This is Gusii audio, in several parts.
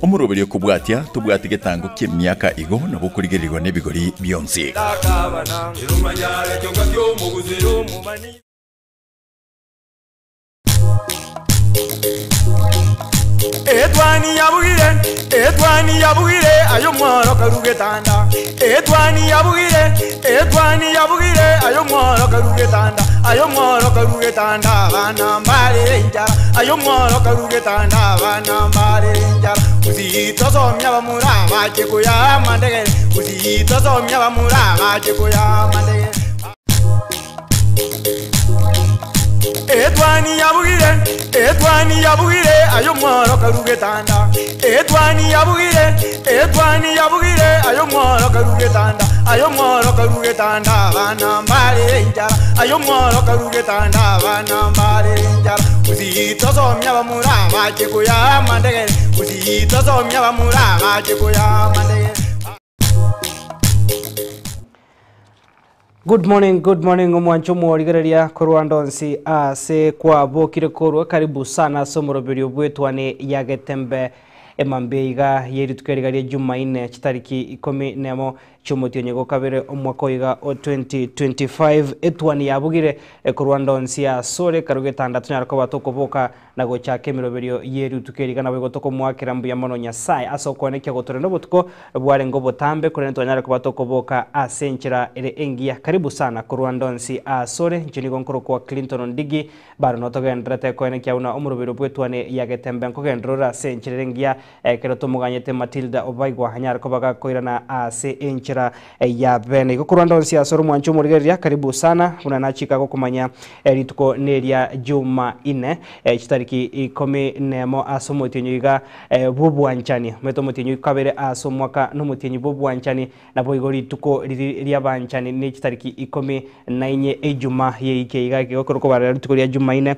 Omoroberio okobwatia, tobwati getango ki'emiaka igo nabo okorigererigwa nebigori bionsi. Etwani yabugire, etwani yabugire, aye omworo karu getanda. Etwani yabugire, etwani yabugire, aye omworo karu getanda. Aye omworo karu getanda, abana mbarere enchara. Aye omworo karu getanda, abana mbarere enchara. Gusii tosomia abamura bache koyaa amandegere, Gusii tosomia abamura bache koyaa amandegere. Etwani yabugire, etwani yabugire, aye omworo karu getanda. Etwani yabugire, etwani yabugire, aye omworo karu getanda. Aye omworo karu getanda, abana mbarere enchara. Aye omworo karu getanda, abana mbarere enchara. Gusii tosomia abamura bache koyaa amandegere, Gusii tosomia abamura bache koyaa amandegere. Good morning, good morning omwancho omorigereria korwa ndonsi ase kwabokire korwa karibu sana ase omoroberio bw'etwani ya Getembe emambia iga yerituko eriga ria Jumaine chitariki ikomi nemo chiomotienyi gokabere omwaka oiga o 2025 etwani yabugire korwa ndonsi asore karu getanda tonyara koba tokoboka na gochaka emeroberio y'erituko eri, iga naboigo tokomoakera mbuya mono Nyasae ase okoenekia gotore nobotuko bwarenge obotambe, korende twanyare koba tokoboka ase enchera ere engiya. Karibu sana korwa ande onsi asore, inche nigo nkorokwa Clinton Ondigi, bado notogendererete koenekia buna omoroberio bw'etuani ya Getembe nkogenderera ore ase enchera ere engiya, ekero tomoganyete Matilda Obaigwa anyare koba gakoirana ase enchera ya bene. Igo korwa ande onsi asore omwanche omorigereria, karibu sana, buna nachika gokomanya rituko neria Jumaine, chitariki ikomi nemo ase omotienyi iga bw'obwanchani. Omanyete omotienyi kabere ase omwaka nomotienyi bw'obwanchani, naboigo rituko riria ri'abanchani ne chitariki ikomi na inye Ejuma yeike iga igo ekero okobarera rituko ria Jumaine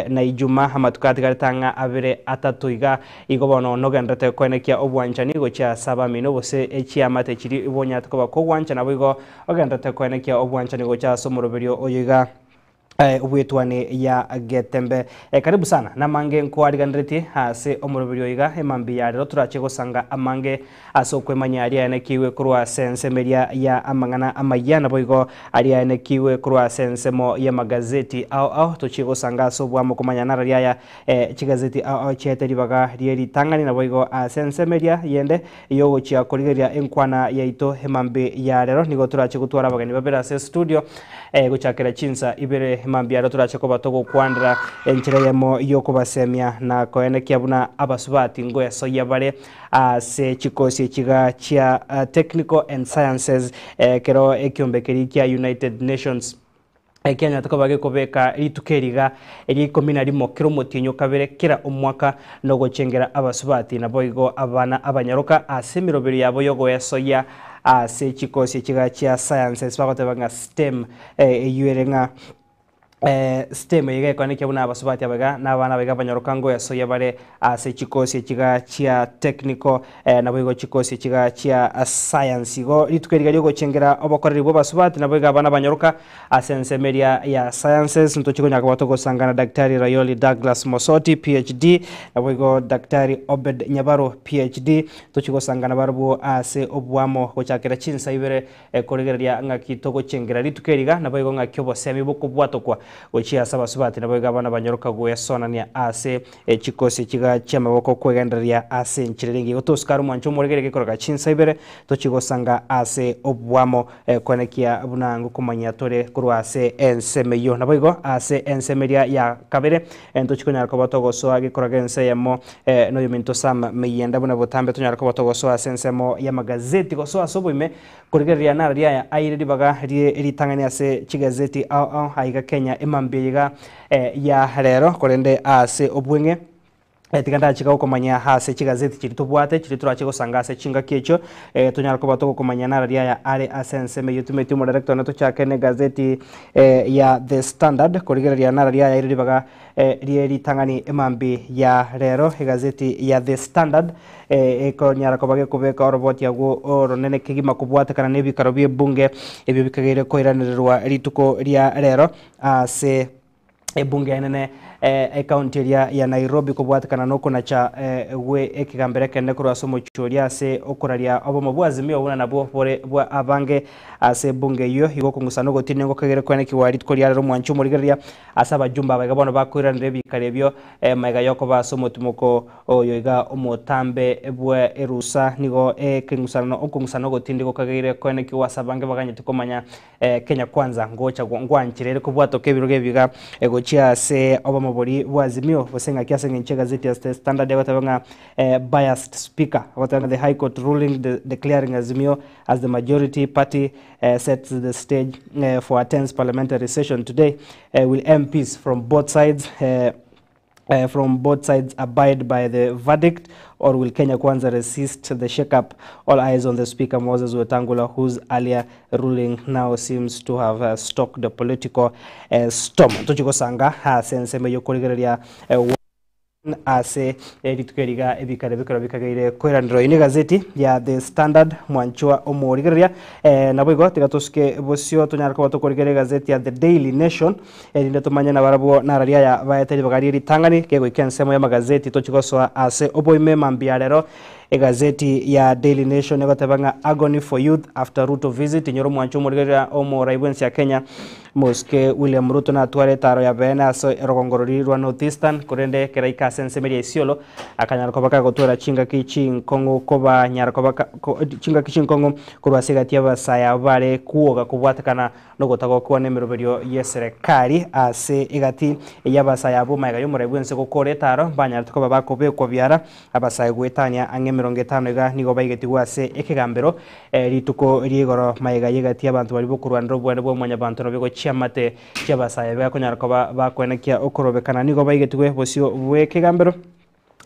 na Ijuma amatuko atigarete ang'a abere atato iga. Igo bono nogendererete koenekia obwanchani gochia ase abamino gose echiamate chiria bonyarete koba kogwancha naboigo ogendererete koenekia obwanchani gocha ase omoroberio oyo iga bw'etuani ya Getembe. Karibu sana namange nkoariganeretie ase omoroberio oyo iga emambia ya rero torache gosanga amange ase okwemanya aria aenekigwe korwa ase ensemo eria ya amang'ana amayia naboigo aria aenekigwe korwa ase ensemo y'amagazeti ao ao tochie gosanga ase oboamo komanya narari aya Chigazeti ao chiaete ribaga rie ritang'ani, naboigo ase ensemo eria yende y'ogochia korigereria enkwana yaito emambia ya rero. Nigo torache gotwara abageni babere ase estudio gochakera chinsa ibere emambia ya rero torache koba togokwanera enchera eyemo y'okobasemia na koenekia buna abasubati ngoesoyia bare ase chikosi echiga chia Technical and Sciences ekero ekiombe keria kia United Nations. Ekianyarete koba gekobeka rituko eri iga eria ikomi na rimo kera omotienyi o kabere kera omwaka, na ogochengera abasubati naboigo abana abanyaroka ase emeroberio yabo y'ogoesoyia ase chikosi echiga chia sciences bagoteba ng'a STEM eyio ere ng'a STEM eye iga ekoenekia buna abasubati aba iga na abana aba iga abanyaroka ngoesoyia bare ase chikosi echiga chia technical Naboigo chikosi chiga chia science. Igo rituko eriga riogochengera obokoreri bw'abasubati naboigo abana banyoroka ase ensemo eria ya sciences ntochi konyara koba togosangana Daktari Rayoli Douglas Mosoti PhD naboigo Daktari Obed Nyabaro PhD tochi gosangana barobwo ase oboamo gochakera chinsa ibere Korigereria ng'aki togochengera rituko eri iga, naboigo ng'aki obosemi bokobwatokwa gochia ase abasubati, naboigo abana banyoroka gwesonania ase chikosi chiga chi'amaboko kwegendereria ase enchera ere engiya. Igo tosike are omwancho omoregereria gekoroka chinsa ibere, tochie gosanga ase oboamo koenekia buna ngokomanya tore korwa ase ensemo eyio. Naboigo ase ensemo eria ya kabere, ntochie konyara koba togosoa gekoroka ense eyemo noyominto Sam Meyenda buna botambe tonyare koba togosoa ase ensemo y'amagazeti gosoa ase oboime Korigereria naro riaya aire ribaga rie ritang'ani ase chigazeti ao ao aiga Kenya emambia eye iga ya rero korende ase obweng'e tiga ndachika gokomanyia ase chigazeti chiria tobwate chiria torache gosanga ase chingaki echio tonyare koba togokomanyia naro riaya are ase ensemo eyio tumeti omodirector one tochake ne egazeti ya The Standard korigereria naro riaya aire ribaga rie ritang'ani emambia ya rero egazeti ya The Standard Ekonyara koba gekobeka oroboti agwo oronene kegima kobwatekana nebikaro bi'ebunge ebio bikageire koiranererwa rituko ria rero ase. Ebunge enene ekaunti eria ya Nairobi kobwatekana nokonacha gwe ekegambero ekenene korwa ase omochie oria ase okoraria obomo bwa Azimio buna nabwo bore bwa abange ase ebunge eyio. Igo okong'usana ogotinia ngokegere kwenekigwa rituko ria rero omwanchi omorigereria ase abajumbe aba iga bono bakoiraneria ebikari ebio maiga yokoba ase omotimoko oyo iga omotambe bwe erusa. Nigo ekeng'usano okong'usana ogotindi gokageire kwenekigwa ase abange baganyete komanya Kenya Kwanza ngocha ngwanchire ere kobwatoka ebirogo ebi iga gochia ase obomo boria bwa Azimio gose ng'aki ase eng'encho egazeti ya The Standard egoteba ng'a biased speaker egoteba ng'a the High Court ruling declaring Azimio as the majority party sets the stage for a tense parliamentary session today will MPs from both sides from both sides abide by the verdict or will Kenya Kwanza resist the shake-up? All eyes on the Speaker Moses Wetangula whose earlier ruling now seems to have uh, stoked the political uh, storm. Tochi gosanga ase ensemo y'okorigereria uh, ase rituko eriga ebikare bikero bikageire koiranero ine gazeti ya The Standard mwanchwa omorigereria eh, nabo igo tiga tosuke bosio tonyare koba tokorigereria egazeti ya The Daily Nation Erinde tomanye nabarabwo nararia aya baete ribaga rie ritang'ani, kegoika ensemo y'amagazeti tochie gosoa ase oboime mambia rero. Egazeti ya Daily Nation egoteba ng'a Agony for youth after Ruto visit, inyora omwancho omorigereria omorai bw'ense ya Kenya Mosike William Ruto natware etaro ya beene ase erogongo roria rwa North Eastern, korende ekero aika ase ensemo eria Isiolo akanyara koba kagotwara chingaki chinkong'u kobanyara koba chingaki chinkong'u korwa ase egati y'abasae abwo bare kwoga kobwatekana Nogotagokigwa nemeroberio y'eserekari ase egati y'abasae abwo magega y'omorai bw'ense gokora etaaro mbanyarete koba bakobekwa biara. Abasae goetania ang'e emerongo etano iga nigo baigetigwe ase ekegambero rituko ri'igoro magega y'egati y'abanto baria bokorwanera obwane bwa mwanyabanto na chiamate chi'abasae bakonyara koba bakoenekia okorobekana nigo baigetigwe bosio bw'ekegambero.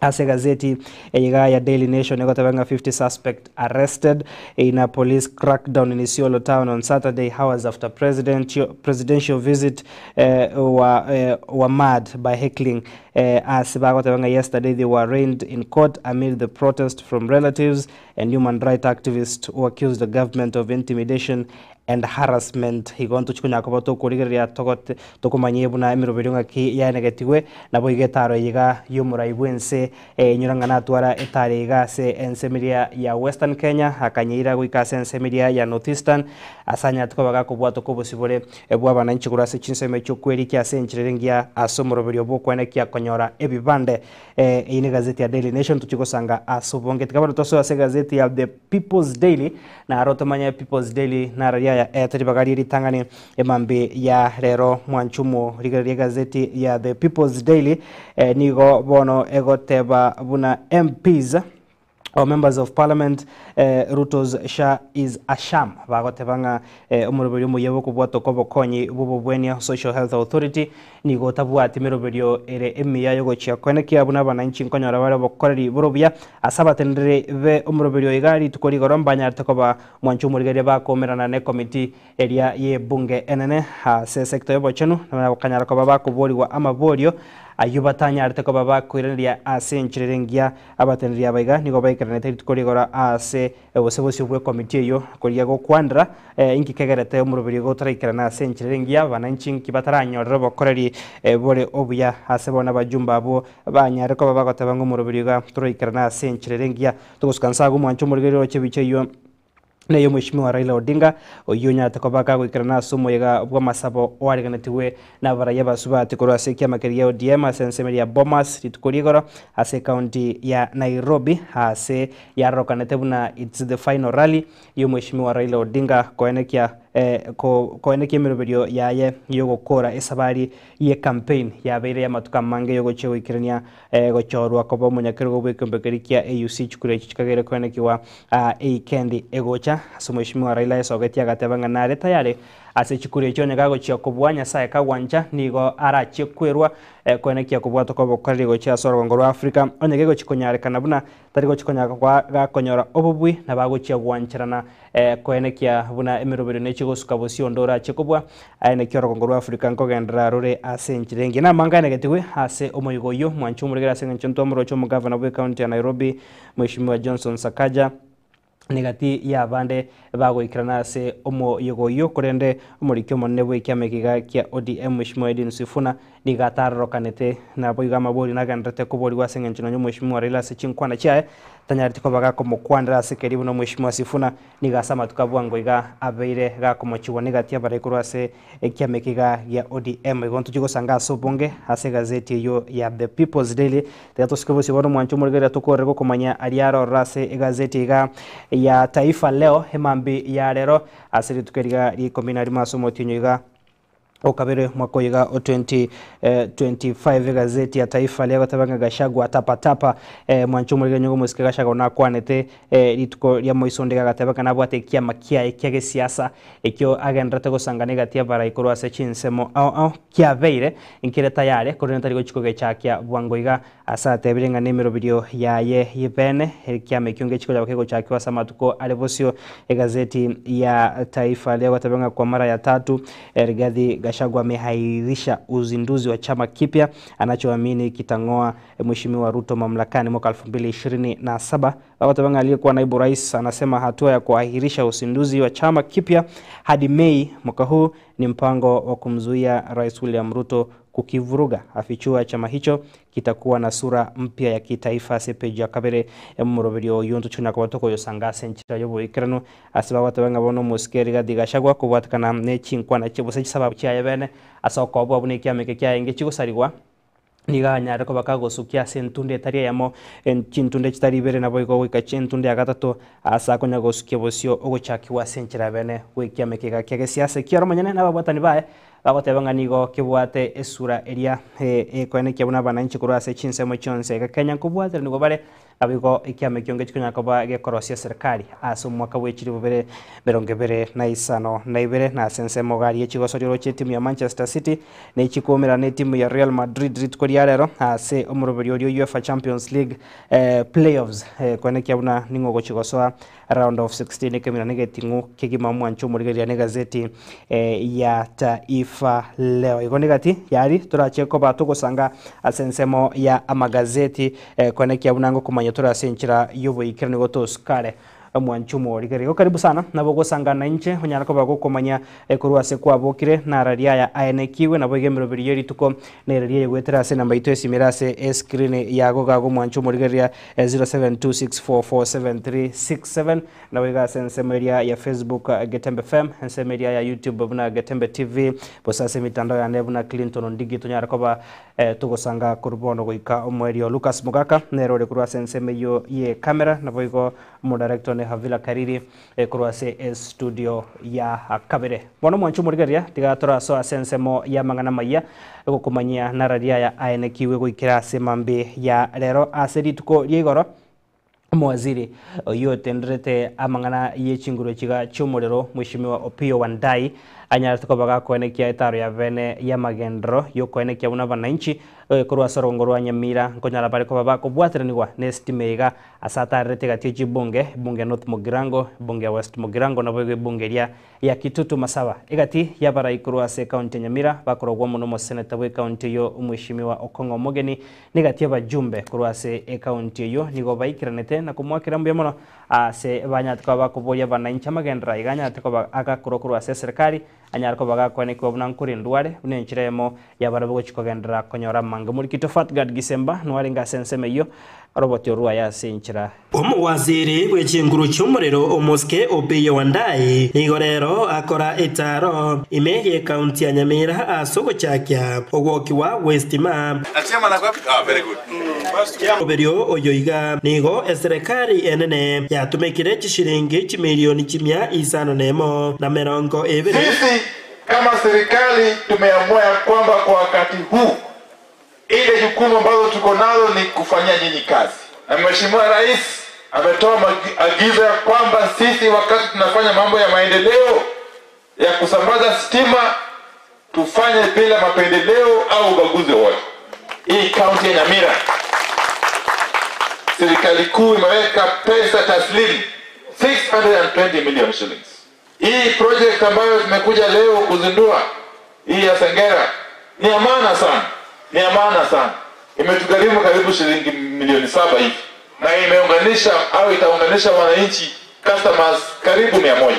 Ase egazeti eye iga ya Daily Nation egoteba ng'a 50 suspect arrested in a police crackdown in Isiolo town on Saturday hours after presidential, presidential visit eh, were, eh, were marred by heckling eh, ase bagoteba ng'a yesterday they were arraigned in court amid the protest from relatives and human rights activists who accused the government of intimidation and harassment. Igo ntochi konya koba tokorigereria togote tokomanyie buna emeroberio ng'aki yaenegetigwe, naboigo etaro eye iga y'omorai bw'ense inyora ng'a natwara etaro eye iga ase ensemo eria ya Western Kenya, akanyeira goika ase ensemo eria ya North Eastern, ase anyarete koba gakobwatoka obosibore bw'abananchi korwa ase chinsemo echio kwerikia ase enchera ere engiya ase omoroberio bw'okwenekia konyora ebibande. Eyio negazeti ya Daily Nation tochie gosanga ase obonge. Tiga bono tosoe ase egazeti ya The People's Daily, naro tomanye People's Daily naro riaya ete ribaga rie ritang'ani emambi ya rero mwanchumo rigereria egazeti ya The People's Daily nigo bono egoteba buna MPs or members of parliament Ruto's SHA is a sham bagoteba ng'a omoroberio omoyia bw'okobwatoka obokonyi bw'obobwenia Social Health Authority nigo otabwati meroberio ere emiya yogochia koenekia buna abananchi nkonyora bare obokoreri bore obuya ase abateneneri be omoroberio iga rituko rigoro mbanyarete koba mwancha omorigereria bakoumerana ne committee eria y'ebunge enene ase esector y'obochenu na bakanyara koba bakoborigwa amaborio ayio batanyarete koba bakoiraneria ase enchera ere engiya. Abateneneri aba iga nigo baikeranete rituko rigoro ase gose bosio bw'ekomiti eyio koria gokwanera inki kegerete omoroberio iga otaraikerana ase enchera ere engiya abananchi inki bataranyorere obokoreri bore obuya ase bono abajumbe abwo banyare koba bagoteba ng'a omoroberio iga toraikerana ase enchera ere engiya. Togosuka nse agwo mwanche omorigereria oroche ebicha eyio. Neye Omweshimiwa Raila Odinga, oyio onyarete koba kagoikerana ase omoyega bw'amasabo oareganetigwe n'abarai abasubati korwa ase ekiama keria gia ODM ase ensemo eria ya Bomas rituko ri'igoro ase ecounty ya Nairobi aase yarorekanete buna it's the final rally y'Omweshimiwa Raila Odinga koenekia koenekia emeroberio yaye y'ogokora esabari y'ecampaign yabeire y'amatuko amange y'ogochia goikerania Gochorwa koba omonyakerogo bw'ekeombe keria kia AUC chikura echi chikageire koenekigwa eikendi egocha. Ase Omweshimiwa Raila esogetie agateba ng'a nare tayari ase chikura echi onye gagochia kobua Nyasae kagwancha nigo arachie kwerwa koenekia kobwatwa kw'obokoreri gochia ase orogongo rwa Africa onye gegochia konyarekana buna tari gochia konya gakonyora obobui nabo agochia gwancherana Koenekia buna emeroberio nechie gosuka bosio onde orachie kobua, aenekie orogongo rwa Afrika nkogenderera rore ase enchera engiya. Namanga aenegetigwe ase omoyega oyio, mwanche omoregere ase engencho ntwamoroche omogavana bw'ecounty ya Nairobi, Mheshimiwa Johnson Sakaja. Negati y'abande bagoikerana ase omoyega oyio, korende omoriki omonene bw'ekiama ekiga kia ODM Mweshimiwa Edwin Sifuna nigo atarorokanete. Naboigo amabori nagendererete koborigwa ase engencho nonya Omweshimiwa Raila ase chinkwana chiaye tanyareti koba gakomokwanera ase keria buna Omweshimiwa Sifuna nigo ase amatuko a bwango iga abeire gakomochigwa negati y'abarai korwa ase Ekiama ekiga gia ODM igo ntochie gosanga ase obonge ase egazeti eyio ya The People's Daily. Tiga tosike bosio bono omwancho omorigereria tokorere gokomanya aria arororo ase egazeti iga ya Taifa Leo emambi ya rero ase rituko eriga ria ikomi na rimo ase omotienyi oiga o kabere omwaka oyo iga o 2025. Egazeti ya Taifa Leo egoteba ng'a Gachagua tapatapa. Mwancho omorigereria nigo omosike Gachagua nakwanete Rituko ria moiso onde agateba ng'a nabwate ekiama kiaye kia gesiasa, ekio agendererete gosangana egati y'abarai korwa ase chinsemo ao ao, kiabeire nkere tayare, korende tari gochia kogechakia bwango iga. Ase atebire ng'a nemeroberio yaye y'ebeene, ekiama ekio ngechi kochaka kegochakigwa ase amatuko are bosio. Egazeti ya Taifa Leo egoteba ng'a kwa mara ya tatu, Rigathi Gachagua amehairisha uzinduzi wa chama kipya anachoamini kitang'oa Mheshimiwa Ruto mamlakani mwaka 2027. Bagoteba ng'a aliyekuwa naibu rais anasema hatua ya kuahirisha uzinduzi wa chama kipya hadi Mei mwaka huu ni mpango wa kumzuia Rais William Ruto kukivuruga. Afichua chama hicho kitakuwa na sura mpya ya kitaifa ase epeji ya kabere emoroberio oyio ntochuna koba tokoyosanga ase enchera y'oboikeranu ase bagoteba ng'a bono omosike Rigathi Gachagua kobwatekana ne chinkwana gose chisababu chiaye bene ase okobua buna ekiama eke kiaye ngechigosarigwa. Nigo anyare koba kagosukia ase entunde etari eyemo, chintunde chitari ibere, naboigo goika chintunde ya gatato, aase akonya gosukia bosio ogochakigwa ase enchera bene gw'ekiama ekega kia gesiasa. Ekiagera omonyene na ababwatani baye bagoteba ng'a nigo kebwate esura eria ekoenekia buna abananchi korwa ase chinsemo chionsi iga Kenya nkobwateranigwa bare. Naboigo ekiama ekio ngechi konya koba gekorosia serikali ase omwaka bwe chilifu bibere merongo ebere na isano na ibere, na ase ensemo gari ye chigosoria oroche etimu ya Manchester City nechikuomerana na etimu ya Real Madrid rituko ria rero ase omoroberio oria o UEFA Champions League playoffs koenekia buna ning'o ogochi gosoa Round of 16 ekemira na egeting'u kegima omwancho omorigereria na egazeti ya Taifa Leo. Igo negati yari torache koba togosanga ase ensemo ya amagazeti koenekia buna ngokomanya tore ase enchera y'oboikeranu igo tosukare omwancho omorigereria. Igo karibu sana nabo ogosanga nainche onyare koba gokomanya korwa ase kwabokire nararia aya aenekigwe naboigo emeroberi ye rituko nere riaye goetera ase enamba yaito esimire ase escreen yago iga omwancho omorigereria 0726447367 naboigo ase ensemo eria ya Facebook Getembe FM, ensemo eria ya YouTube buna Getembe TV, gose ase emitandao yane buna Clinton Ondigi tonyare koba togosanga korwa bono goika omoerio. Lucas Mogaka nere ore korwa ase ensemo eyio ye camera, naboigo omodirector one Havila Kariri korwa ase estudio ya kabere. Bono mwanche omorigereria, tiga torasoe ase ensemo y'amang'ana amayia, gokomanyia nararia aya aenekigwe goikera ase mambia ya rero ase rituko ria igoro. Omowaziri oyio otenderete amang'ana ye chinguru chiga chi'omorero, Mweshimiwa Opiyo Wandayi, anyarete koba gakoenekia etaro ya bene y'amagenderero y'okoenekia buna abananchi korwa ase orogongo rwa Nyamira nkonyara bare koba bakobwateranigwa n'esitima iga Ase atarerete egati ye chibunge, ebunge ya North Mugirango, ebunge ya West Mugirango naboigo ebunge eria ya Kitutu Masaba. Egati y'abarai korwa ase ekaunti ya Nyamira bakorogwa amo nomoseneta bw'ekaunti eyio Omweshimiwa Okong'o Omogeni na egati y'abajumbe korwa ase ekaunti eyio nigo baikeranete na komoakera mbuya mono ase banyarete koba bakoboria abananchi amagenderero aiga anyarete koba agakorwa korwa ase eserekari anyare koba gakwanekigwa buna nkorendwa are buna enchera eyemo y'abarabwo gochia kogenderera konyora amange. Omorikito Fatgard Gisemba noarenge ase ensemo eyio, oroboti orwaye ase enchera. Omowaziri bwe chinguru chi'omorero omosike Opiyo Wandayi nigo rero akora etaaro ime y'ekaunti ya Nyamira ase ogochakia ogwokigwa gw'estima. Omoberio oyo iga nigo eserekari enene yatumekire chishilingi chimilioni chimia isano nemo, na merongo ebere. Sisi kama serikali tumeamua ya kwamba kwa wakati huu ile jukumu ambazo tuko nalo ni kufanyia nyinyi kazi, na Mheshimiwa Rais ametoa maagizo ya kwamba sisi wakati tunafanya mambo ya maendeleo ya kusambaza stima tufanye bila mapendeleo au ubaguzi wowote. Hii kaunti ya Nyamira, serikali kuu imeweka pesa taslimu 620 million shillings. Hii project ambayo tumekuja leo kuzindua hii ya Sengera ni ya maana sana, ni ya maana sana. Imetugharimu karibu shilingi milioni 7 hivi, na imeunganisha au itaunganisha wananchi customers karibu 100.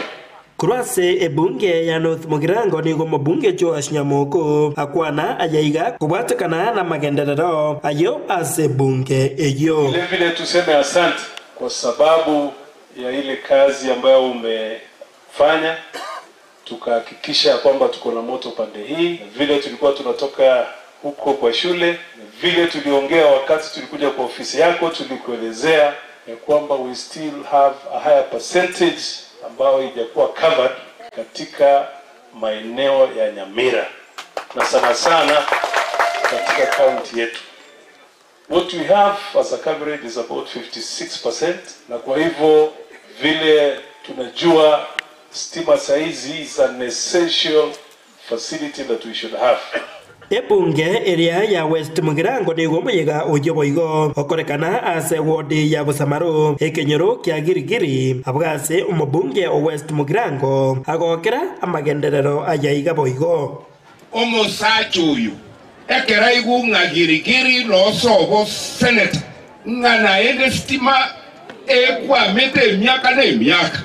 Korwa ase ebunge ya North Mugirango nigo omobunge Joash Nyamoko akwana ayaiga kobwatekana namagenderero ayio ase ebunge eyio. Vile vile tuseme asante kwa sababu ya ile kazi ambayo umefanya, tukahakikisha kwamba tuko na moto pande hii, vile tulikuwa tunatoka huko kwa shule, vile tuliongea wakati tulikuja kwa ofisi yako, tulikuelezea ya kwamba we still have a higher percentage ambayo haijakuwa covered katika maeneo ya Nyamira na sana sana katika kaunti yetu. What we have as a coverage is about 56%, na kwa hivyo vile tunajua stima saizi is an essential facility that we should have. Ebunge eria ya West Mugirango nigo omoyega oyio boigo okorekana ase ward ya Bosamaro ekenyoro kia Girigiri abwo ase omobunge o West Mugirango agokera amagenderero ayaiga boigo. Omosacha oyo ekero aigwa ng'a Girigiri nosobo senator ng'a naende stima ekwamete emiaka na emiaka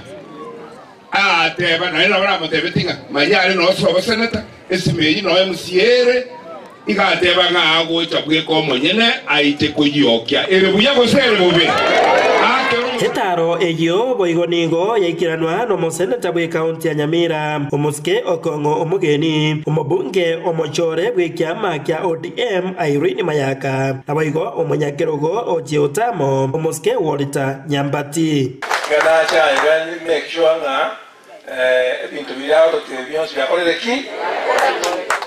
ateba naende nabo namotebeti ng'a Mayare nosobo senator esima eyio noe MCA ere igateba ng'a agocha bweka omonyene aite koyiokia ere buya gose ere bobe. Etaro eyio boigo nigo yaikiranwa nomoseneta bw'ekaunti ya Nyamira, omosike Okong'o Omogeni, omobunge omochore bw'ekiama kia ODM Irene Mayaka, naboigo omonyakerogo Oji Otamo, omosike Walter Nyambati. Iga nacha iga make sure ng'a ebinto biria agototebia bionsi biakorire ki?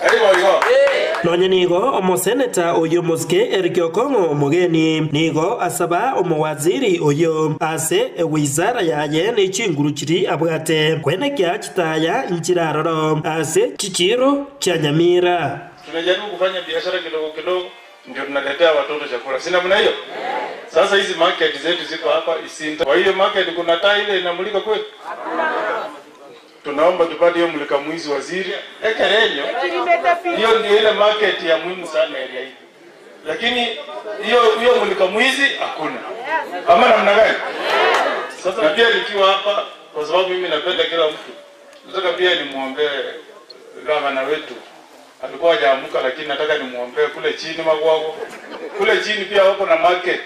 Tari boigo? Nonye nigo omoseneta oyio omosike Eric Okong'o Omogeni nigo asaba omowaziri oyio ase ewizara yaye ne chinguru chiria abwate kwenekia chitaya nchiraroro ase chichiiro chia Nyamira. Tunajaribu kufanya biashara kidogo kidogo ndio tunaletea watoto chakula. Si namna hiyo? Sasa hizi market zetu ziko hapa Isinta. Kwa hiyo market kuna taa ile inamulika kweli? Tunaomba tupate hiyo mulika mwizi waziri. Ekerenyo. Hiyo ndio ile market ya muhimu sana area hii. Lakini hiyo hiyo mulika mwizi hakuna. Ama namna gani? Sasa na pia nikiwa hapa kwa sababu mimi napenda kila mtu. Nataka pia nimuombee gavana wetu. Alikuwa hajaamuka lakini nataka nimuombee kule chini Magwagwa. Kule chini pia wako na market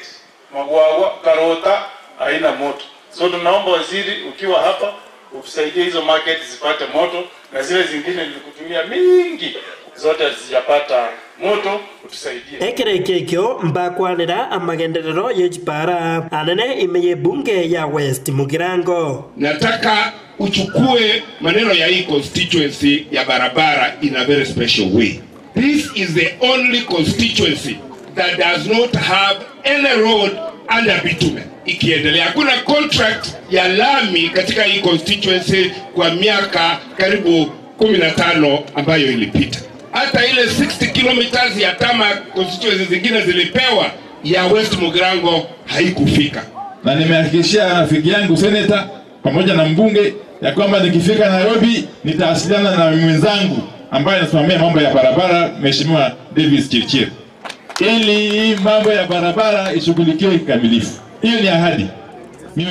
Magwagwa, Karota haina moto. So tunaomba waziri, ukiwa hapa utusaidie hizo market zipate moto, na zile zingine nilikutumia mingi zote hazijapata moto, utusaidie. Ekero ekio ekio mbakwanera amagenderero ye chipara anene ime ye bunge ya West Mugirango. Nataka uchukue maneno ya hii constituency ya barabara in a very special way. This is the only constituency that does not have any road under bitumen. Ikiendelea, hakuna contract ya lami katika hii constituency kwa miaka karibu 15 ambayo ilipita. Hata ile 60 kilometers ya tama constituency zingine zilipewa, ya West Mugirango haikufika. Na nimehakikishia rafiki yangu seneta pamoja na mbunge ya kwamba nikifika Nairobi nitawasiliana na mwenzangu ambaye anasimamia mambo ya barabara, Mheshimiwa Davis Chirchir, ili hii mambo ya barabara ishughulikiwe kikamilifu. Hiyo ni ahadi.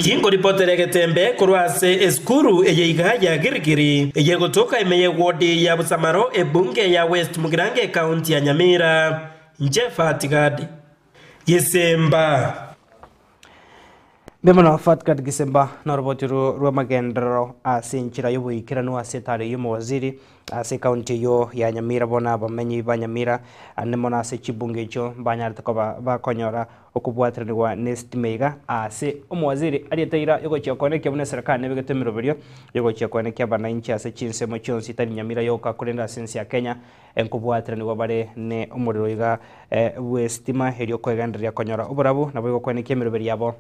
Chingoripotere Getembe korwa ase esukuru eye iga ya Girigiri eye gotoka ime ye ward ya Busamaro ebunge ya West Mugirango ekaunti ya Nyamira. Nje Fatigadi Gisemba. Mbimono Fatgad Gisemba na oroboti rwa magenderero ase enchera ya oboikeranu ase etaro ya omowaziri ase ekaunti eyo ya Nyamira bono abamenyi ba Nyamira ande mono ase chibunge echio banyarete koba bakonyora okobwateranigwa na esitima iga ase omowaziri ariete ira yogochia koenekia buna eserekari nebegete emiroberio yogochia koenekia abananchi ase chinsemo chionsi tari Nyamira yoka korende ase ense ya Kenya enkobwateranigwa bare ne omorero iga bwa esitima erio okoegendereria konyora oborabu nabo igokoenekia emiroberi yabo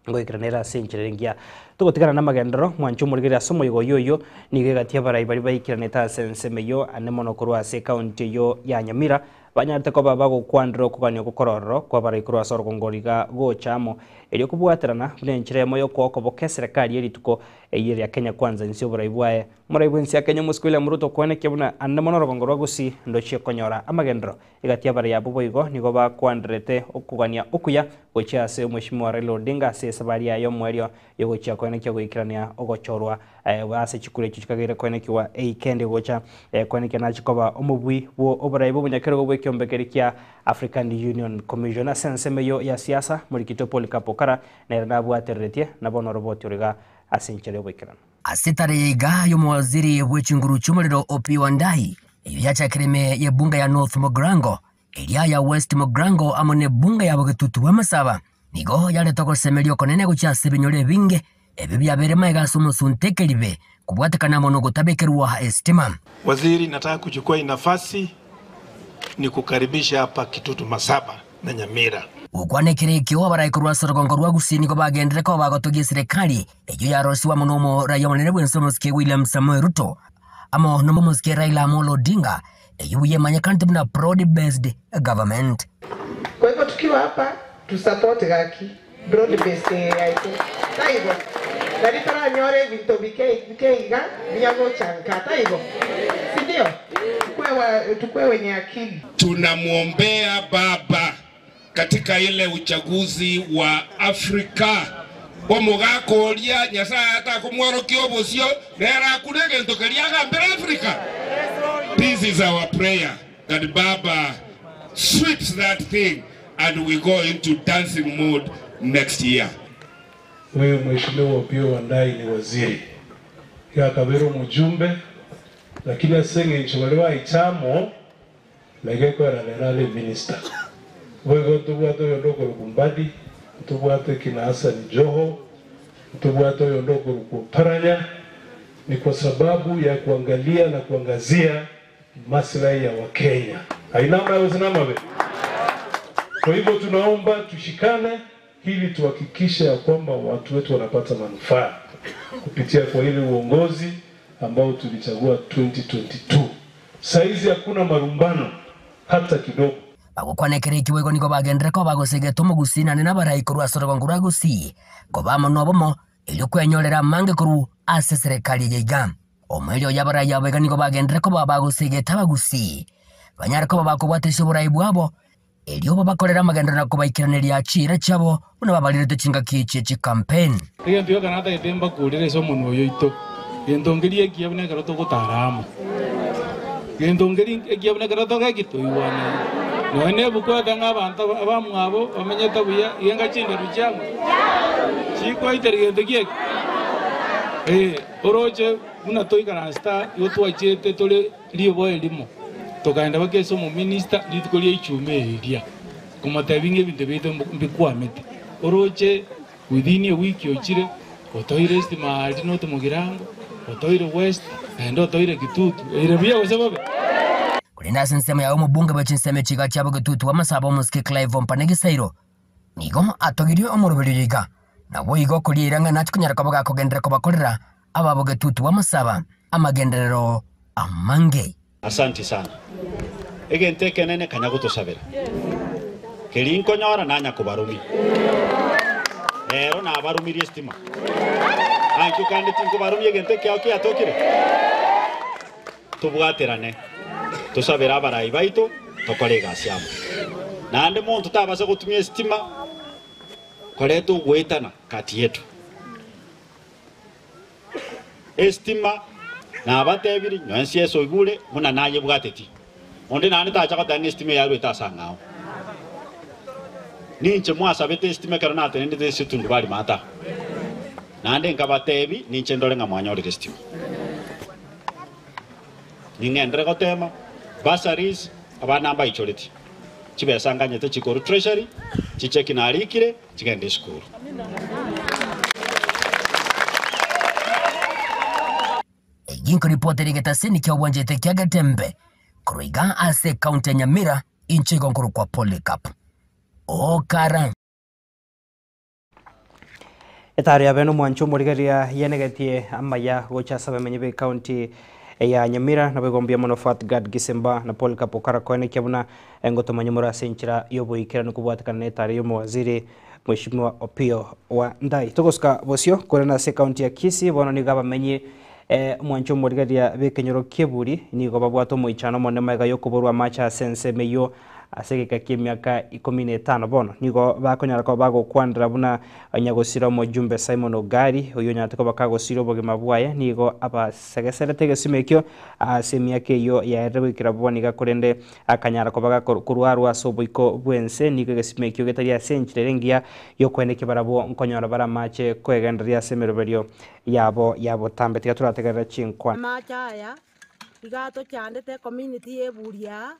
ngoikiranera ase enchera engiya togotigana na amagenderero mwancho omorigereria ase omoyigo oyo oyo nigo egati abarai baria baikiranete ase ensemo eyo ande mono korwa ase ekaunti eyo ya Nyamira. Banyarete koba bagokwanera okogania okwo korororo kw'abarai korwa ase orogongo riga gocha amo, erio kobwaterana buna enchera eyemo y'okoa okoboka eserekari ye rituko eyio ria Kenya Kwanza inse y'oborai bwaye. Omorai bw'ense ya Kenya Omosike William Ruto okoenekia buna ande mono orogongo rwa Gusii ndochie konyora amagenderero Egati y'abarai abwo boigo nigo bakwanderete okogania okuya gochia ase Omweshimiwa Raila Odinga ase esabari yaye y'omoerio y'ogochia koenekia goikerania ogochorwa ase chikura echio chikageire koenekiwa eikendi gocha koenekia nachi koba omobui bwo oborai bw'obonyakerogo bw'ekiombe keria kia African Union Commission. Ase ensemo eyio ya siasa, Morikito Polycarp Okara nere nabwatereretie na bono oroboti oro iga ase enchera y'oboikeranu. Ase tare iga y'omowaziri bwe chinguru chi'omorero Opiyo Wandayi, eyio yachakire ime y'ebunga ya North Mugirango, eria ya West Mugirango amo n'ebunga ya Bogetutu bw'Amasaba, nigo yareta ogosemeria okonene gochia ase ebinyoro ebinge ebio biabeire magega ase omosunte ekeribe kobwatekana amo nogotabekerwa esitima. Waziri, nataka kuchukua hii nafasi nikukaribishe hapa Kitutu Masaba na Nyamira. Gokwana ekero ekio, abarai korwa ase orogongo rwa Gusii nigo bagenderere koba bagotogia eserekari eyio yarosigwe amo nomorai omonene bw'ense omosike William Samoei Ruto amo nomosike Raila Amolo Odinga, eyio buya emanyekanete buna Broad Based Government. Kwa hivyo tukiwa hapa tu support gaki broad based eye yaito taibo? Nari toranyore ebinto bike bike iga binya gocha nka taibo? Sindio? Tukue wa tukue wenye akili. Tunamwombea baba katika ile uchaguzi wa Afrika omogaka oria Nyasaye atakomworokia obosio nere akure egento keria agambere Africa. This is our prayer that baba sweeps that thing and we go into dancing mode next year. Huyu Mheshimiwa Opiyo Wandayi ni waziri yakabera omojumbe lakini ase eng'encho baria baicha amo like ekwera rero are eminister. Boigo ntobwate oyonde okorokwa Mbadi, ntobwate kina Hassan Joho, ntobwate oyonde okorokwa Oparanya, ni kwa sababu ya kuangalia na kuangazia maslahi ya Wakenya. Aina amaye gose namabe? Kwa hivyo tunaomba tushikane ili tuhakikishe ya kwamba watu wetu wanapata manufaa kupitia kwa ile uongozi ambao tulichagua 2022. Saizi hakuna marumbano hata kidogo. Bagokwana ekero ekio boigo nigo bagenderera koba bagosegeta omogusii naende nabarai korwa ase orogongo rwa Gusii koba amo nobomo erio kwenyorera amange korwa ase eserekari eye iga. Omoerio oye abarai abo iga nigo bagenderera koba bagosegeta abagusii banyare koba bakobwatesia oborai bwabo erio babakorere amagenderero na kobaikeraneria chiira chiabo buna babarerete chingaki echi ch'ecampaign. Egento gioka natagete mbakurere ase omonwa oyo oito, gento nkeria ekiya buna ekero togotara amo, gento nkeri ekiya buna ekero togeki toigwanaine. Nonya na ebuku egoteba ng'a abanto abamwabo bamenyete buya, iga enga chinderu chiabo chikoitera gento ki eke? Ee, oroche buna toikaransete aa, igo twachiete tore riboa erimo, tokaenda mpaka ase omominista rituko ria ichuma eria, komotebia ng'a ebinto biaito mbikwamete. Oroche within a week ochire, otoire estima aria North Mugirango, otoire West, naende otoire Kitutu, eire buya gose bobe? Korende ase ensemo yaye omobunge bwe chinsemo echiga chiabo Getutu bw'amasabo omosike Clive Ompane Gisairo nigo atogirie omoroberio oyo iga, Naboigo okoria eira ng'a nache konyara koba gakogenderera kobakorera ababo Getutu bw'amasaba amagenderero amange. Asanti sana. Egento ekenene kanya gotosabera. Keria nkonyora nanya kobarumia. Rero nabarumirie estima. Ankio kande tinkobarumia egento ekiao kiatokire. Tobwaterane, tosabere abarai baito, tokore egasi amo. Naende monto tabasa gotumia estima koreta ogoetana kati yetu. Esitima, nabatebirie, nyowe ense Yeso oigure buna nayebwateti. Onde naende tacha goteba ng'a esitima eyarwete ase ang'ao. Ninche mwasabete esitima ekero natenenete ase etundubari maata. Naende nkabatebi, ninche ndore ng'a mwanyorire esitima. Ning'enderere gotema, bursaries, abana mbaichoretie, chibesa nganyete chikorwa treasury, chicheki narikire, chigende esukuru. Eyio nkoripoti ere egetaseni kia obwanchete kia Getembe korwa iga ase ekaunti ya Nyamira inche igo nkorokwa Polycarp Okara. Etaaro ya bene omwancho omorigereria yenegetie amaya gocha ase abamenyi b'ecounty ya Nyamira, naboigo mbuya mono Fatgard Gisimba na Paul Kapokara koenekia buna ngotomanya more ase enchera y'oboikeranu kobwatekana na etare y'omowaziri Mheshimiwa Opiyo Wandayi. Togosuka bosio korende ase ekaunti ya Kisii bono nigo abamenyi omwancho omorigereria b'ekenyoro ki'eburi nigo babwate omoichano omonene magega y'okoborwa amache ase ensemo eyio Ase egeka ki'emiaka ikomi na etano bono nigo bakonyara koba bagokwanera buna nyagosira omojumbe Simon Ogari, oyio onyarete koba kagosiria obogima bwaye, nigo abasegeserete egesimo ekio ase emiaka eyio yaerire goikera bono iga, korende akanyara koba gakorwarwa ase oboiko bw'ense. Nigo egesimo ekio getari ase enchera ere engiya y'okoenekia barabwo nkonyora bare amache koegendereria ase emeroberio yabo ya botambe. Tiga torategerere chinkwana. Amache aya iga atochandete ecommunity y'eburi aa.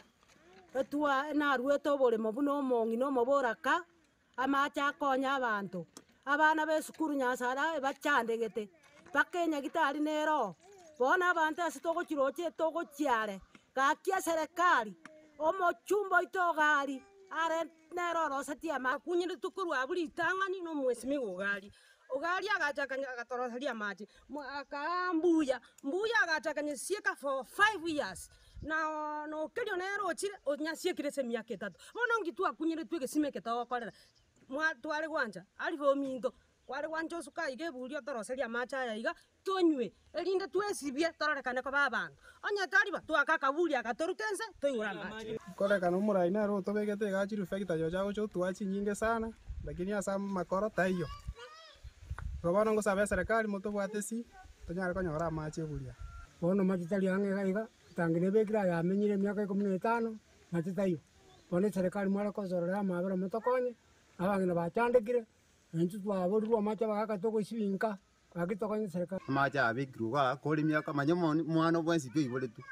Etwa naruete oboremo buna omong'ina omoboraka, amache akonya abanto. Abana b'esukuru Nyasae ebachandegete, mpaka enyagitari nere oo. Bono abanto ase togochiroche togochiare, gaki eserekari, omochumba oito ogari are nere orosetie ama. Akunyerete korwa abwo ritang'ani na omwesimigwa Ogari. Ogari agacha agatoroseria amache, akaa mbuya, mbuya agacha akanyesieka for five years, na nokerio nere ochire onyasiekire ase emiaka etato. Bono nki twakunyeretwe egesima eke togokorera? Mwa tware gwancha alifu ominto, kware gwancha osuke aiga eburi otoroserie amache aya iga, tonywe, erinde twesibie tororekane koba abanto. Onye tari bo, twake akaburi aka torute inse, toigore amache. Korekana omorai nere otobegete iga chirifekita chirochio agocha otoa chinyinge sana, lakini ase amakoro taiyo. Igo bono ngosaba eserekari motobwate esi, tonyare konyora amache buya. Bono mache tari ang'e iga iga, etangi nebekire aye amenyire emiaka ikomi na etano, mache taiyo. Bono eserekari mware kosorora amabera motokonye, abang'ina bachandekire, na intwe twaborirwe amache abagaka togoisibinka. Gaki tokonye eserekari. Amache abekirwe igaa kore emiaka manya omwana bwensi pi oiboretwe,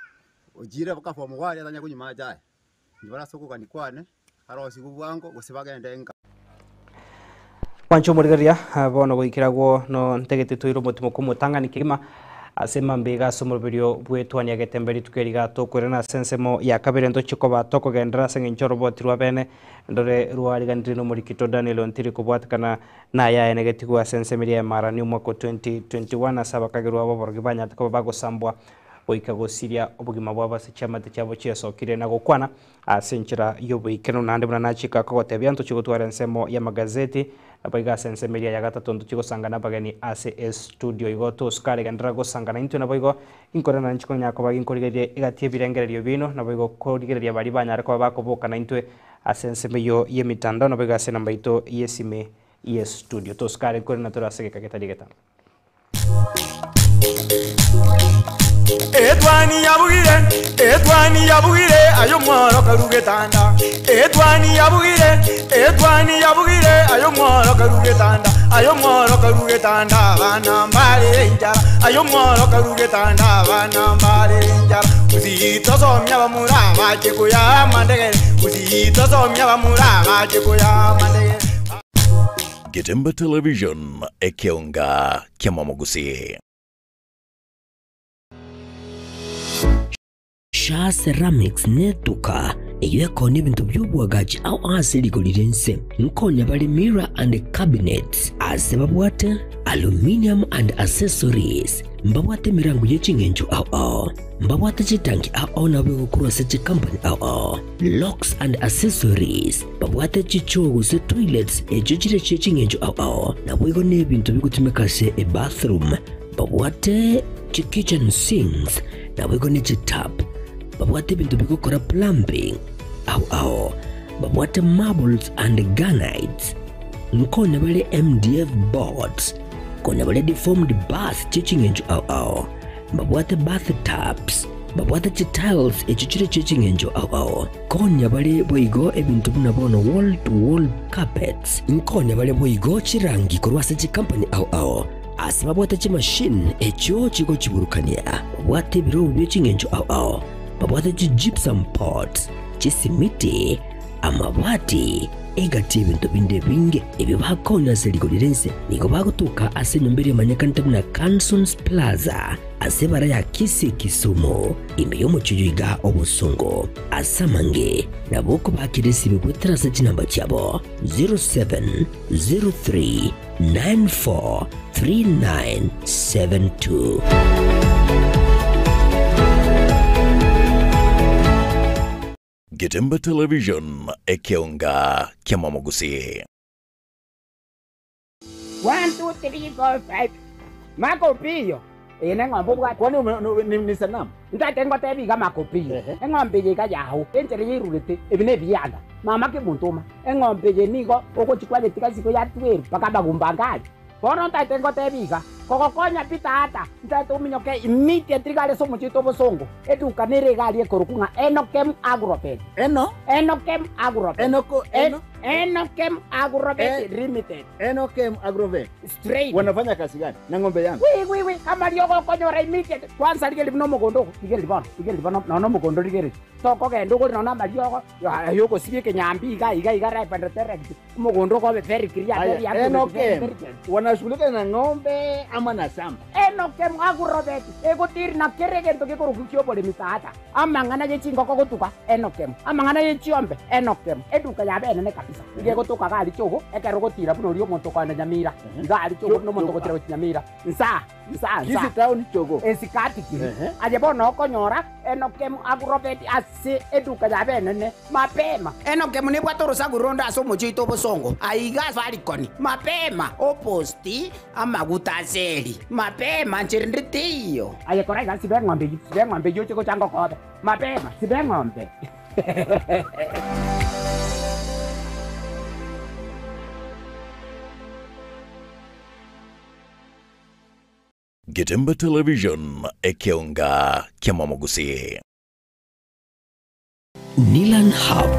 ochire mpaka form one atanya konywa amache aya, inche ase okogania kwane, arosigwe bwango gose bagende nka. Mwanche omorigereria, bono goikera agwo no ntagete toire omotimo kw'omotang'ani kegima ase mambia iga ase omoroberio bw'etwani ya Getembe rituko eri iga tokoirana ase ensemo ya kabere ntochie koba tokogenderera ase eng'encho oroboti rwa bene ndore rwariganirie nomorikito Daniel Ontiri kobwatekana Nayaenegetigwe ase ensemo eria y'Emarani omwaka o 2021 ase abakagerwa b'oborogi banyarete koba bagosambwa goika gosiria obogima bwabo ase chiamate chiabo chiesokire na gokwana ase enchera y'oboikeranu. Naende buna nachika kogotebia ntochie gotwara ensemo y'amagazeti, naboigo ase ensemo eria ya gatato ntochie gosangana abageni ase estudio. Igo tosukare genderera gosangana intwe naboigo inkore nainche konyara koba ginkorigereria egati y'ebirengererio biaino, naboigo korigereria baria banyare koba bakoboka naintwe Ase ensemo eyio y'emitandao naboigo ase enamba yaito y'esime y'estudio. Tosukare korende tore ase egeka getari egetambe. Etwani yabugire, etwani yabugire, aye omworo karu getanda. Etwani yabugire, etwani yabugire, aye omworo karu getanda. Aye omworo karu getanda, abana mbarere enchara. Aye omworo karu getanda, abana mbarere enchara. Gusii tosomia abamura bache koyaa amandegere, Gusii tosomia abamura bache koyaa amandegere. Getembe Television, ekeonga ki'amamogusii. Shaa Ceramics netuka eyio ekonia ebinto bi'oboagachi ao ase rigori ri'ense. Nkonya bare mirror and cabinets ase babwate aluminium and accessories. Mbabwate emerango ye ching'encho ao ao. Mbabwate chitanki ao ao nabo egokorwa ase chikampani ao ao. Locks and accessories. Babwate chichoo gose toilets echio chire chie ching'encho ao ao. Naboigo nebinto bigotumeka ase ebathroom. Babwate chikitchen sinks naboigo ne chitap. Babwate ebinto bigokora plumbing ao ao. Babwate marbles and granites. Nkonya bare MDF boards. Konya bare deformed bath chie ching'encho ao ao. Mbabwate bath tubs. Mbabwate chitiles echio chire chie ching'encho ao ao. Konya bare boigo ebinto buna bono wall to wall carpets. Nkonya bare boigo chirangi korwa ase chikampani ao ao. Ase babwate chimashini echio chigochiburukania. Babwate ebirobu bie ching'encho ao ao. Babwate chigypsum pots, chisimiti, amabati, egati y'ebinto binde ebinge ebio bakonya ase rigori ri'ense. Nigo bagotoka ase enyomba eria emanyekanete buna Cansons Plaza ase ebara ya Kisii Kisumu, ime y'omochie oyo iga obosongo. Ase amange nabo okobakera esibe goetera ase chinamba chiabo 0703 943972. Getembe Television, ekeonga kiamamogusii. One, two, three, four, five. Mako Opiyo, eye neng'ombe obwate. Kwani ni sanamu? Ntagete ngotebi iga Mako Opiyo, eng'ombe eye iga yao, enchera yairurete, ebi nebianda. Mama kemontoma, eng'ombe eye nigo ogochia kwayetiga isiko ya twelve mpaka amagumba ange aria. Bono ntagete ngotebi iga, kogokonya pi tata, ntagete ominyoke immediately iga are ase omochie oito obosongo, eduka nere iga aria ekorokwa ng'a Enokem Agrovet. Eno? Enokem Agrovet. Enoko, eno? Enokem Agrovet Limited. Enokem Agrovet. Straight. Wanafanya kazi gani na ng'ombe yangu? Wi wi wi, amariogo okonyora immediate. Kwanza rigereria buna omogondo ogo, rigereria bono, rigereria bono nonya omogondo rigereria. Tokogenda ogore nonya amariogo, aye ogosibia ekenyambi iga iga iga ripe and direct. Omogondo okobe very clear, very Aya, accurate, very Enokem intelligent. wanashughulika na ng'ombe ama na shamba? Enokem Agrovet egotiri na kera egento gekorokwa ki'oboremi tata. Amang'ana ye chingoko gotuga, Enokem. Amang'ana ye chiombe, Enokem. Eduka yabo enene kabisa. Nigo egotoka iga aria Chogo, ekero ogotira buna oria omonto okoenda Nyamira. Iga aria Chogo buna omonto ogotira gochia Nyamira. Nsa, nsa, nsa. Kisii town Chogo. Esikati kiri. Aye bono okonyora Enokem Agrovet ase eduka yabo enene. Mapema. Enokem nebwate orosaku ronde ase omochie oito obosongo, aiga Farikoni. Mapema, oposti amaguta ase eri. Mapema, nchera ende teiyo. Aye kora iga, siba eng'ombe eyio, siba eng'ombe eyio oche gocha ngokobe. Mapema, siba eng'ombe. Getembe Television, ekeonga kiamamogusii. Nilan Hub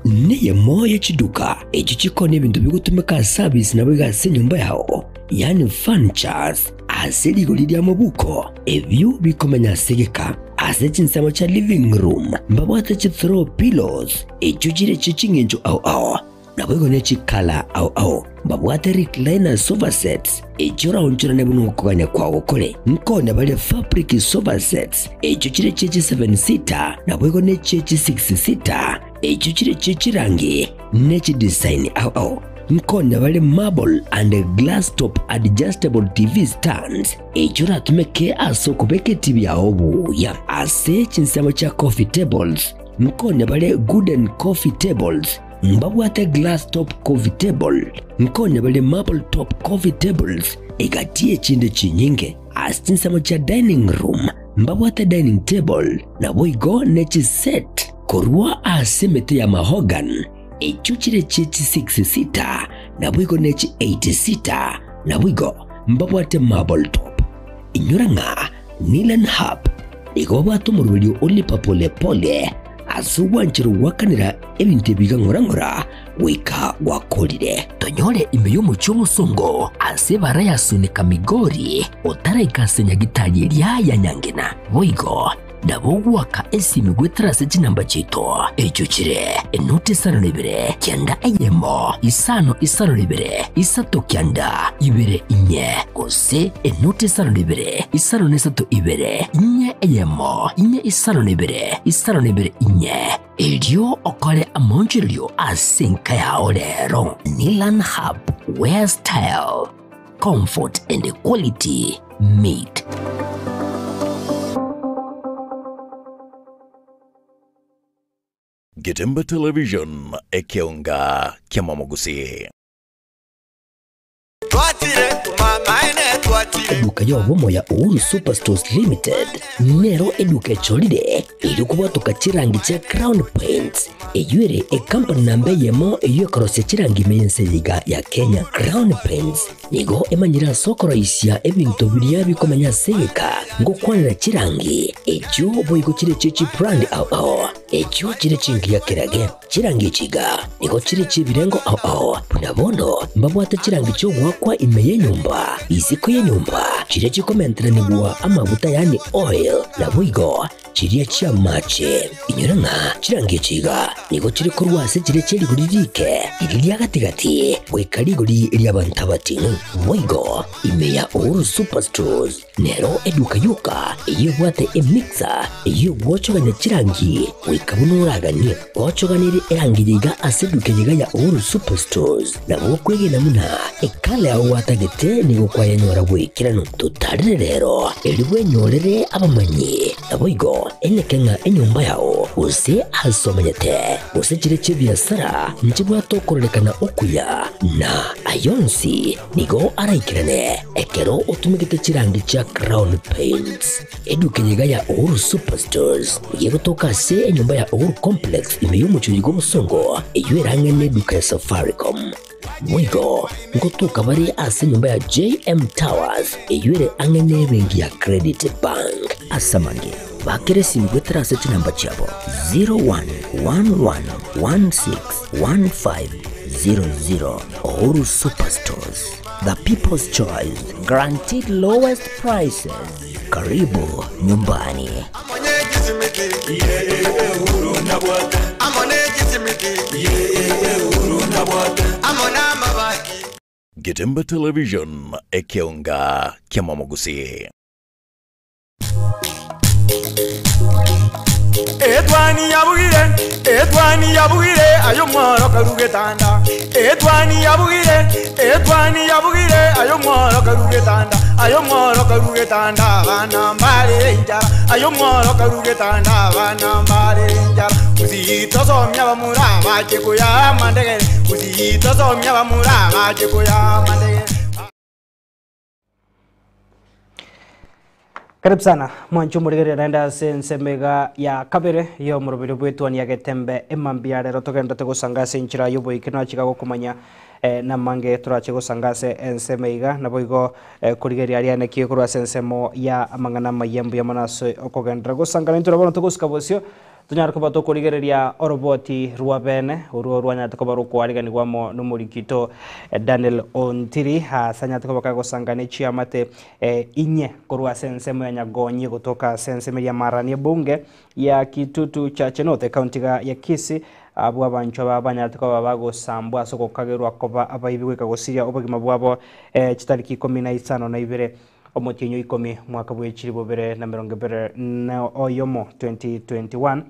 neyemo ye chiduka echio chikoonia ebinto bigotumeka ase service naboigo ase enyomba yao, yaani furnitures, ase rigori ria mobuko, ebio bikomenya ase egeka. Ase chinsemo chia living room mbabwate chi throw pillows echio chire chie ching'encho ao ao. Naboigo ne chikala ao ao mbabwate recliner sofa sets, echio oraonchorane buna okogania kwao kore. Nkonya bare fabric sofa sets, echio chire chie chi seven seater, naboigo ne chie chi six seater, echio chire chie chirangi ne chidesign ao ao. Nkonya bare marble and glass top adjustable TV stands, echio oratumeke ase okobeka etibi yao buya. Ase chinsemo chia coffee tables, nkonya bare gooden coffee tables, Mbabwate glass top coffee table, nkonya bare marble top coffee tables, egati y'echinde chinyinge. Ase chinsemo chia dining room mbabwate dining table, naboigo ne chiset korwa ase emete ya mahogany, echio chire chie chi six seater, naboigo ne chi eight seater, naboigo mbabwate marble top. Inyora ng'a Nilan Hub nigo babwate omoroberio o lipa pole pole ase ogwancherwa gwakanera ebinto ebi iga ng'ora ng'ora goika gwakorire. Tonyore ime y'omochie omosongo ase ebara ya Sunika Migori otaraika ase nyagitari eria ya Nyangena. Boigo nabo ogoaka esimi goetera ase chinamba chiaito echio chire enoti isano na ibere kianda eyemo isano isano na ibere isato kianda ibere inye gose enoti isano na ibere isano na isato ibere inye eyemo inye isano na ibere isano na ibere inye erio okore amaonchorerio ase enka yao rero. Nilan Hub, where style, comfort and quality meet. Getembe Television, ekeonga kiamamogusii. Eduka y'obomo ya Uhuru Superstores Limited nero eduka echorire erio kobwatoka chirangi chia Crown Paints eyio ere ecompany namba eyemo eyio ekorosia chirangi ime y'ense eye iga ya Kenya. Crown Paints nigo emanyire ase okoroisia ebinto biria bikomenya ase egeka ngokwanera chirangi echio boigo chire chie chibrand ao ao echio chire chingiya kerage. Chirangi echi iga nigo chire chi'ebirengo ao ao, buna bono mbabwate chirangi chi'ogoakwa ime y'enyomba, isiko y'enyomba, chiria chikomenteranigwa amaguta yaani oil, naboigo chiria chi'amache. Inyora ng'a chirangi echi iga nigo chire korwa ase chiria chie rigori riike, riria ria gati-gati, goika rigori ri'abanto abating'u. Boigo ime ya Uhuru Superstores Nero eduka yoka eyio ebwate emixer eyio egwochogania chirangi goika buna oraganie. Gwochoganirie erangi yaiga ase eduka eyeiga ya Uhuru Superstores, nabo okwegena buna ekala yao gwatagete nigo kwayenyora bw'ekeranu. Totarire rero erio bwenyorere abamanyi. Naboigo. Boigo enyeke ng'a enyomba yao, gose ase omenyete, gose chire chi'ebiasara nchibwate okororekana okuya, na ay'onsi nigo araikerane ekero otumegete chirangi chia Crown Paints. Eduka eye iga ya Uhuru Superstores nigo egotoka ase enyomba ya Uhuru Complex ime y'omochie oyo bw'obosongo, eyio erang'e neduka ya Safaricom. Boigo ngotoka bare ase enyomba ya JM Towers eyio ere ang'e nebenki ya Credit Bank. Ase amange, bakera esimi goetera ase chinamba chiabo 0111161500. Uhuru Superstores, the people's choice, guaranteed lowest prices. Karibu nyumbani. Getembe Television, ekeonga kiamamogusii. Etwani yabugire, etwani yabugire, ayo mworo karugetanda. Etwani yabugire, etwani yabugire, ayo mworo karugetanda. Ayo mworo karugetanda, bana mbare njara. Ayo mworo karugetanda, bana mbare njara. Usitosomya bamura bache kuya mandegere. Usitosomya bamura bache kuya mandegere. Karibu sana mwancho murigerera naenda ase ensemega ya kabere yo murubiri bwetwani ya getembe emambia rero togendete gosanga ase enchera yoboike nachiga gokomanya namange turache gosanga ase enseme iga nabo igo korigeria aria nekie korwa ase ensemo ya amang'ana mayembu ya mono ase okogendera gosanga naintwe bono togosika bosio tonyare koba tokorigereria oroboti rwa bene orwo rwanyarete koba rokwariganigwamo nomorikito Daniel Ontiri ase anyarete koba kagosangana echiamate inye korwa ase ensemo ya Nyagonyi gotoka ase ensemo ya Marani ebunge ya Kitutu Chache North ekaunti iga ya Kisii abwo abanchwa babo banyarete koba bagosambwa ase ogokagerwa koba abaibi goika gosiria obogima bwabo chitariki ikomi na isano na ibere omotienyi ikomi mwaka bwa echiri bobere na mirongo ebere na oyomo 2021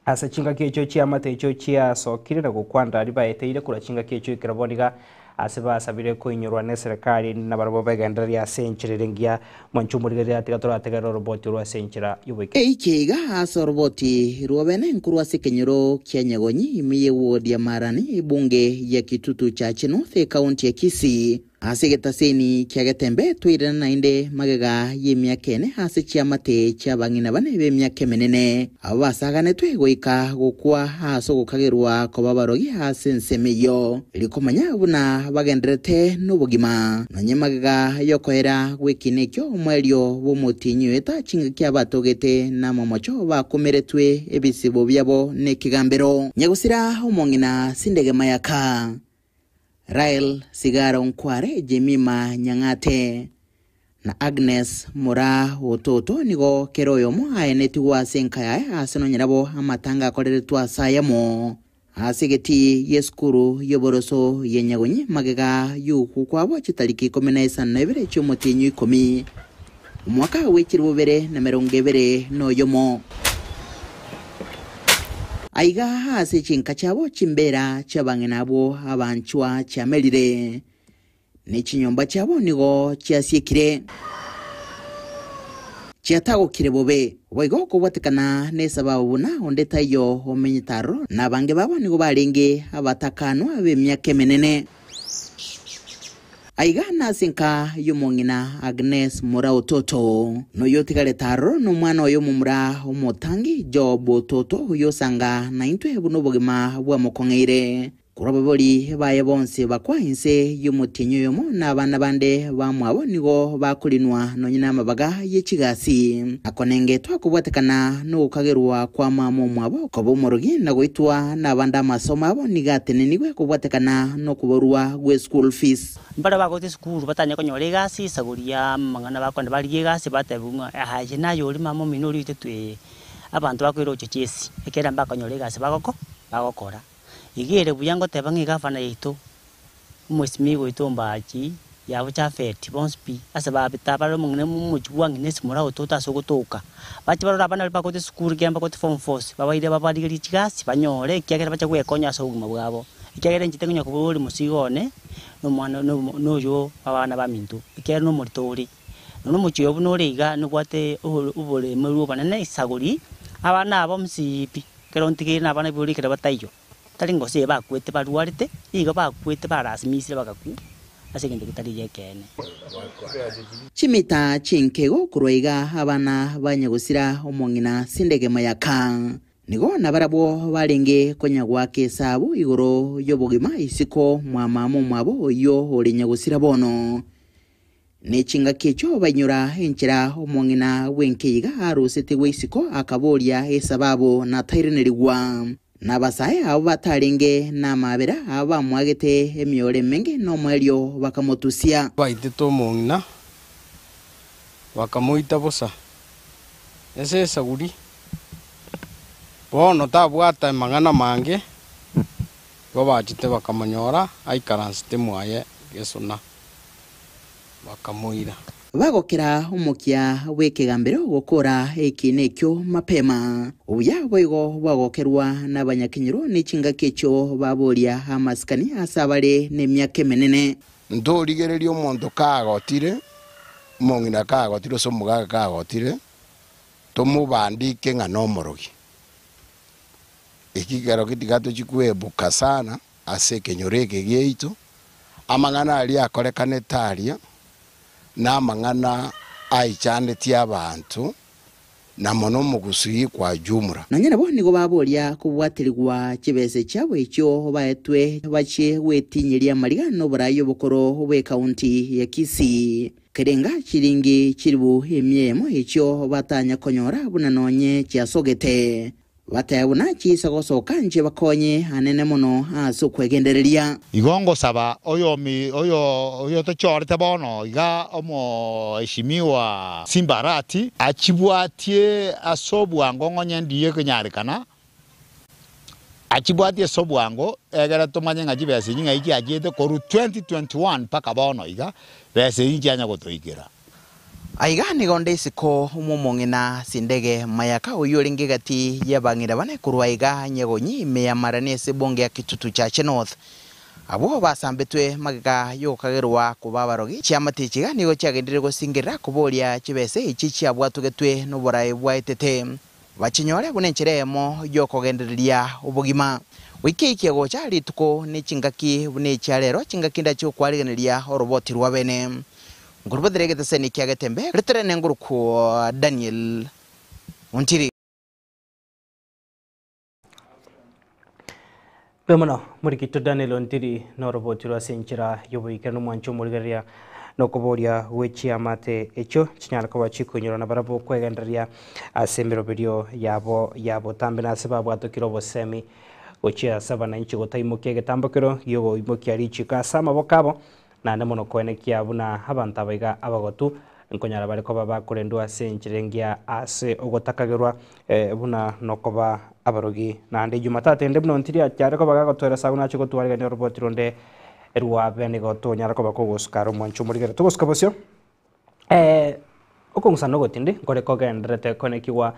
ase chingaki echo chiamate echo chiasokire na gokwanda aria baeteire korwa chingaki echo ekero bono iga ase basabire koinyorwa na eserekari nabarabwo begendereria ase enchera ere engiya mwanche omorigereria tiga torategerera oroboti orwo ase enchera y'oboike. Eike iga ase oroboti rw'obene nkorwa ase ekenyoro kia Nyagonyi ime ye ward ya Marani ebunge ya Kitutu Chache North ekaunti ya Kisii. Ase egetaseni kia Getembe toirana naende magega y'emiaka ene ase chiamate chi'abang'ina bane b'emiaka emenene, abwo basaganetwe goika gokwa ase ogokagerwa koba abarogi ase ensemo eyio, erio komanya buna bagendererete nobogima. Nonye magega y'okoera gw'ekiina ekio omoerio bw'omotienyi oeta chingaki abatogete namamocho bakomeretwe ebisibo biabo nekegambero. Nyagusira omong'ina Sindege Mayaka. Rael Sigara Onkware, Jemima Nyang'ate, na Agnes Moraa Ototo nigo kera oyomo aenetigwe ase enka yaye ase nonya nabo amatanga akoreretwe ase ayamo ase egetii gi'esukuru y'oboroso ya Nyagonyi magega y'okwo kwabo chitariki ikomi na isano na ibere chi'omotienyi o ikomi omwaka bw'echiribu bibere na emerongo ebere na oyomo. Aiga ase chinka chiabo chimbeera chi'abang'ina abwo abanchwa chiamerire, ne chinyomba chiabo nigo chiasiekire, chiatagokire bobe. Boigo kobwatekana nesababu buna onde taiyo omenyete aroro, na abange babo nigo barenge abatakanwa b'emiaka emenene. Aiga nase enka y'omong'ina Agnes Mura Ototo, noyo otigarete aroro nomwana oye omomura omotangi Job Ototo, oyio osanga naintwe buna obogima bwamokong'eire. Korwa abaibori baye bonsi bakwa inse y'omotienyi oyomo, na abana bande bamwabo nigo bakorinwa nonya namabaga ye chigasi. Akonengetwa kobwatekana nogokagerwa kwa mama omwabo koba omorogi na goitwa nabande amasomo abo nigo atenenigwe kobwatekana nokoborwa gwe school fees. Mbaria bagoeta esukuru batanya konyora egasi, esaguri ya amang'ana bakonde barigie egasi batebiwa ng'a aye naye oria mama omino oria oitetwe ee, abanto bakoira gochia chesi, ekero mbakonyora egasi bagoko bagokora. Iga ere buya ngoteba ng'a egavana yaito, omwesimigwa oito Mbachi, yabo Japhet, bonsi pi, ase babete bare omong'ina omochie bwa ng'ina ase morao ototo ase ogotoka. Bache barore abana baria bagoeta esukuru ekiagera mbagoete form fours, babaire babarigerie chigasi banyore ekiagera bache gwekonya ase obogima bwabo. Ekiagera inche tinkonya koboria omosigo one, na omwana na oyo abana baminto, ekiagera nomorito ore. Nonya omochie oyo buna ore iga nobwate oboremerwa obonene esaguri, abana aba bonsi pi, ekero ntigeire na abana bibori ekero bataiyo, tari ngose eye bakwete barwarete, nigo bakwete barasimisire bagakwa ase egento getari gi'ekeene. Chimita chinkego korwa iga abana ba nyagosira omong'ina Sindege Mayaka. Nigo nabarabwo barenge konya goaka esabu igoro y'obogima isiko mwa mama omwabo oyio ore nyagosira bono. Ne chingaki echio bainyora enchera omong'ina bw'enkeiga arosetigwe isiko akaboria esababu na tairanerigwa. Nabasae abwo batarenge namaabera abo bamoagete emioro emenge nomoerio bakamotusia. Baitete omong'ina, bakamoita bosa ase esaguri. Bono tabwate amang'ana mange, igo bachete bakamonyora aikaransete mwaye gesona, bakamoira. Bagokera omokia bw'ekegambero gokora ekiina ekio mapema. Obuya boigo bwagokerwa nabanyakenyoro ne chingaki echio baboria amasikani ase abare nemiaka emenene. Ntorigereria omonto kagotire, omong'ina kagotire gose omogaka kagotire, tomobandike ng'a nomorogi. Eki kero tiga tochie kwebuka sana ase ekenyoro eke giaito, amang'ana aria akorekanete aria, na amang'ana aichanetie abanto, na mono omogusii kwa jumla. Nonya nabo nigo baboria kobwaterigwa chibesa chiabo echio baetwe bachie gwetinyeria amariga noborai obokoro bw'ekaunti ya Kisii. Kerenga chiringi chilifu emia eyemo echio batanya konyora buna nonye chiasogete. Bateba buna chiisa gosoka inche bakonye anene mono ase okwegendereria. Igo ngosaba oyomi oyo oyotochorete bono iga omoeshimiwa Simba Arati achibwatie ase obwango ng'onye ndiye ekonyarekana, achibwatie ase obwango egere tomanye ng'a chibesa echi ng'ai chiachiete korwa 2021 mpaka bono iga, besa echi nchianya gotoikera. Aiga nigo nde isiko mw'omong'ina Sindege Mayaka oyio orenge egati y'abang'ina bane korwa aiga Nyagonyi ime ya Marani ase ebunge ya Kitutu Chache North. Abwo basambetwe magega y'ogokagerwa koba abarogi. Chiamate echi iga nigo chiagenderire gosingerera koboria chibesa echi chiabwatogetwe noboraai bwaetete bachinyore buna enchera eyemo y'okogendereria obogima. Goika eikia gocha rituko ne chingaki buna echia rero chingaki ndache gokwarigeneria oroboti rw'abene. Nkorubatera egeteseni kia Getembe, ritere nengurukwo Daniel Ontiri. Mbuya mono morikito Daniel Ontiri noroboti rwa ase enchera y'oboikeranu omwancho omorigereria nokoboria gwe chiamate echio chinyare koba chikoinyora na barabwo kwegendereria ase emeroberio yabo ya botambe na ase babwatokire obosemi gochia ase abananchi gotaimokia egetambokero giogoimokia richiko ase amaboko abo Naende mono koenekia buna abanto aba iga abagotu nkonyara bare koba bakorendwa ase enchera engiya ase ogotakagerwa buna nokoba abarogi. Naende Jumatatu ende buna ontiri achare koba gagotweresa agwo nache gotwarigania oroboti ronde rwabe nigo tonyara koba kogosuka are omwancho omorigere. Togosuka bosio Okong'usana ogotindi nkore kogendererete koenekigwa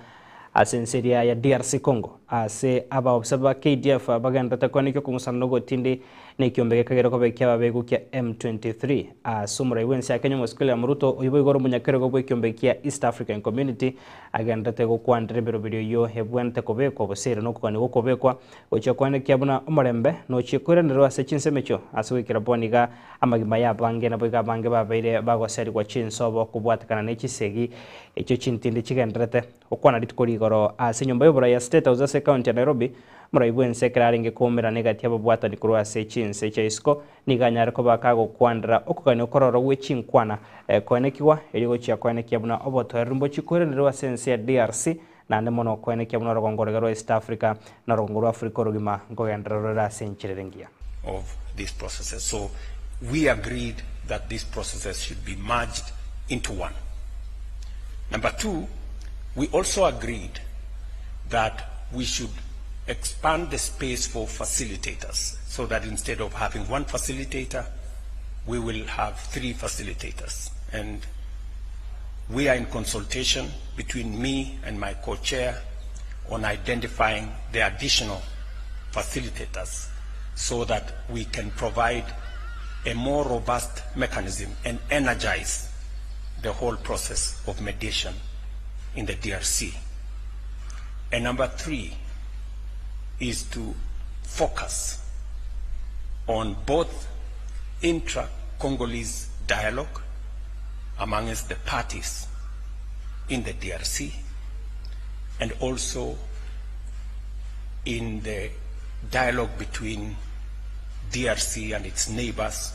ase ense eria ya DRC Congo ase abaofisa ba KDF bagendererete koenekia okong'usana ogotindi na ekiombe gekagera koba eki'ababegu kia M23 ase omorai bw'ense ya Kenya Omosike William Ruto oyio boigo ore omonyakerogo bw'ekiombe kia East African Community agendererete gokwanera emeroberio eyio ebwenerete kobekwa boseire nokogania gokobekwa gochia koenekia buna omorembe nochie koiranerwa ase chinsemo echio ase goikera bono iga Amagima y'abange naboigo abange babeire bagoserigwa chinsobo kobwatekana ne chisegi echio chintindi chigendererete gokwana rituko rigoro ase enyomba y'oborai ya State House ase ecounty ya Nairobi. Omorai bw'ense ekero arenge koumerana egati y'ababwatani korwa ase chinse chia isiko nigo anyare koba kagokwanera okogania okororo gwe chinkwana koenekigwa erio gochia koenekia buna obotoereru mbochie koiranerwa ase ense ya DRC naende mono koenekia buna orogongo roria rwa East Africa na orogongo rwa Africa orogima nkogenderera rore ase enchera ere engiya. of these processes. So we agreed that these processes should be merged into one. Number two, we also agreed that we should expand the space for facilitators so that instead of having one facilitator, we will have three facilitators. And we are in consultation between me and my co-chair on identifying the additional facilitators so that we can provide a more robust mechanism and energize the whole process of mediation in the DRC. And number three is to focus on both intra-Congolese dialogue amongst the parties in the DRC and also in the dialogue between DRC and its neighbors,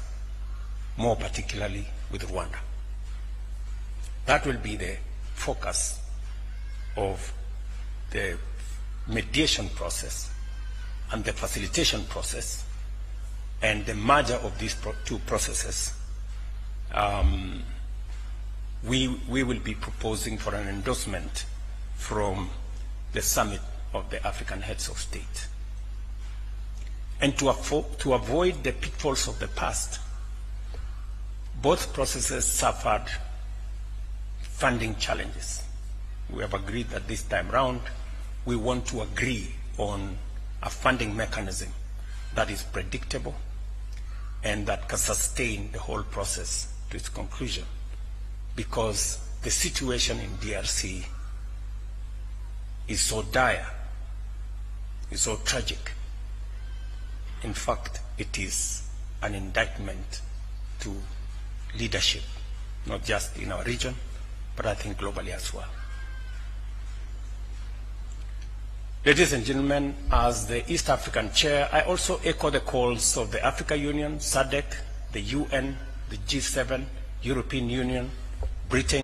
more particularly with Rwanda. That will be the focus of the mediation process and the facilitation process and the merger of these pro two processes. Um, we, we will be proposing for an endorsement from the summit of the African heads of state. And to, to avoid the pitfalls of the past, both processes suffered funding challenges. We have agreed that this time round, we want to agree on a funding mechanism that is predictable and that can sustain the whole process to its conclusion. Because the situation in DRC is so dire, is so tragic. In fact, it is an indictment to leadership, not just in our region, but I think globally as well. Ladies and gentlemen, as the East African Chair, I also echo the calls of the Africa Union, SADC, the UN, the G7, European Union, Britain.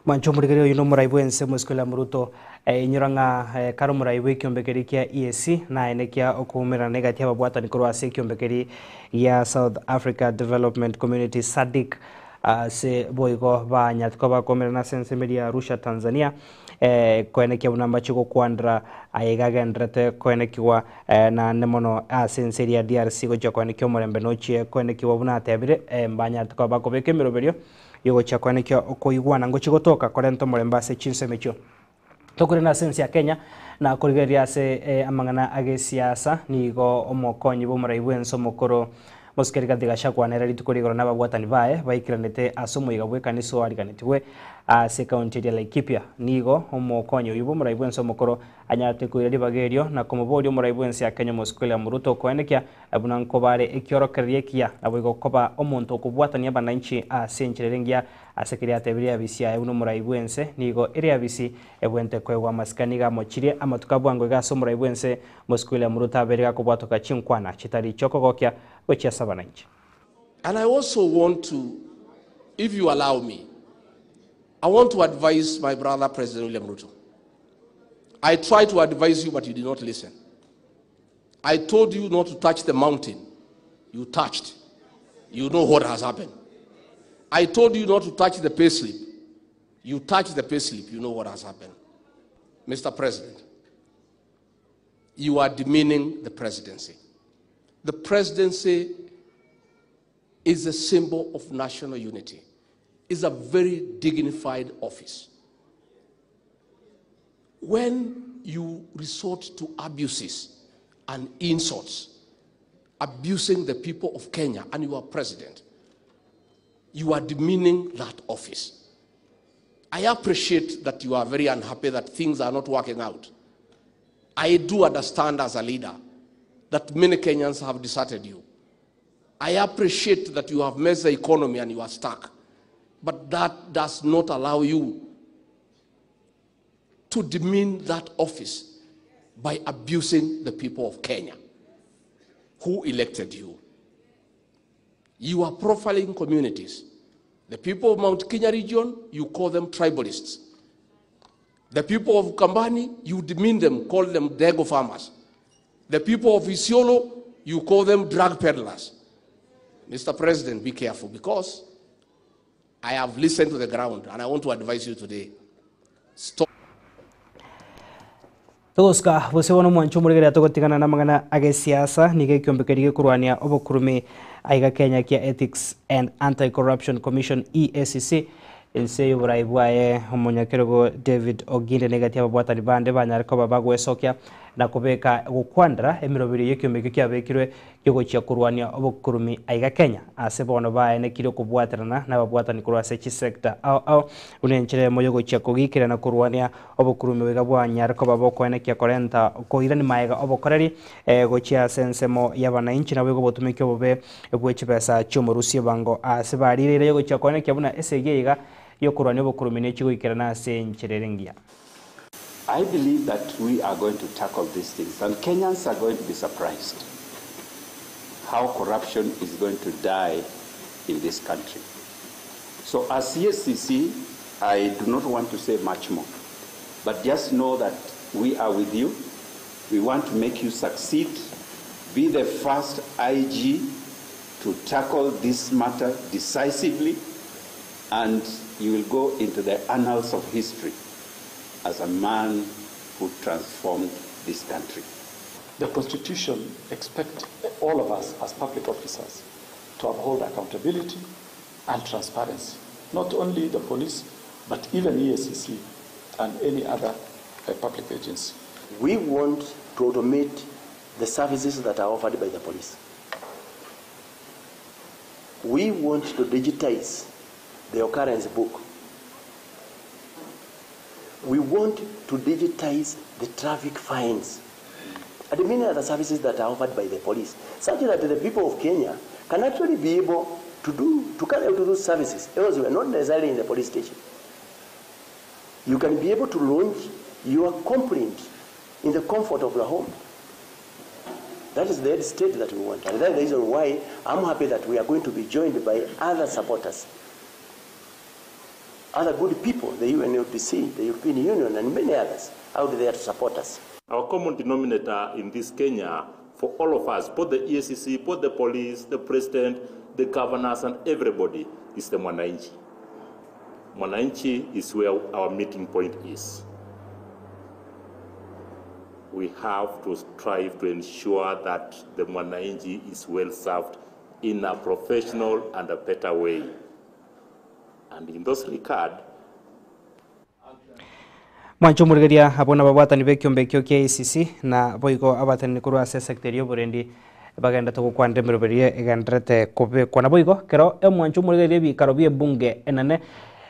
Mwancho omorigereria oyio nomorai bwense omosike William Ruto inyora ng'a kare omorai bw'ekiombe keria kia EAC naye kia okoumerana egati y'ababwatani korwa ase ekiombe keria gia South Africa Development Community SADC ase boigo banyarete koba bakomerana ase ensemo eria ya Arusha Tanzania koenekia buna mbache gokwandera aye iga agenderete koenekigwa naende mono ase ense eria ya DRC gochia koenekia omorembe nochie koenekigwa buna atebire mbanyarete koba bakobeka emeroberio Yogochia koenekia okoigwana ngochia gotoka korenta omorembe ase chinsemo echio. Tokorende ase ense ya Kenya na korigereria ase amang'ana agesiasa nigo omokonyi bw'omorai bw'ense omokoro Mosike Rigathi Gachagua nere rituko rigoro nababwatani baye baikeranete ase omoyega bw'ekanisa oariganetigwe ase ekaunti eria Laikipia. Nigo omokonyi oyio bw'omorai bw'ense omokoro anyarete koira ribaga erio na komoboria omorai bw'ense ya Kenya Omosike William Ruto koenekia Buna nkobare ekiorokererio ekiya, naboigo koba omonto okobwatania abananchi ase enchera ere engiya ase keria atebirie abisi aye buna omorai bw'ense, nigo ere abisi ebwente koegwa amasikani iga amochirie amatuko a bwango iga ase omorai bw'ense Mosike William Ruto abeire gakobwatoka chinkwana chitari chiokogokia gochia ase abananchi. And I also want to, if you allow me, I want to advise my brother President William Ruto. I tried to advise you, but you did not listen. I told you not to touch the mountain. You touched. You know what has happened. I told you not to touch the payslip. You touched the payslip. You know what has happened. Mr. President, you are demeaning the presidency. The presidency is a symbol of national unity. It's a very dignified office. When you resort to abuses and insults, abusing the people of Kenya, and you are president, you are demeaning that office. I appreciate that you are very unhappy that things are not working out. I do understand as a leader that many Kenyans have deserted you. I appreciate that you have messed the economy and you are stuck. But that does not allow you to demean that office by abusing the people of Kenya who elected you. You are profiling communities. The people of Mount Kenya region, you call them tribalists. The people of Kambani, you demean them, call them Dago farmers. The people of Isiolo, you call them drug peddlers. Mr. President, be careful because I have listened to the ground and I want to advise you today. Stop. Togosuka bosio bono omwancho omorigereria togotigana namang'ana agesiasa nigo ekiombe keria gekorwania obokurumi aiga Kenya kia Ethics and Anti-Corruption Commission EACC inse y'oborai bwaye omonyakerogo David Oginde negati ababwatani bande banyare koba bagwesokia na kobeka gokwandera emeroberio y'ekiombe ekio kiabekirwe kiogochia korwania obokurumi aiga Kenya ase bono baenekirie okobwaterana nababwatani korwa ase chisector ao ao buna enchera eyemo yogochia kogikerera na korwania obokurumi boiga bwanyare koba bokoenekia korenta koirani maega obokoreri gochia ase ensemo y'abanainchi naboigo obotumeki obobe bwe chibesa chiomorusia ebango ase barire ere yogochia koenekia buna esegi eye iga yokorwania obokurumi nechigoikerana ase enchera ere engiya. I believe that we are going to tackle these things and Kenyans are going to be surprised how corruption is going to die in this country. So as EACC, I do not want to say much more, but just know that we are with you. We want to make you succeed. Be the first IG to tackle this matter decisively, and you will go into the annals of history as a man who transformed this country. The Constitution expects all of us as public officers to uphold accountability and transparency. Not only the police, but even EACC and any other public agency. We want to automate the services that are offered by the police. We want to digitize the occurrence book. We want to digitize the traffic fines and many other services that are offered by the police, such that the people of Kenya can actually be able to do to carry out those services elsewhere, not necessarily in the police station. You can be able to launch your complaint in the comfort of your home. That is the state that we want. And that is the reason why I'm happy that we are going to be joined by other supporters, other good people, the UNODC, the European Union, and many others out there to support us. Our common denominator in this Kenya, for all of us, both the EACC, both the police, the president, the governors, and everybody, is the Mwananchi. Mwananchi is where our meeting point is. We have to strive to ensure that the Mwananchi is well served in a professional and a better way. And in this regard, Mwanche omorigereria abwo nababwatani b'ekiombe ekio kia EACC na boigo abateneni korwa ase esecta eria y'oborendi bagenderete gokwanera emeroberio egendererete kobekwa. Naboigo ekero omwanche omorigereria ebikaro bi'ebunge enene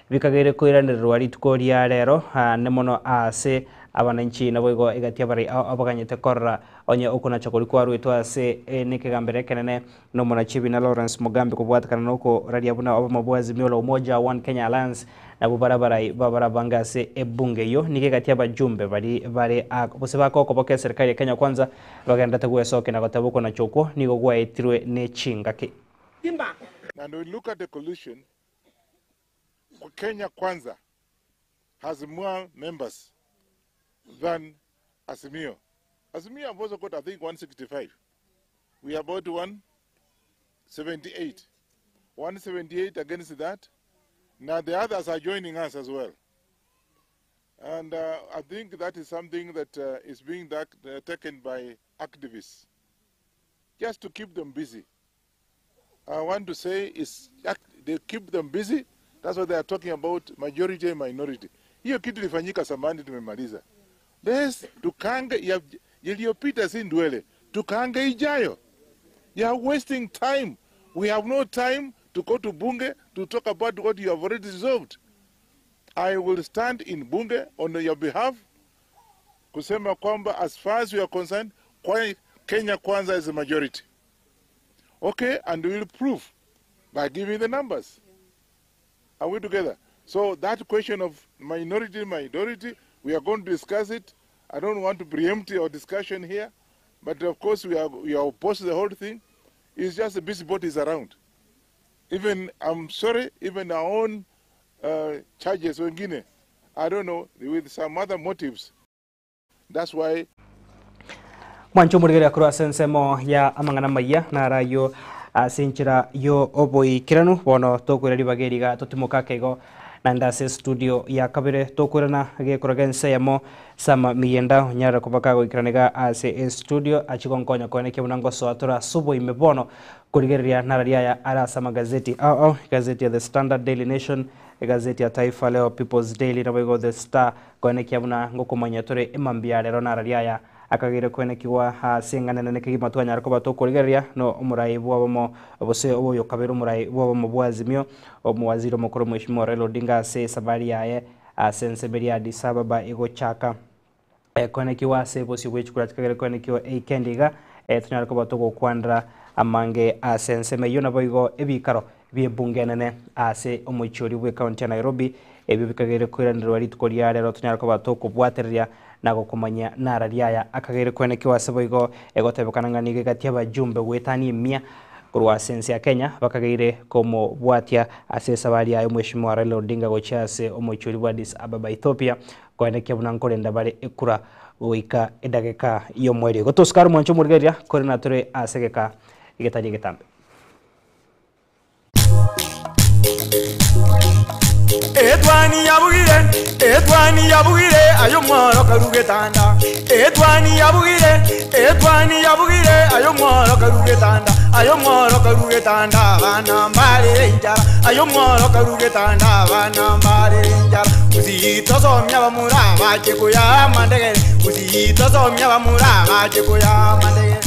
bikageire koiranererwa rituko ria rero ne mono ase abananchi naboigo egati y'abarai ao abaganyete korora onye okonacha koria kwarwetwe ase nekegambero ekenene Nomonachi buna Lawrence Mugambi kobwatekana nokoraria buna obomo bwa Azimio la Umoja One Kenya Alliance nabwo bare abarai b'abarabange ase ebunge eyio. Nigo egati abajumbe baria bare gose bakokoboka eserikari ya Kenya Kwanza bagenderete gwesokia na goteba okonacha okwo nigo gwaetirwe ne chingaki. And we look at the coalition, Kenya Kwanza has more members than Azimio. Azimio have also got, I think, 165. We are about 178. 178 against that. Now the others are joining us as well. And I think that is something that is being taken by activists, just to keep them busy. I want to say is they keep them busy. That's what they are talking about, majority and minority. Hiyo kitu ilifanyika zamani, tumemaliza. Let's tukange yaliyopita si ndwele, tukange ijayo. You are wasting time. We have no time to go to Bunge to talk about what you have already resolved. I will stand in Bunge on your behalf kusema kwamba as far as we are concerned, Kenya Kwanza is a majority. Okay, and we will prove by giving the numbers. Are we together? So that question of minority, minority, we are going to discuss it. I don't want to preempt our discussion here, but of course we are opposed to the whole thing. It's just the busybodies around. Even, I'm sorry, even our own charges wengine, I don't know, with some other motives. That's why Mwancho omorigereria korwa ase ensemo ya amang'ana amaya naro ayio ase enchera yo oboikeranu bono tokoira ribaga eri iga totimoke ake igo naende ase estudio ya kabere tokoirana gekora gia ense eyemo sama miyenda onyarire koba kagoikerana iga ase estudio achie gonkonya koenekia buna ngosoa tore ase oboime bono korigereria nararia aya are ase amagazeti ao ao egazeti ya The Standard, Daily Nation, egazeti ya Taifa Leo, People's Daily naboigo The Star koenekia buna ngokomanya tore emambia rero nararia aya. akagere kwenekigwa ase eng'ana enene kegima twanyara koba tokorigereria no omorai bwa obomo gose oyo kabere omorai bwa obomo bwa Azimio, omowaziri omokoro Mheshimiwa Raila Odinga ase esabari yaye ase ensemo ya Addis Ababa egochaka kwenekiwa ase bosio bwa echikura chikagere kwenekiwa eikendi iga tonyare koba togokwanera amange ase ensemo eywo. Nabo igo ebikaro bia ebunge enene ase omochie oria bwa ekaunti ya Nairobi ebio bikagere koiranerwa rituko ria rero, tonyare koba tokobwatereria na gokomanya nara riaya akagere kwenekiwa. Ase boigo egotebekana ng'a nigo egati abajumbe goetania emia korwa ase ense ya Kenya bakageire komobwatia ase esabari yaye Mheshimiwa Raila Odinga gochia ase omochie oria bwa Addis Ababa, Ethiopia, koenekia buna nkorenda bare ekura goika edageka ya omweri. Igo tosikare omwancho omorigereria kore natore ase egeka egetari egetambe. Etwani yabugire, etwani yabugire, ayo mworo karugetanda. Etwani yabugire, etwani yabugire, ayo mworo karugetanda. Ayo mworo karugetanda, abana mbarire injara. Ayo mworo karugetanda, abana mbarire injara. Usitosomia bamura bache kuya mandegere. Usitosomia bamura bache kuya mandegere.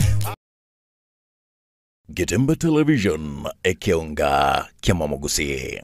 Getembe Television, ekeonga kia Mamagusi.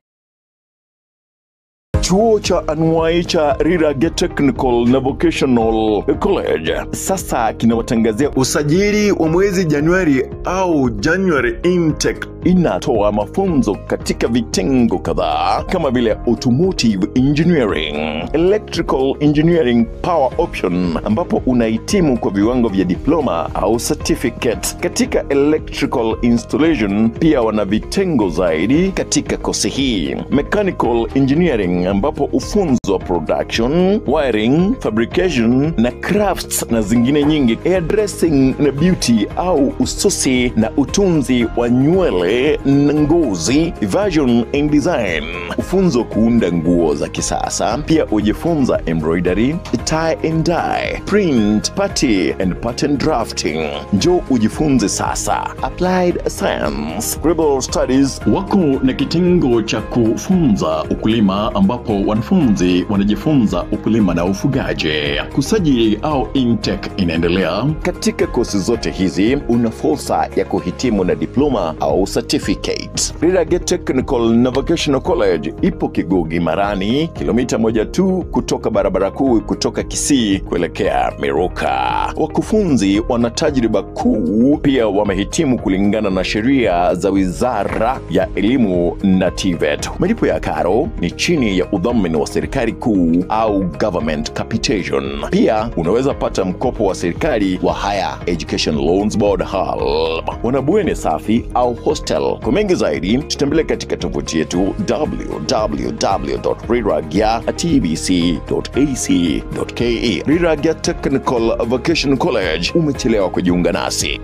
Chuo cha anuwai cha Rirage Technical na Vocational College sasa kinawatangazia usajili wa mwezi Januari au January intake. Inatoa mafunzo katika vitengo kadhaa kama vile automotive engineering, electrical engineering power option, ambapo unahitimu kwa viwango vya diploma au certificate katika electrical installation. Pia wana vitengo zaidi katika kosi hii, mechanical engineering, ambapo ufunzwa production, wiring, fabrication na crafts na zingine nyingi, hairdressing na beauty au ususi na utunzi wa nywele na ngozi, fashion and design, ufunzo kuunda nguo za kisasa. Pia ujifunza embroidery, tie and dye, print, party and pattern drafting. Njoo ujifunze sasa. Applied Science, Global Studies. Wako na kitengo cha kufunza ukulima ambapo wanafunzi wanajifunza ukulima na ufugaji. Kusajili au intake inaendelea. Katika kosi zote hizi una fursa ya kuhitimu na diploma au certificate. Rirage Technical na Vocational College ipo Kigogi Marani, kilomita 1 tu kutoka barabara kuu kutoka Kisii kuelekea Miruka. Wakufunzi wana tajriba kuu, pia wamehitimu kulingana na sheria za Wizara ya Elimu na TVET. Malipo ya karo ni chini ya udhamini wa serikali kuu au government capitation. Pia unaweza pata mkopo wa serikali wa Higher Education Loans Board HELB. Wana bweni safi au hostel. Kwa mengi zaidi tutembelee katika tovuti yetu www.riragya.tbc.ac.ke. Riragya Technical Vocational College, umechelewa kujiunga nasi.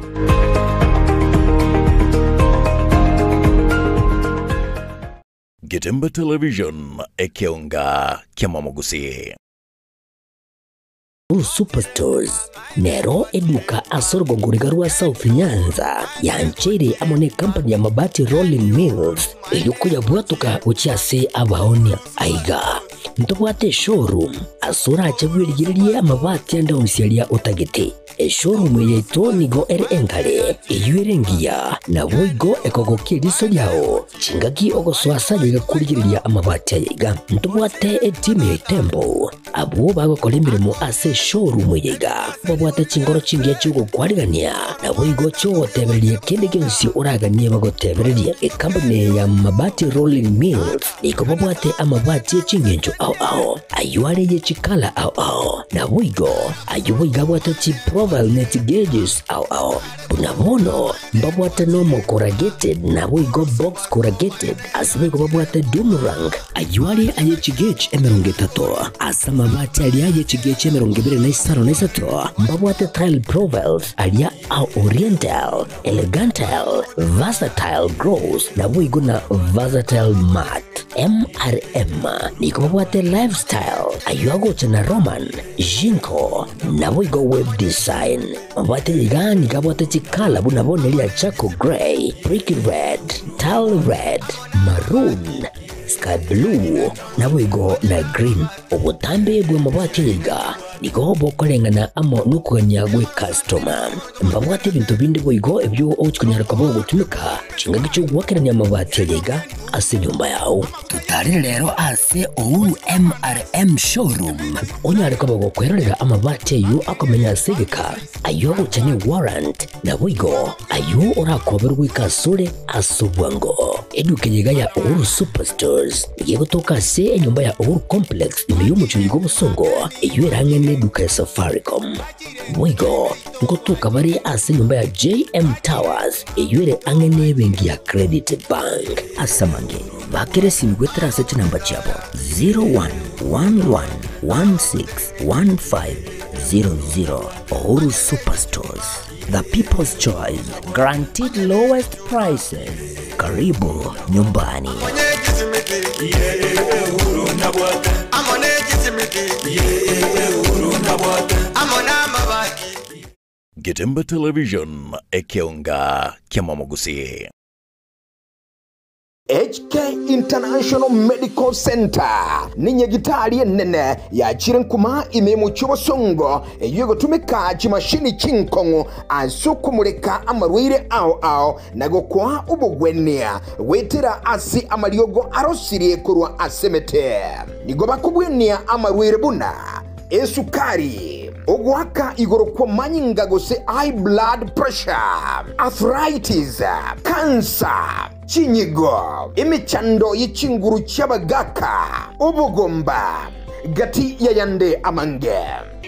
Getembe Television, ekeonga kia Mamagusi. Superstores nero eduka asorogongoriga rwa South Nyanza yanchere amo ne company ya Mabati Rolling Mills eyuko yabwatuka gochiase abaonia aiga ntobwate showroom asura achabwirigirerie amabati andaonsiaria otagete. Eshowroom yaito nigo ere engare eyuere ngiya nabo igo ekogokia eriso riao chingaki ogosoasa yegakurigereria amabati ayaiga. Ntobwate etimu ya Itembo abwo bagokora emirimo ase showroom yaiga babwate chingoro chingiya chiogokwarigania nabo igo chiogotebereria kende gionsi oraganie bagotebereria. Ekampani ya Mabati Rolling Mills nigo babwate amabati echingencho ao ao ayo are yechikala ao ao nabo igo ayo boiga abwate chiprofile net gauges ao ao buna bono mbabwate nomo corrugated nabo igo box corrugated ase boigo babwate doomerang ayo are ayechigechi 30 ase amabati aria ayechigechi 25 mbabwate tile profiles aria au oriental, elegantal, versatile gross nabo igo na versatile mat MRM niko babwate lifestyle ayo agocha na Roman Jinko nabo igo web design mabwate iga nikabwate chikala buna boneria charcoal grey, brick red, tile red, maroon, sky blue nabo igo na green. Obutambe bwa mabati iga Nigo bokoreng'ana amo nokogania gw'ekastoma. Mbabwate ebinto binde boigo ebio ogochia konyara koba ogotumeka chingaki chi'ogoakerania amabati aya iga ase enyomba yao. Totarere rero ase Uhuru MRM Showroom onyare koba gokwerorera amabati ayio akomenya ase egeka, ayio agocha ne warrant, naboigo ayio orakoberwe goika asore ase obwango. Eduka eye iga ya Uhuru Superstores nigo egotoka ase enyomba ya Uhuru Complex ime y'omochie oiga obosongo, eyio erang'e neduka ya Safaricom. Boigo ngotoka bare ase enyomba ya JM Towers eyio ere ang'e nebenki ya Credit Bank. Ase amange, bakera esimi goetera ase chinamba chiabo 0111161500. Uhuru Superstores, the people's choice, guaranteed lowest prices. Karibu nyumbani. Getembe Television, ekeonga kiamamogusi. HK International Medical Center ninyagitari enene yachire nkuma ime mu cy'obosongo eyo egotumika chimashini chinkong'u ase okomureka amarwaire ao ao na gokwa obogwenia gwetera ase amariogo arosirie korwa ase emete. Nigo bakobwenia amarwaire buna esukari, ogwaka igoro kwa manyinga gose high blood pressure, arthritis, cancer, chinyigo, emechando y'echinguru chi'abagaka, obogomba, gati y'ayande amange.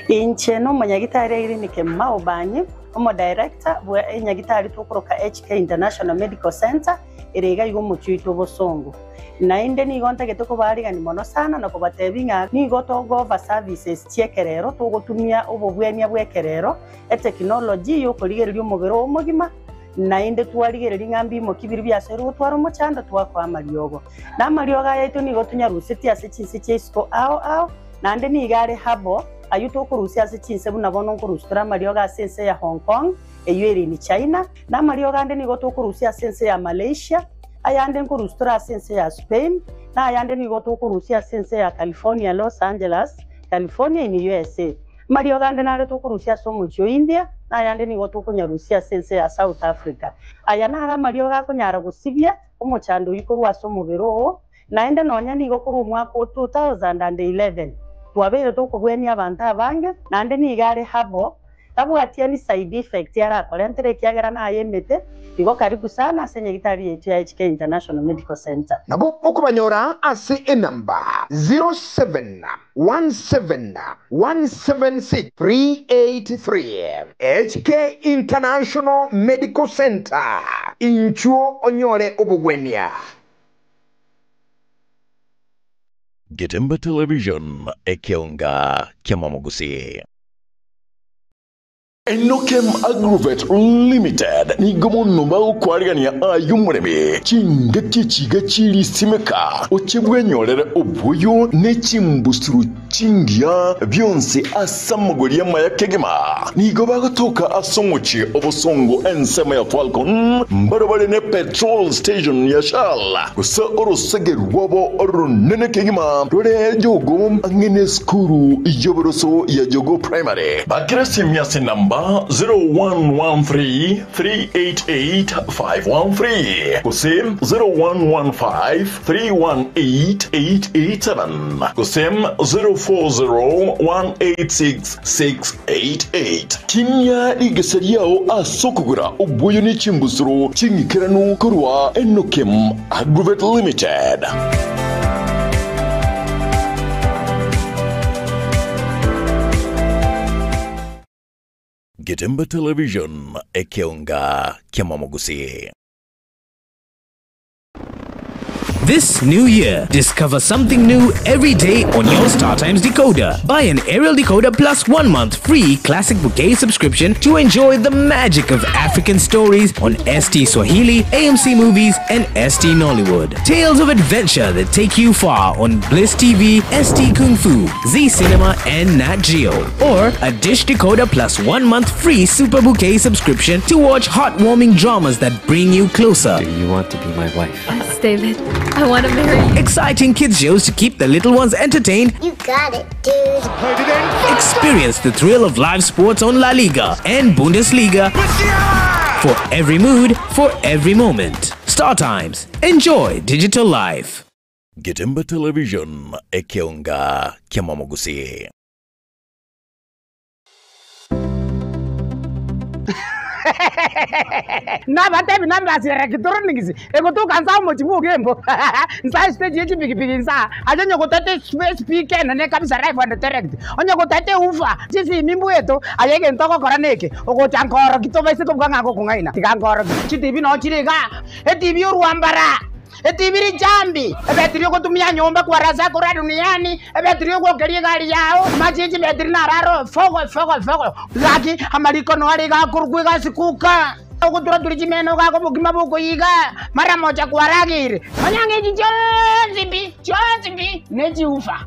Inche nomonyagitari Irene Kemuma Obanyi, omodirector bwa enyagitari tokoroka HK International Medical Centre ere iga iga omochie oito obosongo. Naende nigo ntagete kobaarigania mono sana na kobatebia ng'a nigo togo-offer services chi'ekerero, togotumia obobwenia bw'ekerero, etekinology y'okorigereria omobere oo omogima, naende twarigereria ng'a mbimoki biria biasoirwe gotwara omochando twakoa amariogo. Na amariogo aya aito nigo tonyarusetie ase chinse chia isiko ao ao, naende nigo are herbal, ayio tokorusia ase chinse buna bono nkorusia tore amariogo ase ense ya Hong Kong, eyio ere in China, na amariogo ande nigo tokorusia ase ense ya Malaysia, ayande nkorusia tore ase ense ya Spain, na ayande nigo tokorusia ase ense ya California, Los Angeles, California in USA. Amariogo ande nare tokorusia ase omochie o India, na ayande nigo tokonyarusia ase ense ya South Africa. Aya naro amariogo akonyara gosibia omochando oyio korwa ase omobere oo, naende nonya nigo korwa omwaka o 2011 twabeire tokobwenia abanto abange, naende nigo are herbal, tabwati any side effect arakorentere ekiagera naye emete, igo karibu sana ase nyagitari yaito ya HK International Medical Centre. Nabo okobanyora ase enamba 0717176383. HK International Medical Centre, inchuo onyore obogwenia. Getembe Television, ekeonga kiamamogusi. Enokem Agrovet Limited nigo mono bagokwarigania aye omoremi chingaki echiga chirisimeka, oche bwenyorere oboyo ne chimbusuro chingiya bionsi ase amagori amaya kegima. Nigo bagotoka ase omochie obosongo ensemo ya Falcon, mbarabare ne petrol station ya Shell, gose orosege rwabo oronene kegima rore Jogoo ang'e nesukuru y'oboroso ya Jogoo Primary. Bakera esimi ase enamba 0113 388 513 gose 0115 318 887 gose 040 186 688. Tinia rigesa riao ase okogora obwoyo ne chimbusuro ching'ikeranu korwa Enokem Agrovet Limited. Getembe Television, ekeonga kiamamogusi. This new year, discover something new every day on your StarTimes decoder. Buy an aerial decoder plus 1 month free Classic Bouquet subscription to enjoy the magic of African stories on ST Swahili, AMC Movies, and ST Nollywood. Tales of adventure that take you far on Bliss TV, ST Kung Fu, Z Cinema, and Nat Geo. Or a dish decoder plus 1 month free Super Bouquet subscription to watch heartwarming dramas that bring you closer. Do you want to be my wife? Yes, David. I want to marry you. Exciting kids shows to keep the little ones entertained. You got it, dude. Experience the thrill of live sports on La Liga and Bundesliga. For every mood, for every moment. Star Times. Enjoy digital life. Getembe Television ekeonga kiamamogusi. Nabatebi nambasi electronics egotoka nsa omochi bwa ogembo nsa stage ye chipikipiki nsa aye onye gotete speaker enene kabisa live and direct onye gotete ufa chisimi mbweto aye egento ogokora neke ogocha nkoroki tobaise kobua ng'a ngokong'aina tiga nkoroki chitibi no chire igaa etibi orwambara etibi richambi ebetiri ogotumia nyomba kwarasa korwa duniani ebetiri ogwokeria egari yao amache ye chibetiri naro aro fogo fogo fogo gaki amariko no are iga akorokwa egasi kuka ogotura turi chimeno gako obokima bokoiga mara moja kwaragire nonya ng'a echi chionsi pi chionsi pi ne chiufa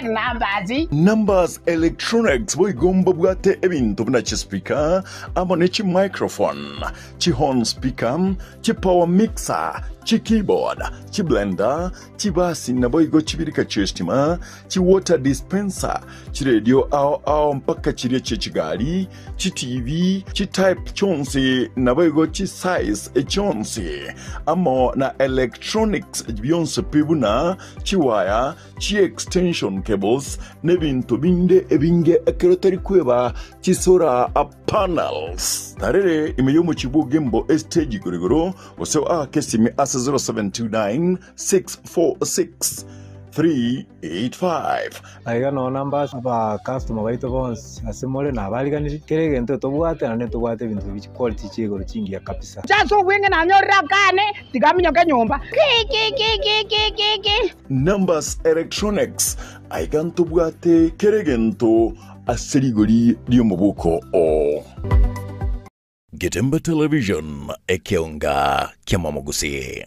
numbers. Numbers Electronics boigo mbabwate ebinto buna chispeaker amo ne chimicrophone, chihorn speaker, chipower mixer, chikeyboard, chiblender, chibasi naboigo chibirika chi'estima, chiwater dispenser, chiredio ao ao mpaka chiria chi'echigari, chiTV, chitype chionsi naboigo chisize chionsi, amo na electronics bionsi pi buna chiwaya, chiextension cables, nebinto binde ebinge ekero tari kweba chisora panels. Tarere ime y'omochie bw'Ogembo estage igoro igoro, gose oake esimi ase 0729 646 385. Aiga noo namba aba customer baito bonsi ase more nabariganirie, kera egento tobwate naende ntobwate ebinto bi chiquality chia igoro chingiya kabisa. Inche ase obweng'e nanyorire akane, tiga aminyoke nyomba. Ki-ki-ki-ki-ki-ki-ki. Numbers Electronics, aiga ntobwate kera egento ase rigori ri'omoboko oo. Getembe Television, ekeonga ki'amamogusii.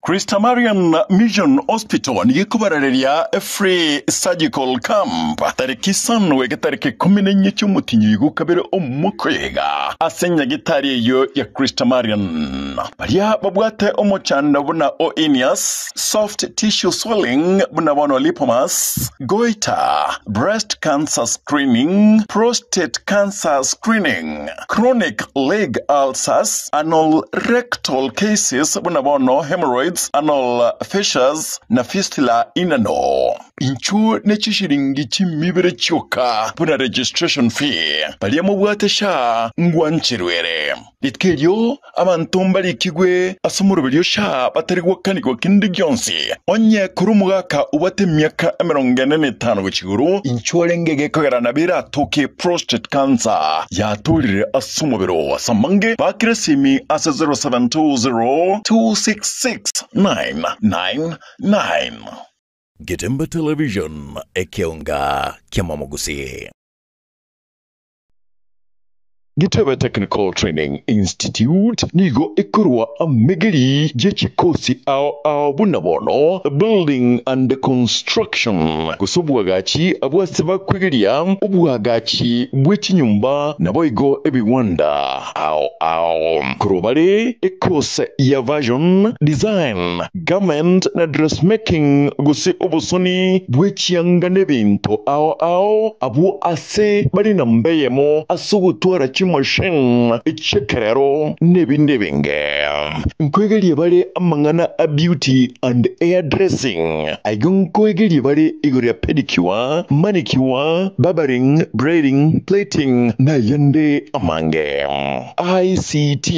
Christamarian Mission Hospital nigo ekobarareria Free Surgical Camp tariki isano goika tariki ikomi na inye chi'omotinyi oigo kabere omwaka oyo iga ase nyagitari eyio ya Christamarian. Baria babwate omochando buna o hernias, soft tissue swelling buna bono lipomas, goiter, breast cancer screening, prostate cancer screening, chronic leg ulcers, anal rectal cases buna bono hemorrhoids, anal fissures, na fistula inano. Inchuo ne chishiringi chimibere chioka buna registration fee. Baria mobwate sha ngwancherwere. Rituko erio abanto mbarikigwe ase omoroberio sha batari gwakanigwa kende gionsi. Onye korwa omogaka obwate emiaka emerongo ene na etano gochia igoro, inchuo orenge gekogera nabo eratoke prostate cancer yatorire ase omobere oo. Ase amange, bakire esimi ase 0720 266 999. Getembe Television, ekeonga ki'amamogusii. Gitebe Technical Training Institute nigo ekorwa amegeri ye chikosi ao ao buna bono Building and Construction gose obwagachi abwase bakwegeria obwagachi bwe chinyomba naboigo ebiwanda ao ao. Korwa bare ekose ya Version, Design, Garment na Dressmaking gose obosoni bwe chianga nebinto ao ao abwo ase bare namba eyemo ase ogotwara chimachine chi'ekerero nebinde ebinge. Nkoegerie bare amang'ana a beauty and hair dressing. Aiga nkoegerie bare igoro ya pedicure, manicure, barbering, braiding, plaiting nayende amange. ICT,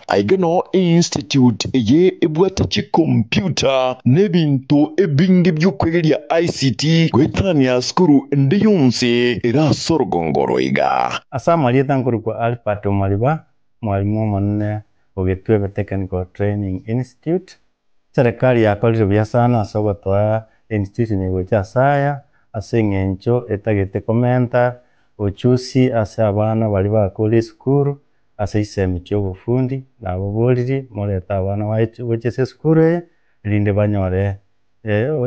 Aiga noo einstitute eye ebwate chicomputer nebinto ebinge biokwegeria ICT goetania sukuru ende yonsi ere ase orogongo roiga. Ase amarieta nkorokwa Albert Omariba, mwalimu omonene o Gitwebe Technical Training Institute. Eserekari yakorire buya sana ase ogotoa institution eye gocha ase aya, ase eng'encho etagete komenta ujuzi ase abana baria bakure esukuru, ase chisemi chia obofundi, nababoriri morete abana baito gocha ase esukuru eye, erinde banyore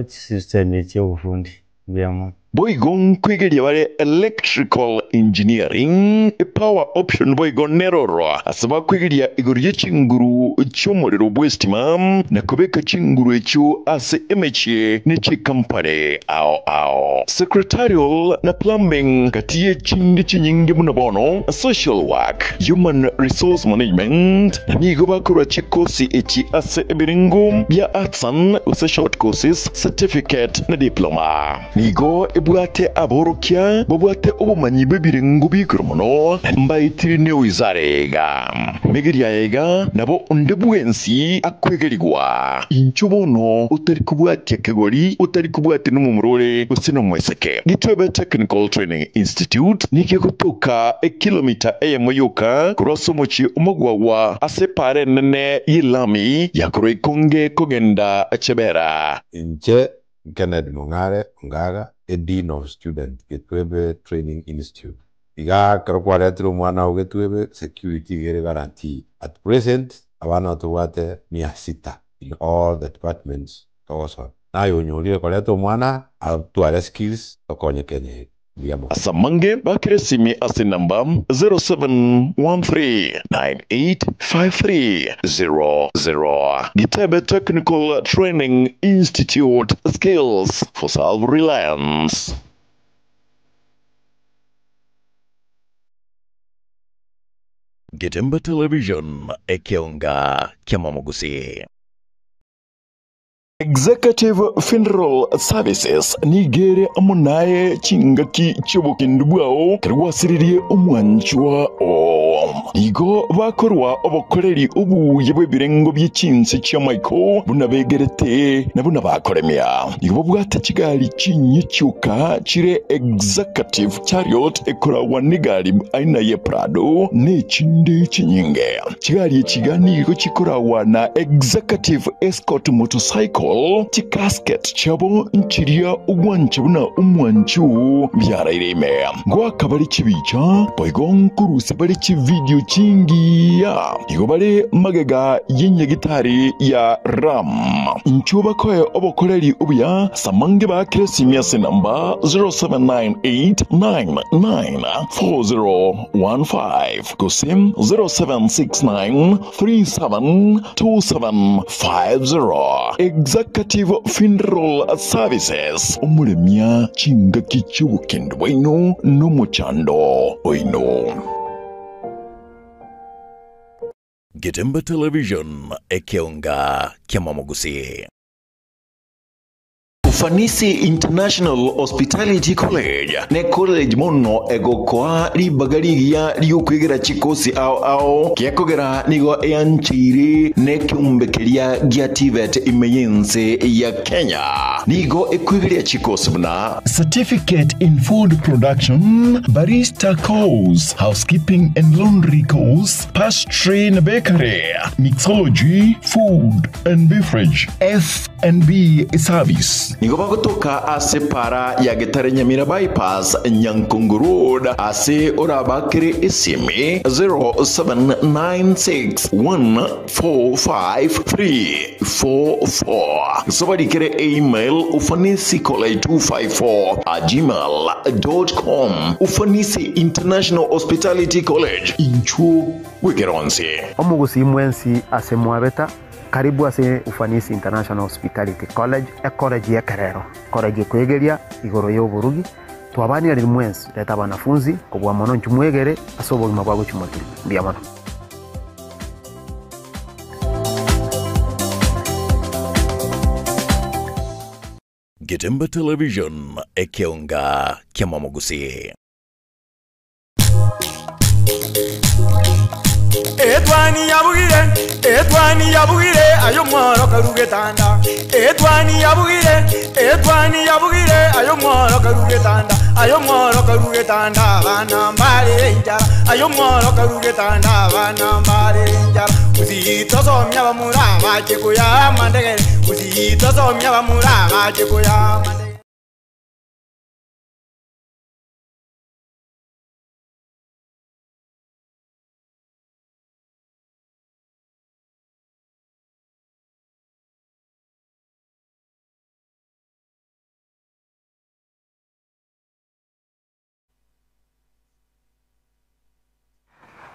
chisemi chia obofundi, mbuya mono. Boigo nkwegeria bare electrical engineering, power option boigo neroro ase bakwegeria igoro ye chinguru chi'omorero bw'estima na kobeka chinguru echio ase emechie ne chikampani ao ao. Secretarial na plumbing gati ye chinde chinyinge buna bono social work, human resource management na nigo bakorwa chikosi echi ase ebirengo bia arts and gose short courses, certificate na diploma. Nigo ebwate aborokia babwate obomanyi bw'ebirengo bi'igoro mono, na mbaetire neoizare iga. Megeria aye iga, nabo onde bwensi akwegerigwa. Inchuo bono otari kobwatia kegori, otari kobwatia nomomura ore gose nomoiseke. Gitwebe Technical Training Institute nigo egotoka ekilomita eyemo yoka korwa ase omochie omogwagwa ase epaara enene y'elami ya korwa Ikonge kogenda Chebera. Inche Kennedy Mong'are Ongaga, e Dean of Student, Getwebe Training Institute. Iga ekero kwaretire omwana oo Getwebe, security iga ere guarantee. At present, abana tobwate mia sita in all the departments togosoma. Naye onyorire koreta omwana atware skills tokonye Kenya eye. Mbuya mono. Ase amange bakere esimi ase enamba 0713985300. Gitebe Technical Training Institute, skills for self-reliance. Getembe Television, ekeonga ki'amamogusii. Executive Funeral Services nigo ere amo naye chingaki chi'obokendu bwao ekero gwasiririe omwanchwa oo. Nigo bakorwa obokoreri obuya bw'ebirengo bie chinse chi'amaiko buna begerete na buna bakoremia. Nigo babwate chigari chinyia chioka chire Executive Chariot ekoragwa negari aina ye Prado nechinde chinyinge. Chigari echi iga nigo chikoragwa na Executive Escort Motorcycle, chicasket chiabo nchiria ogwancha buna omwanchi oo biaraire ime. Ngoaka bare chibicha, boigo nkorusia bare chividio chingiya. Igo bare magega y'enyagitari ya Ram. Inchuo bakoe obokoreri obuya ase amange baakere esimi ase enamba 0798994015. Gose 0769372750. Executive Funeral Services, omoremia chingaki chi'obokendu bwaino nomochando oino. Getembe Television, ekeonga ki'amamogusii. Ufanisi International Hospitality College ne college mono egokoa ribaga rigiya riokwegera chikosi ao ao, gekogera nigo eancheire nekeombe keria gia TVET ime y'ense ya Kenya. Nigo ekwegeria chikosi buna Certificate in Food Production, Barista Course, Housekeeping and Laundry Course, Pastry na Bakery, Mixology, Food and Beverage, F&B Service. Nigo bagotoka ase para ya Getare Nyamira Bypass, Nyankongo Road, ase orabakere esimi 0796145344. Gose obarikere email ufanisicollege254@gmail.com. Ufanisi International Hospitality College, inchuo bw'ekeronsi. Omogusii mwensi ase mwabeta, karibu ase Ufanisi International Hospitality College, ecollege y'ekerero, college ekoegeria igoro y'oborugi. Twabanire mwensi, reta abanafunzi, kobua mono inchu mwegere ase obogima bwa gochia motwe. Mbuya mono. Getembe Television, ekeonga ki'amamogusii. Etwani yabugire, etwani yabugire, ayo mworo karugetanda. Etwani yabugire, etwani yabugire, ayo mworo karugetanda. Ayo mworo karugetanda, bana mbare njara. Ayo mworo karugetanda, bana mbare njara. Usitosomya bamura bache kuya mandegere. Usitosomya bamura bache kuya mandegere.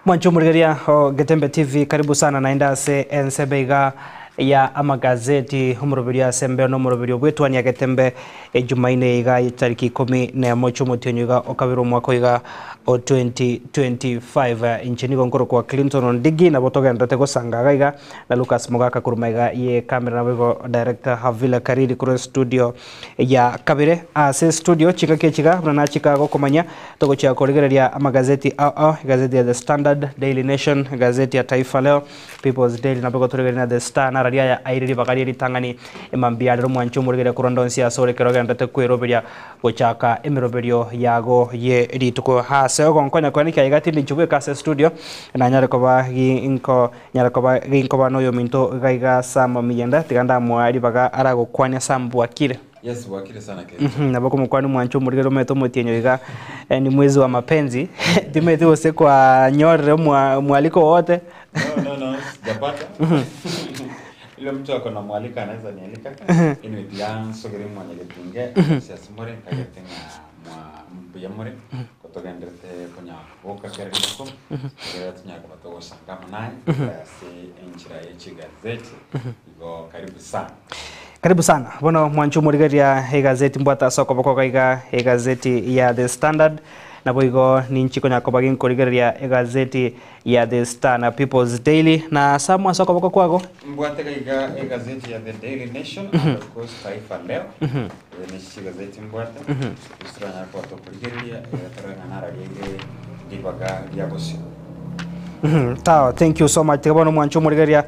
Mwanche omorigereria o Getembe TV, karibu sana naende ase ensebe iga ya amagazeti omoroberio ase embeo na omoroberio bw'etwani ya Getembe ejumaine iga ye chitariki ikomi nemo chi'omotienyi iga okabere omwaka iga o 2025. Inche nigo nkorokwa Clinton Ondigi nabo togenderete gosanga iga iga na Lucas Mogaka korwa maiga ye camera naboigo director Havila Kariri korwa estudio ya kabere ase studio chingaki echi iga buna nachika gokomanya togochia korigereria amagazeti ao ao egazeti ya The Standard, Daily Nation, egazeti ya Taifa Leo, People's Daily nabo igo na The Star nararia aya aire ribaga rie ritang'ani emambia arero mwanche omorigereria korwa ndonsi ase ore ekero ogenderete kweroberia gochaka emeroberio yago ye rituko ase ogonkonya kwane kiaiga tindi inche bweka ase studio nanyare koba ginko nyare koba ginkoba noyominto iga iga Sam Miyenda tiga ndamoa ribaga aragokwania Sam bwakire. Yes, bwakire sana Kate. Nabo komokwania omwancho omorigere omanyete omotienyi iga ni mwezi wa mapenzi timanyeti gose kwanyorire omwa omwaliko wowote. No, no, no, sijapata. Ile mtu ako na mwalika anaweza nialika. Anyway, tiga nsogere mwanyagetinge, ase ase more nkagete ng'a mwa mbuya more, kotogenderete konya koboka kera rituko, ekero tonya koba togosanga amo naye, ase enchera ye chigazeti, igo karibu sana. Karibu sana. Bono mwanche omorigereria egazeti mbwate ase okoboko iga iga egazeti ya The Standard naboigo ninchi konya koba ginkorigereria egazeti ya The Star na People's Daily na Sam ase okoboko kwago. Mbwate iga iga egazeti ya The Daily Nation and of course Taifa Leo. Eye nechi chigazeti mbwate. Gose toranyare koba tokorigereria ekero torore ng'a nararieire ribaga ria bosio. Sawa, thank you so much. Tiga bono mwanche omorigereria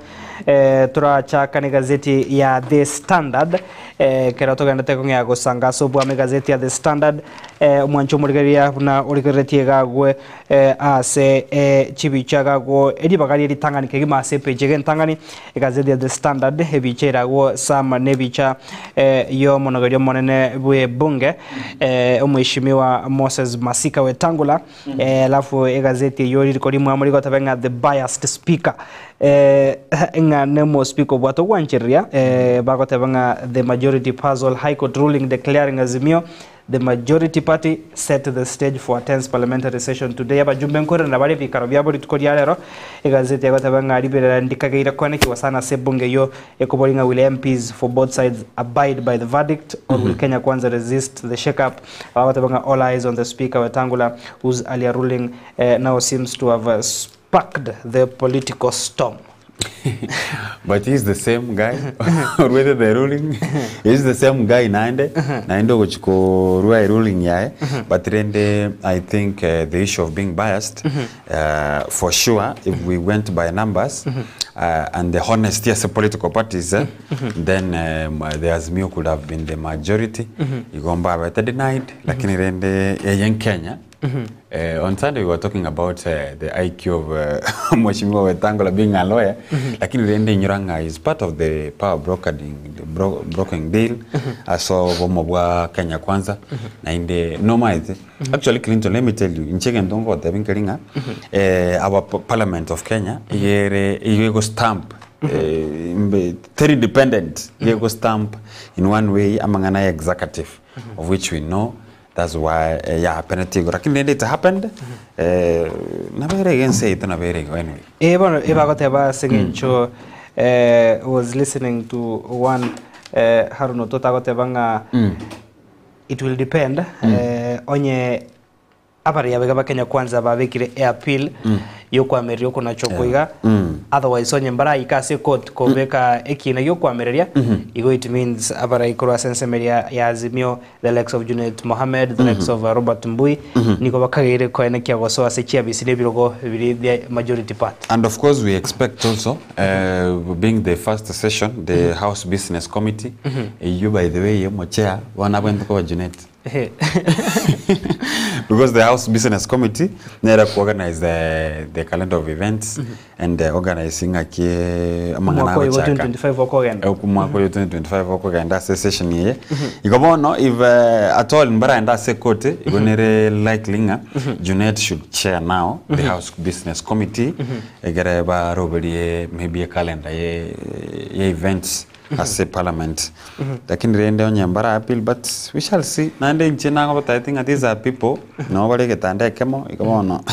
eh, torachaka na egazeti ya The Standard eh, ekero togendete kong'ea gosanga ase obwamo egazeti ya The Standard eh, omwanche omorigereria buna origereretie iga agwe eh, ase eh, chibicha iga agwo eribaga rie ritang'ani kegima ase epage iga entang'ani egazeti ya The Standard ebicha ere agwo sama na ebicha eh, y'omonogeria omonene bw'ebunge eh, omweshimiwa Moses Masika Wetangula Eh, alafu egazeti eyio ririko rimwamo rigoteba ng'a the biased speaker eh, ng'a nemo speaker obwate ogwanchereria eh, bagoteba ng'a the majority puzzle high court ruling declaring azimio the majority party set the stage for a tense parliamentary session today abajumbe nkorerana bare ebikaro biabo rituko ria rero egazeti egoteba ng'a riberera ndikageire koenekiwa sana ase ebunge eyio Ekobori ng'a will MPs for both sides abide by the verdict or will Kenya Kwanza resist the shake up? Bagoteba ng'a all eyes on the Speaker Wetangula whose earlier ruling now seems to have sparked the political storm. But he's the same guy orwete the ruling he's the same guy naende naende ogochi korwa eruling yaye but rende I think the issue of being biased For sure if we went by numbers and the honesty ase political parties then the Azimio could have been the majority igo mbabete denied lakini rende eye nkenya on Sunday we were talking about the IQ of Mheshimiwa Wetangula being a lawyer lakini rende inyora ng'a is part of the power brokering, bro, brokering deal ase obomo bwa Kenya Kwanza naende nomaete Actually Clinton let me tell you inche egento ngogotebia nkeri ng'a eh, our parliament of Kenya iga ere iga ego stamp eh, mbe teri dependent iga ego stamp in one way amang'ana ya executive of which we know that's why eh, ya happenete igo lakini rende it happened eh, nabo ere iga ense yaito nabo ere igo anyway. Eh, bono ebagoteba ase eng'encho eh, was listening to one eh, Harun Otot agoteba ng'a It will depend onye abaria abaiga ba Kenya Kwanza babekire eappeal yokwamereria okonacha oko iga otherwise onye mbaraika ase ecourt kobeka ekina giokwamereria igo it means abarai korwa ase ensemo eria ya Azimio the likes of Junet Mohamed the likes of Robert Mbui nigo bakageire koenekia gosoa ase chiabisi na ebirogo biri bia majority part. And of course we expect also being the first session the house business committee Eyio by the way omochea bono abwenerete koba Junet. Because the house business committee nere ku organize the, the calendar of events and organize ng'aki amang'ana Omwaka oyo bwa agochaka. 2025 okogenda. Omwaka oyo 2025 okogenda ase session eye. Igo bono if at all mbaraende ase court igo nere likely ng'a Junet should chair now the house business committee egere baroberie maybe a calendar ye ye events. Ase parliament. Lakini rende onye mbara appeal but we shall see. Naende inche nagobatebeti ng'a these are people nabo bare egetanda ekemo igo bono.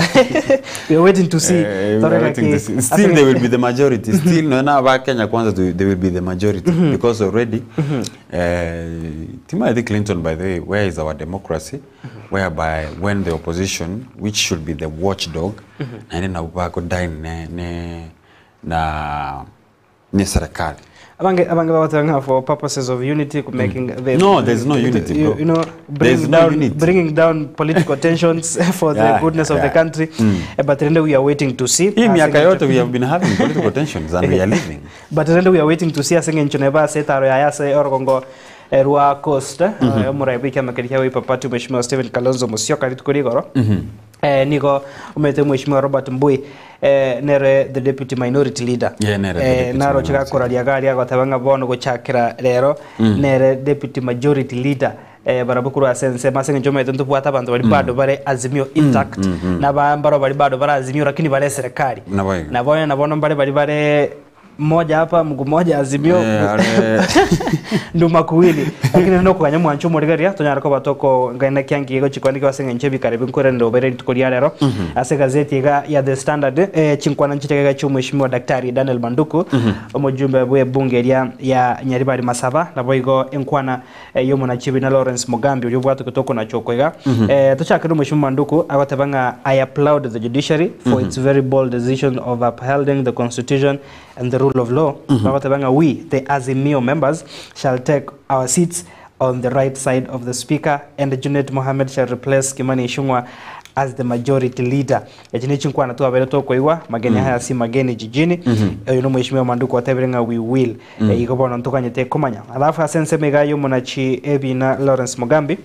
We are waiting to see. Eh, we are Tore waiting to ng'aki see. Still they will be the majority. Still nonya na aba Kenya kwanza they will be the majority because already eh, timanyeti Clinton by the way where is our democracy whereby when the opposition which should be the watchdog naende nabwo bako dine ne ne na ne serikali. Abange abange bagoteba ng'a for purposes of unity making the No, there's no unity, you, bro. you know There's bringing no down unity. bringing down political tensions for the goodness of the country. But rende we are waiting to see. Hii Ase miaka eng'encho- yote we have been having political tensions and we are living. But rende we are waiting to see ase eng'encho neba ase etaro yaye ase orogongo rwa Coast omorai bwa ekiama keria kia Wiper Party Mheshimiwa Stephen Kalonzo Musyoka rituko rigoro. Nigo omanyete Mheshimiwa Robert Mbui nere the deputy minority leader. Yeah, nere the deputy Naroche minority gakoraria iga aria agoteba ng'a bono gochakera rero nere deputy majority leader barabwo korwa ase ensemo ase eng'encho omanyete ntobwate abanto baria bado bare Azimio intact na aba mbaro baria bado bare Azimio lakini bare eserekari. Nabo igo. Nabo onye na bono mbare baria bare moja hapa mguu moja Azimio Are nduma kuwili lakini nokoganya mwancho omorigereria tonyare koba tokogaina kiangi igo chikwaniki ase eng'encho ebikare binkorenera obeire rituko ria rero ase egazeti iga ya The Standard chinkwana nchire iga chia omweshimiwa Daktari Daniel Manduku omojumbe bwe ebunge eria ya Nyaribari Masaba naboigo enkwana yomonachibina Lawrence Mugambi oria obwatokete okonacha oko iga. Tochake na omweshimiwa Manduku agoteba ng'a I applaud the judiciary for its very bold decision of upholding the constitution and the rule of law. Bagoteba ng'a we the Azimio members shall take our seats on the right side of the speaker and Junet Mohamed shall replace Kimani Ichung'wa as the majority leader. Echi ne chinkwana twabeire tokoigwa mageni aya si mageni jijini. Oyo no mweshimiwa Manduku otebire ng'a we will. Igo bono ntoganyete komanya. Alafu ase ensemo iga y'omonachi ebina Lawrence Mugambi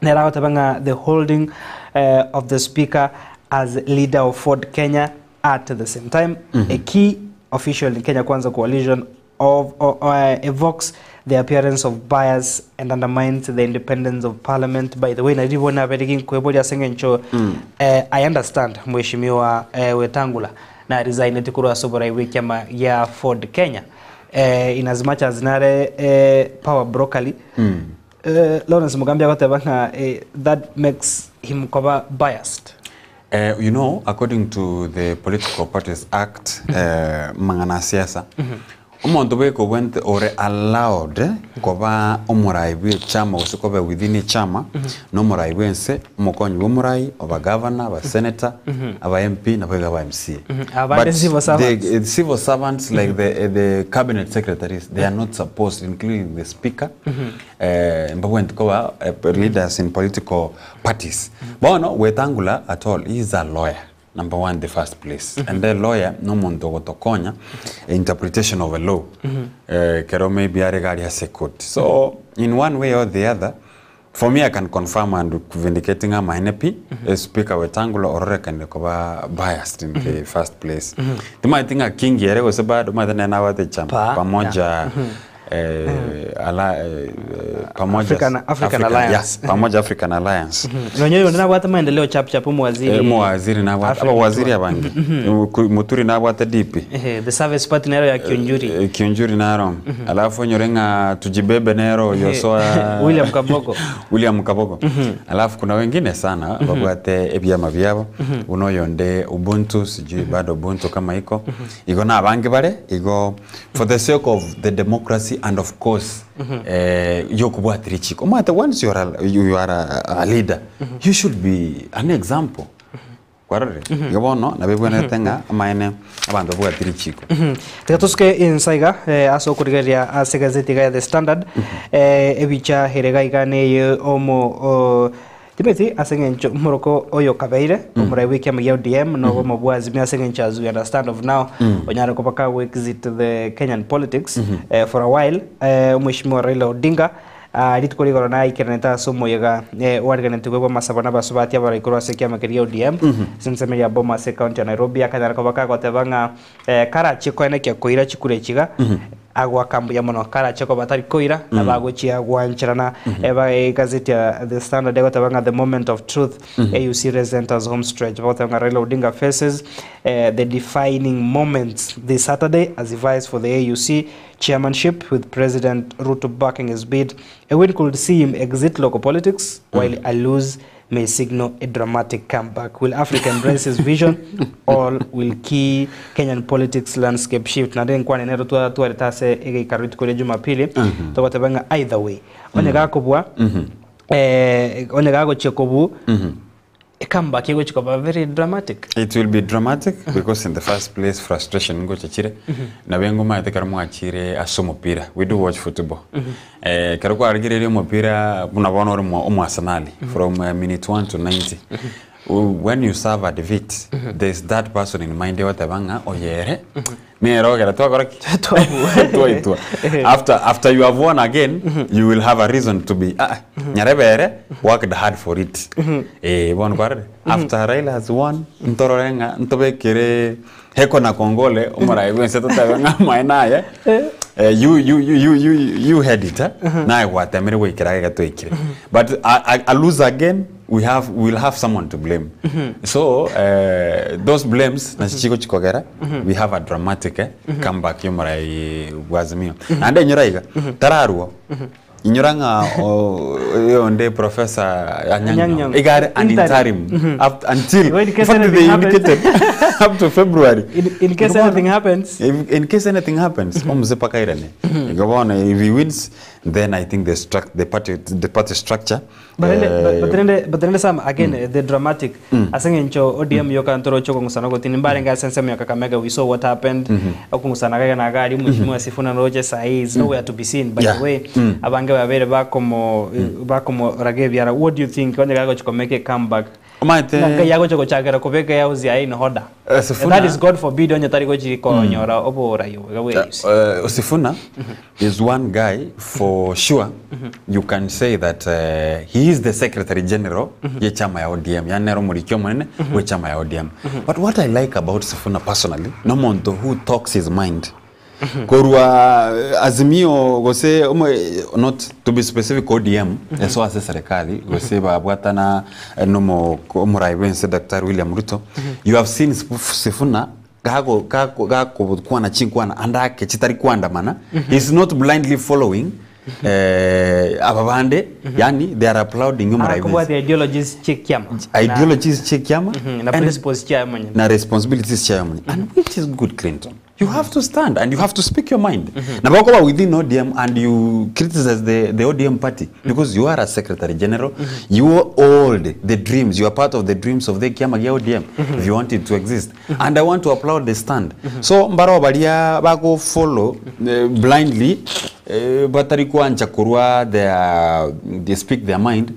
nere agoteba ng'a the holding of the speaker as leader of Ford Kenya at the same time a key official in Kenya Kwanza coalition of evokes the appearance of bias and undermines the independence of parliament. By the way, nari bono nabere ginkweboria ase eng'encho I understand mheshimiwa Wetangula na resignete korwa ase oborai bwa ekiama gia Ford Kenya in as much as nare power brokerly Lawrence Mugambi agoteba ng'a that makes him koba biased. You know, according to the Political Parties Act, mang'ana a siasa, omonto bweka obwente ore allowed koba omorai bwe echama gose koba within echama, na omorai bwe ense, omokonyi bwa omorai, oba governor, aba senator, aba MP, naboigo aba MCA. Abande But civil the servants. civil servants like the cabinet secretaries, they are not supposed, including the speaker, mbabwenti koba leaders in political parties. Bono Wetangula at all, he is a lawyer, number one in the first place. And the lawyer, no omonto ogotokonya interpretation of a law. Kero maybe are gari ase court. So in one way or the other, for me I can confirm and vindicating ama NP, Speaker Wetangula ororekane koba biased in the first place. Timaeti ng'a kingi ere gose bado maete nene abate chama Pa, pamoja ala, pamoja African Alliance. Yeah, pamoja African Alliance. Nonye oyo nabwate maendeleo chap chap omwaziri. Omwaziri nabwate African abawaziri Tour. abange. Muturi nabwate DP. The service party nero ya Kiunjuri. Kiunjuri naro. Alafu onyore ng'a tujibebe nero yosoa William Kabogo. William Kabogo. Alafu kuna wengine sana babwate ebyama byabo. Unoyonde Ubuntu sijui bado Ubuntu kama iko. Igo na abange bare igo for the sake of the democracy and of course yokubwatira chiko. Omate once you are a leader, you should be an example. Kwarore. Igo bono nabibwenerete ng'a amaene abanto babwatire chiko. Tiga tosuke insaiga ase okorigereria ase egazeti iga ya The Standard ebicha ere iga iga neye omo timeti ase eng'encho omoroko oyo kabeire omorai bwa ekiama gia ODM nobo omobua Azimio ase eng'encho as we understand of now onyare koba kago exit the Kenyan politics for a while omweshimiwa Raila Odinga rituko rigoro naikeranete ase omoyega oariganetigwe bwa amasabo na abasubati abarai korwa ase ekiama keria ODM ase ya Boma ase county ya Nairobi akanyara koba kagoteba ng'a karachie koenekia koira chikura echiga. Agoaka mbuya mono karache koba tari koira na bagochia gwancherana. Eba egazeti ya The Standard egoteba ng'a the moment of truth AUC race enters home stretch. Bagoteba ng'a Raila Odinga faces the defining moments this Saturday as he vies for the AUC chairmanship with President Ruto backing his bid. A win could see him exit local politics while a lose may signal a dramatic comeback. Will Africa embrace his vision or will key Kenyan politics landscape shift? Naende nkwane nero twarete ase egeikaro rituko ria Jumapili togoteba ng'a either way onye gakobua onye gagochia kobuu e comeback egochia koba very dramatic. It will be dramatic because in the first place frustration ngocha chire nabo engomaete ekero mwachire ase omopira we do watch football Ekero kwarigereire omopira buna bono ore omoarsenali from minute 1 to 90 when you serve a defeat there is that person in mind ogoteba ng'a oyo ere nere ogera twakora ki? Twaitwa. After after you have won again you will have a reason to be ah nyarebe ere worked hard for it. Eh bono kwarorire? After Raila has won ntorore ng'a ntobekere Heko na kongole omorai bwense totebe ng'a amaene aye eh, you, you, you, you, you, you had it eh? Naye gwatemire goikera gega twaikire but a lose again we have we will have someone to blame so eh, those blames nachi chigochi kogera we have a dramatic eh, comeback yomorai bwa Azimio naende inyora iga tararwo Inyora ng'a oyonde Professor Anyang' Anyang' Nyong'o Nyong'o. iga are an Interim. interim up until Well, in in case fact anything they happens. indicated up to February. In case Igo bono- anything happens. If, in case anything happens, omuze paka airane. Igo bono if he wins, then I think the struct, the party structure But rende, eh, but rende, but rende Sam, again, the dramatic, ase eng'encho ODM yoka ntoroche okong'usana ogotini, mbarenge ase ensemo ya Kakamega, we saw what happened, okong'usana gaiga na iga aria, Mheshimiwa Sifuna noroche sahi is nowhere to be seen, by the way, abange babeire bakomo, bakomoraga ebiara, what do you think, onye gagochi ko make a comeback, Omanyete- ng'a nkai agocha gochakera kobeka ehouse yaye in order, Sifuna- that is God forbid onye tari gochi konyora oborai obo iga bwa AUC. Sifuna is one guy for sure you can say that he is the secretary general ye chama ya ODM yani nere omoriki omonene bwe chama ya ODM but what I like about Sifuna personally nomonto who talks his mind korwa Azimio gose not to be specific ODM eso ase serikali gose babwatana nomo omorai bwense Daktari William Ruto you have seen Sifuna Gago gago gakobokwana chinkwana ande ake chitari koandamana, he is not blindly following eh, aba bande, yani they are applauding human rights. Akobwatia ideologies chi'ekiama. Ideologies chi'ekiama Na and principles chiaye monyene. na responsibilities chiaye monyene and which is good Clinton. You have to stand and you have to speak your mind. Nabo okoba within ODM and you criticize the ODM party because you are a secretary general, you hold the dreams, you are part of the dreams of the kiama gia ODM if you want it to exist. And I want to applaud the stand. So mbaro baria bago follow blindly batari kwancha korwa their they speak their mind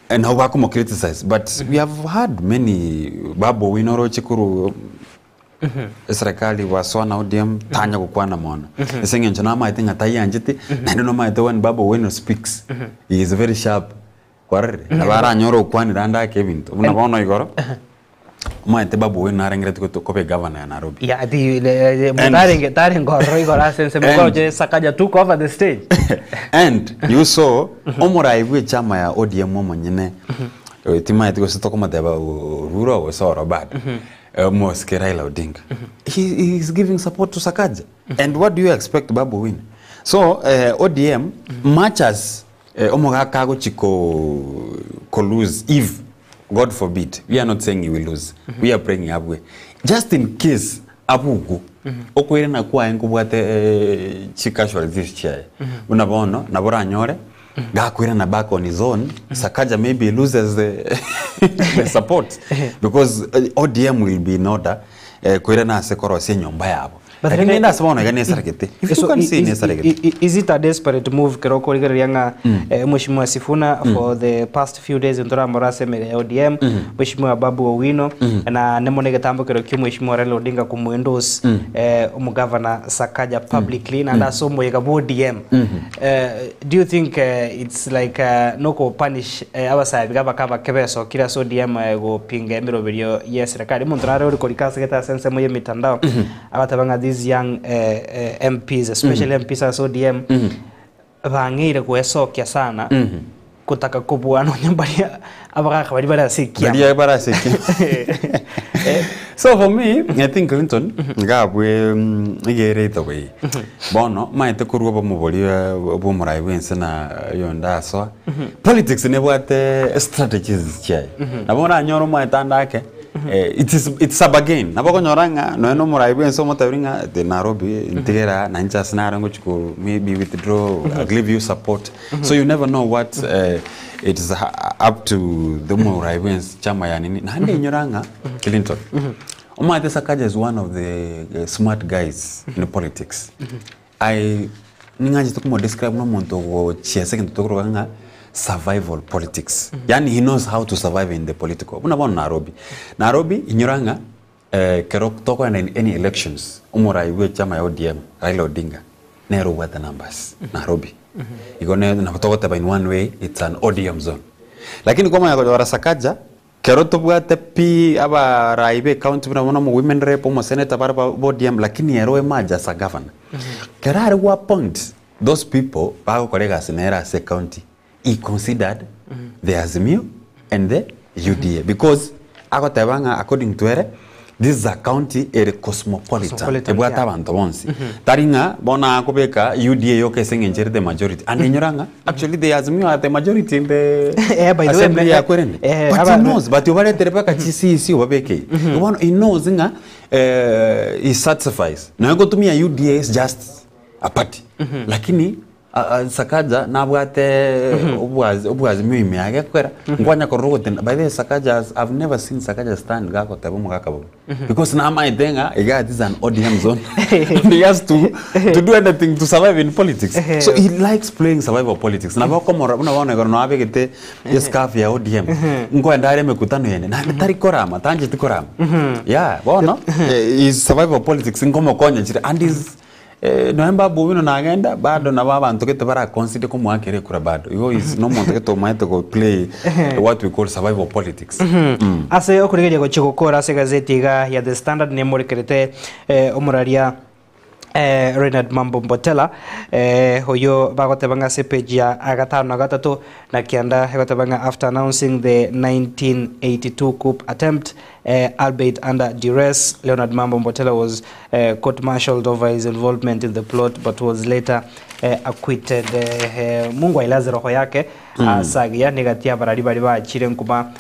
and nabo bakomo criticize but we have had many babo winoroche koru eserekari gwasoa na ODM tanya gokwana mono ase eng'encho namaete ng'a taiancheti naende nomaete when Babu Owino speaks he is very sharp kwarorire nabo aranyore okwanire ande ake ebinto buna bono igoro omanyete Babu Owino narengeretie goto koba egavana ya Nairobi Yeah, the, the, And- tarenge tarenge ororo igoro ase ensemo And- koroche Sakaja took over the stage. and you saw omorai bwe echama ya ODM omonyene timaeti gose tokomoteba Oruro gose oro bado Omosike Raila Odinga he, he is giving support to Sakaja and what do you expect Babu Owino so ODM much as omogaka agochi ko ko lose if God forbid we are not saying he will lose we are praying abwe just in case abugwe okoirana kwaye nkobwate chi casualties chiaye buna bono nabo oranyore Gakoirana back on his own, Sakaja maybe loses the, the support because ODM will be in order koirana ase korosia enyomba yabo. But Lakini then- nende ase bono iga nesaregete. If you So can see nesaregete. is it a desperate move kero okorigereria ng'a Mheshimiwa Sifuna for the past few days ntoramora ase emere ya ODM Mheshimiwa Babu Owino na nemo na egetambokero kia Mheshimiwa Raila Odinga komoendorse omogavana Sakaja publicly naende ase omoyega bwa ODM Do you think it's like noko punish abasae iga abake abake besokire ase ODM gopinga emeroberio ye serikali? Omonto nare ore korika ase gete ase ase ensemo ya emitandao agateba ng'a these young eh, eh, MPs especially MPs ase ODM bang'eire gwesokia sana gotaka kobua nonya mbaria abagaka baria bare ase ekiama. Baria bare ase ekiama. So for me, I think Clinton ngabwe iga ere either way. Bono maete korwa obomo boria bwa omorai bwense na oyonde asoa. Politics nebwate strategies chiaye. Nabo oranyore omaete ande ake it is it's a bargain. Nabo okonyora ng'a nonya na omorai bwense omotebirie ng'a the Nairobi ntigere aa na inche ase nare ngochia ko maybe withdraw, I'll give you support. So you never know what it is up to the omorai bwense chama ya nini. Naende inyora ng'a Clinton, omanyete Sakaja is one of the smart guys in politics. I ning'anchete komodescribe buna omonto ogochia ase egento tokoroka ng'a survival politics. Yaani he knows how to survive in the political. Buna bono Nairobi. Nairobi inyora ng'a ekero tokoenda in any elections, omorai bwe echama ya ODM, Raila Odinga, nere obwate numbers Nairobi. Igo ne nabo togoteba in one way it's an ODM zone. Lakini kwamanya konyora Sakaja, Kero tobwate pi abarai be county buna bono omo women rep, omo senator bare ba ODM lakini ere oemerge as a governor. Kero are go appoint those people bagokora egasi nere ase ecounty he considered the Azimio and the UDA because agoteba ng'a according to ere this is a county ere cosmopolitan Cosmopolitan, ebwate yeah. abanto bonsi. Tari ng'a bono akobeka UDA yoka ase eng'encho ere the majority and inyora ng'a Actually the Azimio are the majority in the Eh, by the way, assembly me- ya kwerende. eh, But aba- he knows, but obaretere mpaka chi-CEC obabeke. Bono he knows ng'a eh, he satisfies. Nonya gotumia UDA is just a party. Lakini a- a- Sakaja nabwate obwazi obwazimio ime yaye gekwera nkwanya korora ogotenda by the way Sakaja has, I've never seen Sakaja stand gagoteba omogaka bobe. Because namaete ng'a iga this is an ODM zone and he has to, to do anything to survive in politics. So he likes playing survival politics. Nabo okomorora buna bono igoro nabo abegete escarf ya ODM. Nkoenda are emekutano yende naende tari korama, tancheti korama. Yeah, bono eh, his survival politics nkomokonya chire and his Nonya Babu Owino nagenda, bado nabo abanto gete bara consider komoakera ekura bado. Igo is nomonto gete omaete go play what we call survival politics. Ase okorigereria gochia gokora ase egazeti iga ya The Standard nemorekerete omoraria Leonard Mambo Mbotela oyio bagoteba ng'a ase epage ya gatano na gatato na kianda egoteba ng'a after announcing the 1982 coup attempt Albeit under duress, Leonard Mambo Mbotela was court-martialed over his involvement in the plot but was later acquitted. Mungu ailaze roho yake ase agiya negati y'abarari baria bachire nkuma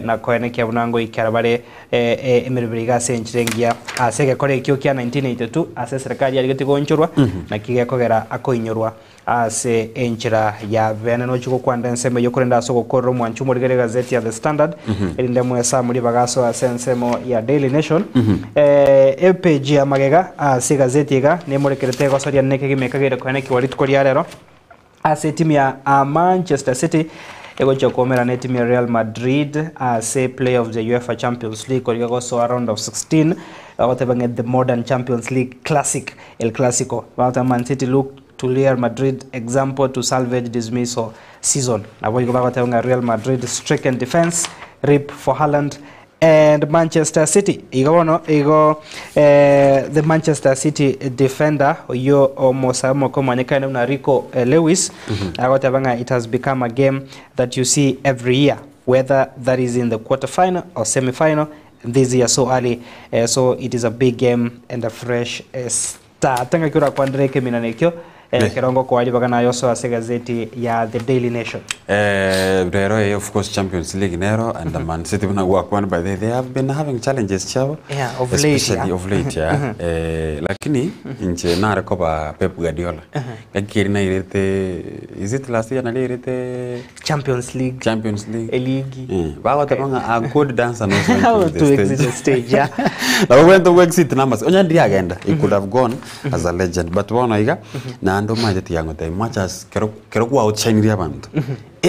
na koenekia buna ngoikera bare emeroberi iga ase enchera engiya ase egekora ekio kia 1982 ase eserekari yarigetie goonchorwa naki gekogera akoinyorwa Ase enchera ya bene nochie gokwanda ensemo eyio korende ase ogokorera omwancho omorigere egazeti ya The Standard, erinde mwesamu ribaga asoe ase ensemo ya Daily Nation. Epage ya magega ase egazeti iga nemorekerete egosoria neke gemeka gere koenekigwa rituko ria rero ase etimu ya Manchester City egochia koumerana netimu ya Real Madrid ase playoffs ya UEFA Champions League korigia gosoa round of 16 bagoteba ng'a the modern Champions League classic El Clasico bagoteba Man City look to Real Madrid example to salvage dismissal season. Naboigo bagoteba ng'a Real Madrid stricken defence rip for Haaland and Manchester City. Igo bono igo eh, the Manchester City defender oyio omosae omoke omanyekane buna Rico eh, Lewis agoteba ng'a it has become a game that you see every year whether that is in the quarter final or semi final this year so early eh, so it is a big game and a fresh eh, Tata ng'aki orakwanere ekeminano ekio ekero ngokoa ribaga naye osoe ase egazeti ya The Daily Nation. Eh, rero eye of course Champions League nero and the Man City buna gwakwana by the way, they have been having challenges chiabo Yeah, of late, especially yeah. of late yeah. Eh, lakini inche nare koba Pep Guardiola ngaki eri nairete is it last year nari airete Champions League Champions League eligi Eh, bagoteba ng'a a good dancer knows when How to to leave the exit stage. the stage, yeah. Nabo obwenerete go exit numbers. Onye ndiri agenda, he could have gone as a legend. But bono iga, naende omanyete tiga ngotebi much as kero kero gwa outshinirie abanto,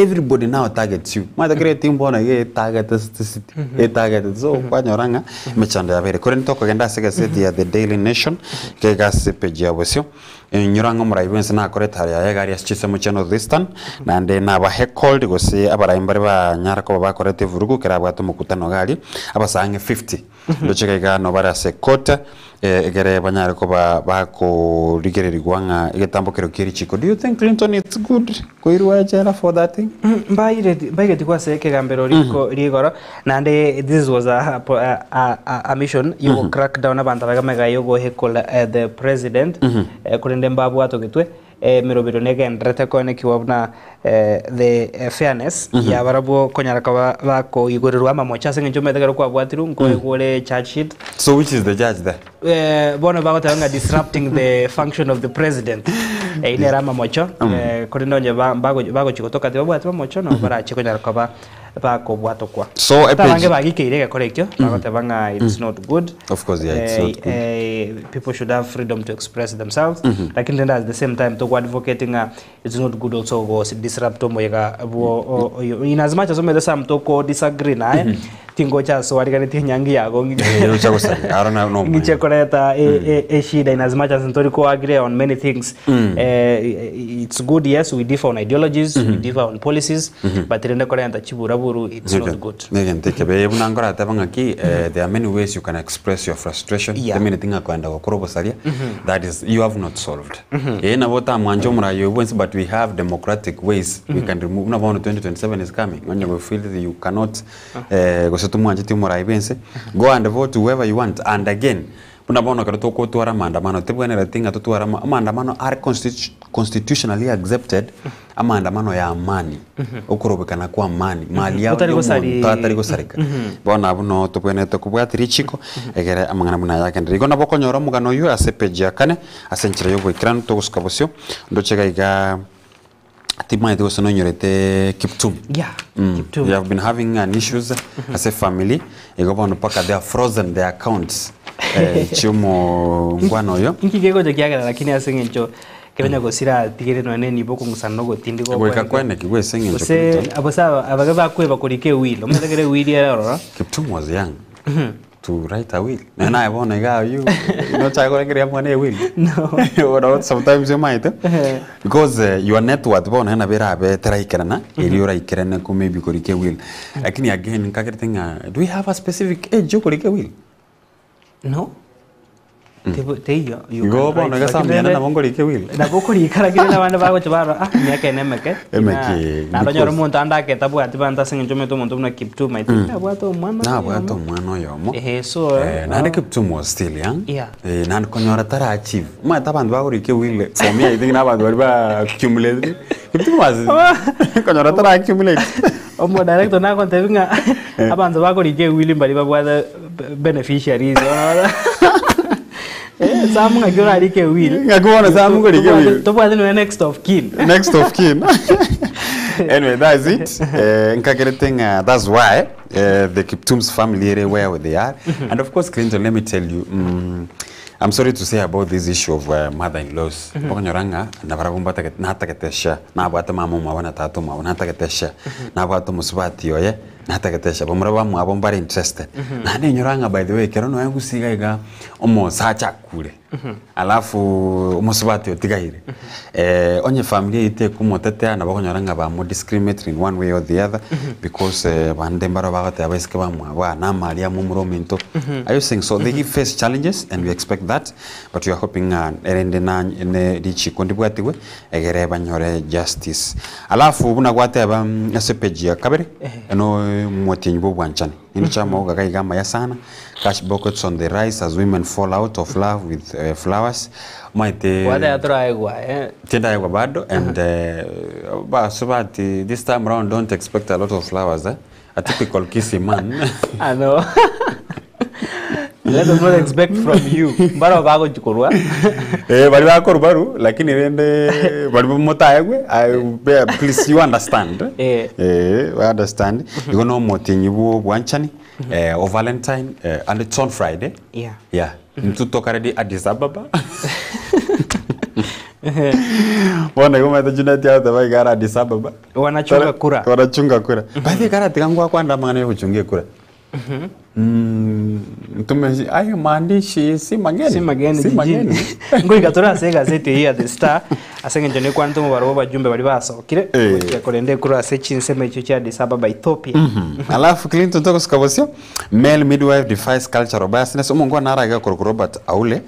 Everybody now targets you. Omanyete kera etimu bono iga etagete city, etagete so kwanyora ng'a emechando yabeire. Korende tokogenda ase egaseti ya The Daily Nation, iga iga ase epage ya bosio, Inyora ng'a omorai bw'ense nakore etaro yaye egari ase chinsemo chia North Eastern, naende nabaheckled gose abarai mbare banyara koba bakorete evurugu ekero abwate omokutano iga aria, abasae ang'e 50 ndoche iga iga nobare ase ecourt egere banyare koba bakorigererigwa ng'a egetambo kero kie richiko. Do you think Clinton it's good koirwa echela for that thing? Mbaireti mbairetigwe ase ekegambero riko rigoro naende this was a, a, a, a mission yogo crack down abanto abaiga magega yogo heckle the president korende mbabwatogetwe emerobero negendererete koenekiwa buna the fairness yabarabwo konyara koba bakoigorerwa amamocho ase eng'encho omanyete ekero kwabwatirwe nkoegwa ore charge sheet. So which is the judge there? Bono bagoteba ng'a disrupting the function of the president. Eyio nere amamocho, korende onye bagochia gotoka tibabwati mamocho nabo barachie konyara koba bakobwatokwa. So, Ata abange bagikeire egekora ekio, bagoteba ng'a it's not good. Of course, yeah, it's not good. People should have freedom to express themselves, lakini rende at the same time togo advocate ng'a it's not good also go disrupt omoyega bwo oyo in as much as omanyete some toko disagree naye tingocha ase wariganetie enyangi yago Eh, ocha gosaria. Aro na- no ng'iche koreta eshida in as much as ntori ko agree on many things. It's good yes we differ on ideologies, we differ on policies, but rende korenta chiburaburu it's not good. Negento ekebe buna nkorateba ng'aki there are many ways you can express your frustration temineti ng'a koenda gokora obosaria that is you have not solved. Ee nabo otamwanche omorai oyo bwensi but we have democratic ways we can remove buna bono 2027 is coming onye go feel you cannot gose tomwancheti omorai bwensi go and vote whoever you want and again buna bono ekero togotwara amaandamano tebwenereti ng'a totware ama amaandamano are constitutionally accepted Amaandamano ya amani, okorobekana kwa amani, mali ya Otari gosari- yomonto atari gosareka. Bono abwo noo tobwenerete kobwati richiko egere amang'ana buna aya agenderere. Igo nabo okonyora omogano oyio ase epeji ya kane ase enchera ya oboikeranu togosuka bosio ndoche iga iga timanyeti gose nonyorete Kiptum. Yeah, Kiptum. They have been having an issues ase efamily igo bono mpaka they have frozen their accounts chi'omongwana oyo. Inki kegocha kiagera lakini ase eng'encho Ekero nyagosira atigire nonya nenibo okong'usana na ogotindi Goika kweneki gw'ase eng'encho Gose Clinton. gose abage bakweba korika ewil, omanyete ekero ewil ere ororo. Kiptum was young to write a will. Nonya naye bono iga aywo nochake korengereria mwana ewil. No. Bono sometimes omanyete because your net worth bono nabo erabe teraikerana erio oraikerane ko maybe korika ewil. Lakini again nkagerete ng'a do we have a specific age yokorika ewil? No. Tebo- Teiyo. you Igo can bono write. iga Lakini Sammy ane rende- nabo nkorika ewil. Nabo okorika lakini rende abande bagocha barora ah emiaka ene emeke. Emeke, Na- Naronyore because- omonto ande ake tabwati banto ase eng'encho omanyete omonto buna Kiptum I think nabwate omwana Nabwate oyomo. omwana oyomo. Ehe, so, Naende ah. Kiptum was still young. Yeah. Naende konyora tara achieve. Omanyete abanto bagorika ewil for me I think na abanto baria ba accumulate. Kiptum was konyora tara accumulate. Omo director nagontebia ng'a abanto bakorika ewili mbari babwate beneficiaries bono Eh, Sam ng'aki orarike ewili Ng'aki bono Sam nkorika ewili. Tobwate nonya next of kin. Next of kin. Anyway, that's it. Nkagerete ng'a that's why the Kiptums family ere where they are. And of course, Clinton, let me tell you, I'm sorry to say about this issue of mother-in-laws. Okonyora ng'a nabarabwo mbatagete natagete share, nabwate mama omwabo na tata omwabo natagete share, nabwate omosubati oye natagete share, bamura bamwabo mbare interested. Naende enyora ng'a by the way ekero nonya gusii iga iga omosacha akure, alafu omosubati otigaire, onye familia eyio tekomotetea nabo okonyora ng'a bamo discriminating in one way or the other because bande mbaro bagoteba abaiseke bamwabo aa namari amo omoro ominto. Are you seeing? So they give face challenges and we expect that but we are hoping ng'a erende na ne richiko ndibwatigwe egere banyore justice. Alafu buna gwateba ase page ya kabere eno omotienyi bwa obwanchani. Ninche chamaoga iga iga amaya sana, cash buckets on the rise as women fall out of love with flowers. Omanyete Gwateba toraegwa eh. Tindaegwa bado and basubati this time round don't expect a lot of flowers eh. A typical Kisii man. I know. Let us not expect from you. Mbaro bagochi korwa. Eh, bari bakorwa baru lakini rende bari motaegwe I bear, please you understand. Eh. Eh, we understand. Igo no motinyi bwo bwanchani o Valentine and it's on Friday. Yeah. Yeah. Ntutoka ready Addis Ababa. Bono igo omanyete Junet agoteba iga are Addis Ababa. Wanachunga kura. Wanachunga kura. By the way kare tiga ngwakwanera amang'ana ya ogochunga ekura. Tume ayo maandishi si mageni. Si mageni Si jijini. mageni. Ngoika tore ase egazeti eye ya The Star ase eng'encho nekwanete omobaro bwa abajumbe baria basokire gochia korenda ekura ase chinsemo echio chia Addis Ababa Ethiopia. Alafu Clinton togosuka bosio male midwife defies cultural biasness omonto one arage okorokwa Robert Aule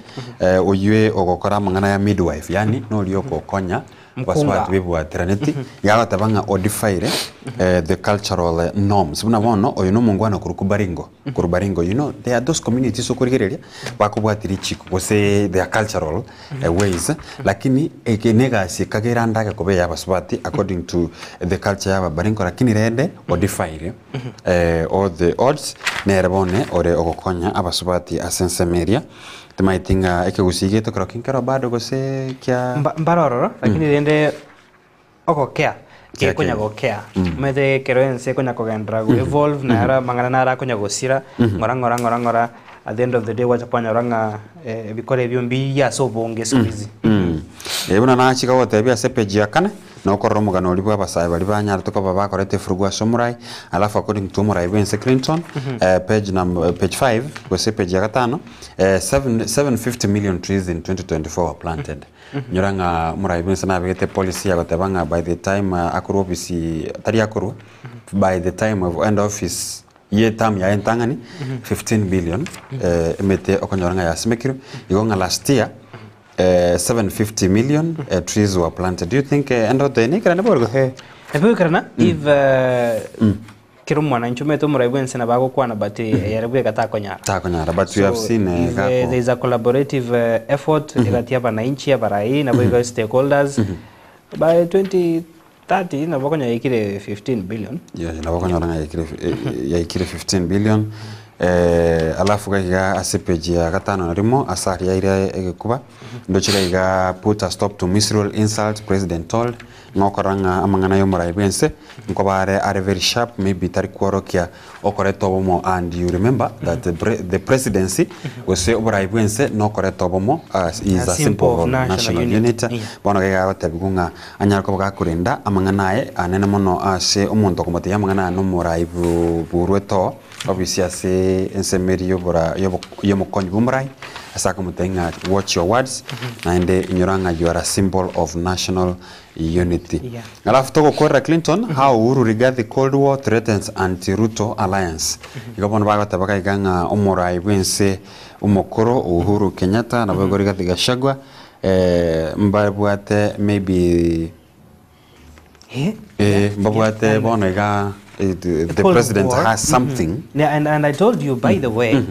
oywe ogokora amang'ana ya midwife yaani noria ogokonya Mkunga. Basubati bebwatiraneti, iga agoteba ng'a odifaire the cultural norms. Buna bono oyo na omongwana korwa Baringo, korwa Baringo you know there are those communities okorigereria bakobwatia richiko gose their cultural ways lakini eke na egasi ekagera ande ake koba eya abasubati according to the culture ya ababaringo lakini rende odifaire all the odds nere bono ore ogokonya abasubati ase ensemo eria. Timaeti ng'a ekegusii giaito kerokio nkero bado gose kia. Mba- mbare ororo lakini rende ogokea Kia gekonya kea. gokea omanyete ekero ense ekonya kogenderera go evolve naro amang'ana naro akonya gosira ng'ora ng'ora ng'ora ng'ora at the end of the day gwacha kwanyora ng'a ebikoro ebio mbiiyo ase obonge siku hizi. Eh, buna nachika gotebia ase epeji ya kane, nokorora omogano oria bwa abasae baria banyarete koba bakoreta efurugu ase omorai, alafu according to omorai bwense Clinton, page number, page 5 gose page ya gatano, 750 million trees in 2024 were planted. Nyora ng'a omorai bwense nabegete policy ya goteba ng'a by the time akorwa ofisi, tari akorwa, by the time of end office ye term yaye entang'ani, 15 billion emete okonyora ng'a yasimekirwe, igo ng'a last year 750 million trees were planted. Do you think endoto eye neikerane bori gose? Ebigoikerana if kera omwananchi omanyete omorai bwense nabo agokwana but ere bweka takonyara. Takonyara but we have So seen if gako. there is a collaborative effort egati ya abananchi abarai nabo igo stakeholders by 2030 nabo okonyora yaikire 15 billion. Yeah, nabo okonyora ng'a yaikire yaikire 15 billion. Alafu iga iga ase page ya gatano na rimo ase aria aire egekuba ndoche iga iga put a stop to misrule insult president told ng'a okorora ng'a amang'ana ya omorai bwa ense nkoba are are very sharp maybe tari kworokia okoreta obomo and you remember that the, pre, the presidency gose oborai bwa ense nokoreta obomo as is a symbol of national unity bono iga iga agotebiwa ng'a Anyare koba gakorenda amang'ana aye anene mono ase omonto okomotebia amang'ana aya nomorai bw'oruete oo obisi ase ensemo eria y'obora y'omokonyi bw'omorai ase akomotebia ng'a watch your words naende inyora ng'a you are a symbol of national unity. Alafu togokorera Clinton how Uhuru Rigathi cold war threatens anti Ruto alliance. Igo bono bagoteba iga ng'a omorai bw'ense omokoro Uhuru Kenyatta naboigo Rigathi Gachagua Mbabwate maybe eh, mbabwate bono iga the Cold president War. has something. Yeah, and I told you by the way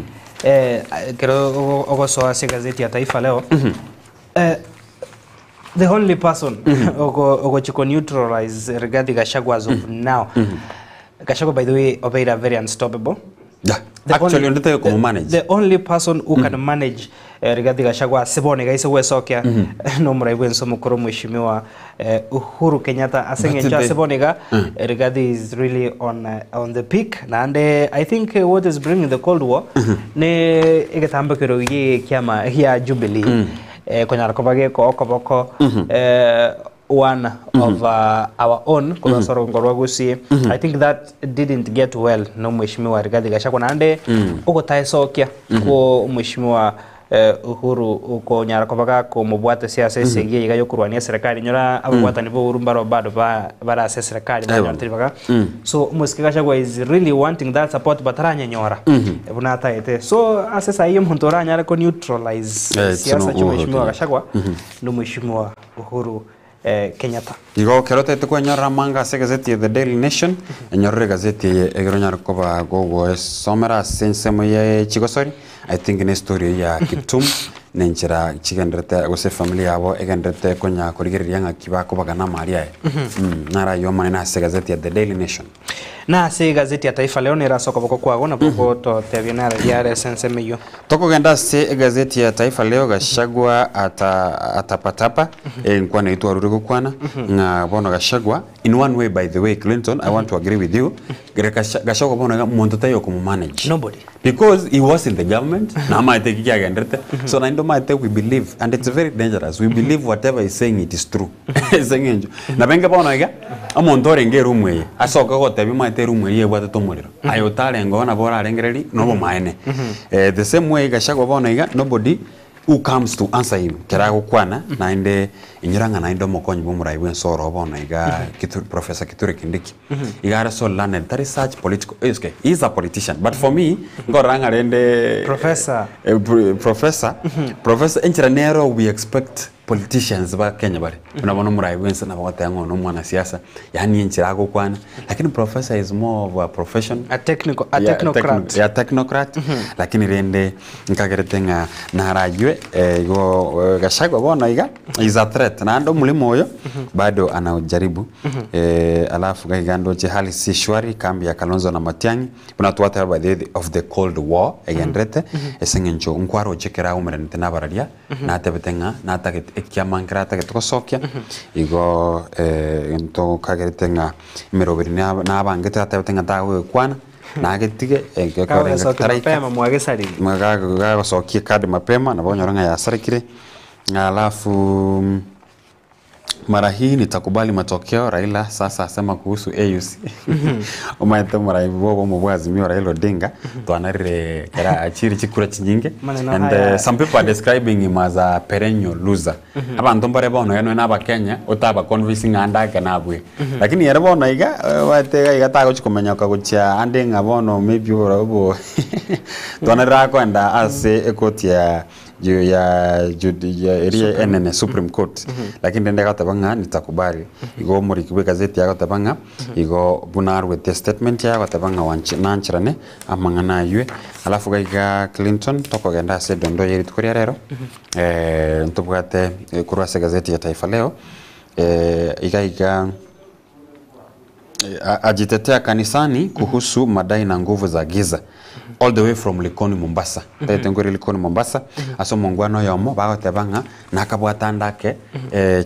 ekero ogosoa ase egazeti ya Taifa Leo the only person ogochi ko neutralize Rigathi Gachagua as of now Gachagua by the way obeire very unstoppable Yeah. The Actually, only- onde taiyo komomanage. The only person who can manage Rigathi Gachagua ase bono iga ase gwesokia nomorai bwense omokoro mweshimiwa Uhuru Kenyatta ase But eng'encho the- ase bono iga Rigathi is really on the peak naende I think what is bringing the cold war ne egetambokero gie ekiama gia Jubilee konyara koba gekoa okoboko one of our own korwa ase orogongo rwa Gusii. I think that didn't get well na omweshimiwa Rigathi Gachagua naende ogotaesokia kwa omweshimiwa Uhuru okonyara koba gakomobwatesia ase esegi eye iga yokorwania eserekari inyora ababwatani ba Uhuru mbaro bado bare ase eserekari banyorete ribaga. So omosike Gachagua is really wanting that support but taranyenyora buna ataete. So ase esai omonto oranyare ko neutralize It's siasa no chia Uhuru omweshimiwa Kenyatta. Gachagua na omweshimiwa Uhuru Kenyatta. Igo ekero otaete kwenyorera amanga ase egazeti ya The Daily Nation, enyorere egazeti eye ekero onyare koba gogoesomera ase ensemo ye chigosori, I think ne story eyio ya Kiptum na enchera chigenderete gose efamiri yabo egenderete konya korigereria ng'aki bakobagana amari aye. Naro ayio amanene ase egazeti ya The Daily Nation. Na ase egazeti ya Taifa Leo nere ase okoboko kwago nabo ogototebia nare riare ase ensemo eyio. Tokogenda ase egazeti ya Taifa Leo, Gachagua ata atapatapa, enkwana eyio twarure gokwana, ng'a bono Gachagua In one way by the way Clinton I want to agree with you Gachagua bono iga monto taiyo okomomanage. Nobody. Because he was in the government namaete eki kiagenderete so naende omanyete we believe and it's very dangerous we believe whatever he's saying it is true ase eng'encho nabo enke bono iga omonto orenge eroom eye asoke gotebia omanyete eroom eyio ebwatete omorero aye otarenge oo nabo orarengereria na obomaene the same way Gachagua bono iga nobody who comes to answer him kera agokwana naende inyora ng'a naende omokonyi bwa omorai bwa ense oro bono iga Kithure Professor Kithure Kindiki iga are so learned tari such political okay he is a politician but for me nkorora ng'a rende Professor. Professor Professor enchera nero we expect politicians ba Kenya bare buna bono omorai bwa ense nabo ogoteba ng'a oyo na omwanasiasa yaani enchera agokwana lakini professor is more of a profession A technical, a Yeah, technocrat. yeah, technocrat lakini rende Nkagerete ng'a naraywe igo Gachagua bono iga is a threat naende omorimo oyo bado anaujaribu alafu iga iga ndoche hali si shwari kambi ya Kalonzo na Matiang'i buna twateba by the way of the cold war egenderete ase eng'encho nkwaroche kera aumeranete nabararia natebete ng'a natagete ekiama nkere atagete gosokia igo ntokagerete ng'a emeroberi nabangete atebete ng'a tagogekwana. Nagetige egekorenga Kagosokia kitaraika mapema mwagesariri. Gagosokia ekadi mapema nabo onyore ng'a yasarekire. Alafu mara hii nitakubali matokeo Raila sasa asema kuhusu AUC. Omanyete omorai bwa obomo bwa Azimio Raila Odinga twanarire kera achire chikura chinyinge Maneno and haya. some people are describing him as a perennial loser. Abanto mbare bono iga nonya na abakenya otaba convince ng'a ande ake nabue. Lakini ere bono iga omanyete iga iga tagochi komenyoka gochia ande ng'a bono maybe oboro obo twanarire akoenda ase ekoti ya ju ya judi ya eria enene supreme court. Lakini rende agateba ng'a nitakubali. Igo omoriki bwa egazeti agoteba ng'a igo buna arwete estatement yaye agoteba ng'a wanchi nancherane amang'ana aywe. Alafu iga iga Clinton tokogenda ase edondoo ye rituko ria rero. Ntobwate korwa ase egazeti ya Taifa Leo, iga iga ajitetea kanisani kuhusu madai na nguvu za giza all the way from Likoni Mombasa ntagete nkoire Likoni Mombasa ase omongwana oyomo bagoteba ng'a nakabwate ande ake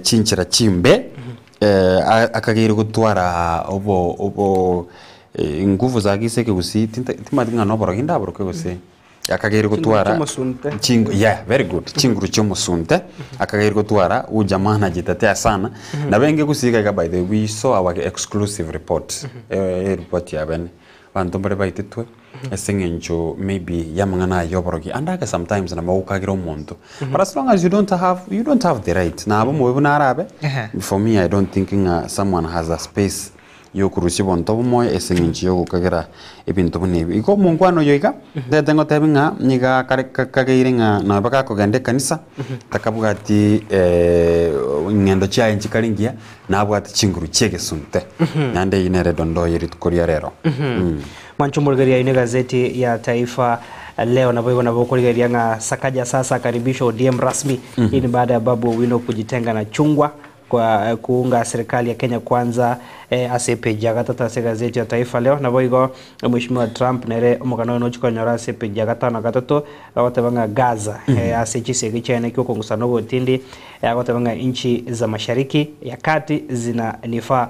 chinchera chimbe akageire gotwara obo obo nguvu za giza ekegusii timanyeti ng'a noborogi ndaboroke gose. Akageire Chinguru gotwara chi'omosunte. chingu yeah very good chinguru chi'omosunte akageire gotwara huyu jamaa anajitetea sana na benge gusii iga iga by the way we saw our exclusive report eripoti ya bene abanto mbare baitetwe ase eng'encho maybe y'amang'ana aya y'oborogi ande ake sometimes nabo ogokagera omonto but as long as you don't have you don't have the right nabo omobe buna arabe for me I don't think ng'a someone has a space y'okorusia obonto obomoyo ase engencho y'ogokagera ebinto buna ebi. Igo omonkwana oyo iga, ntagete ngotebi ng'a niga akare kageire ng'a nonye gakogenda ekanisa, takabwati ng'endo chiaye nchikare ngiya, nabwate chinguru chi'egesunte. Naende eyio nere edondoo ye rituko ria rero. Mwanche omorigereria aino egazeti ya Taifa Leo naboigo nabo okorigereria ng'a Sakaja sasa akaribishwa ODM rasmi. Hii ni baada ya Babu Owino kujitenga na chungwa kwa kuunga serikali ya Kenya Kwanza ase epeji ya gatato ase egazeti ya Taifa Leo. Naboigo Mweshimiwa Trump nere omogano oye nochia konyora ase epeji ya gatano na gatato agoteba ng'a Gaza ase chisegi chiaye naki okong'usana ogotindi agoteba ng'a inchi za mashariki ya kati zina nifaa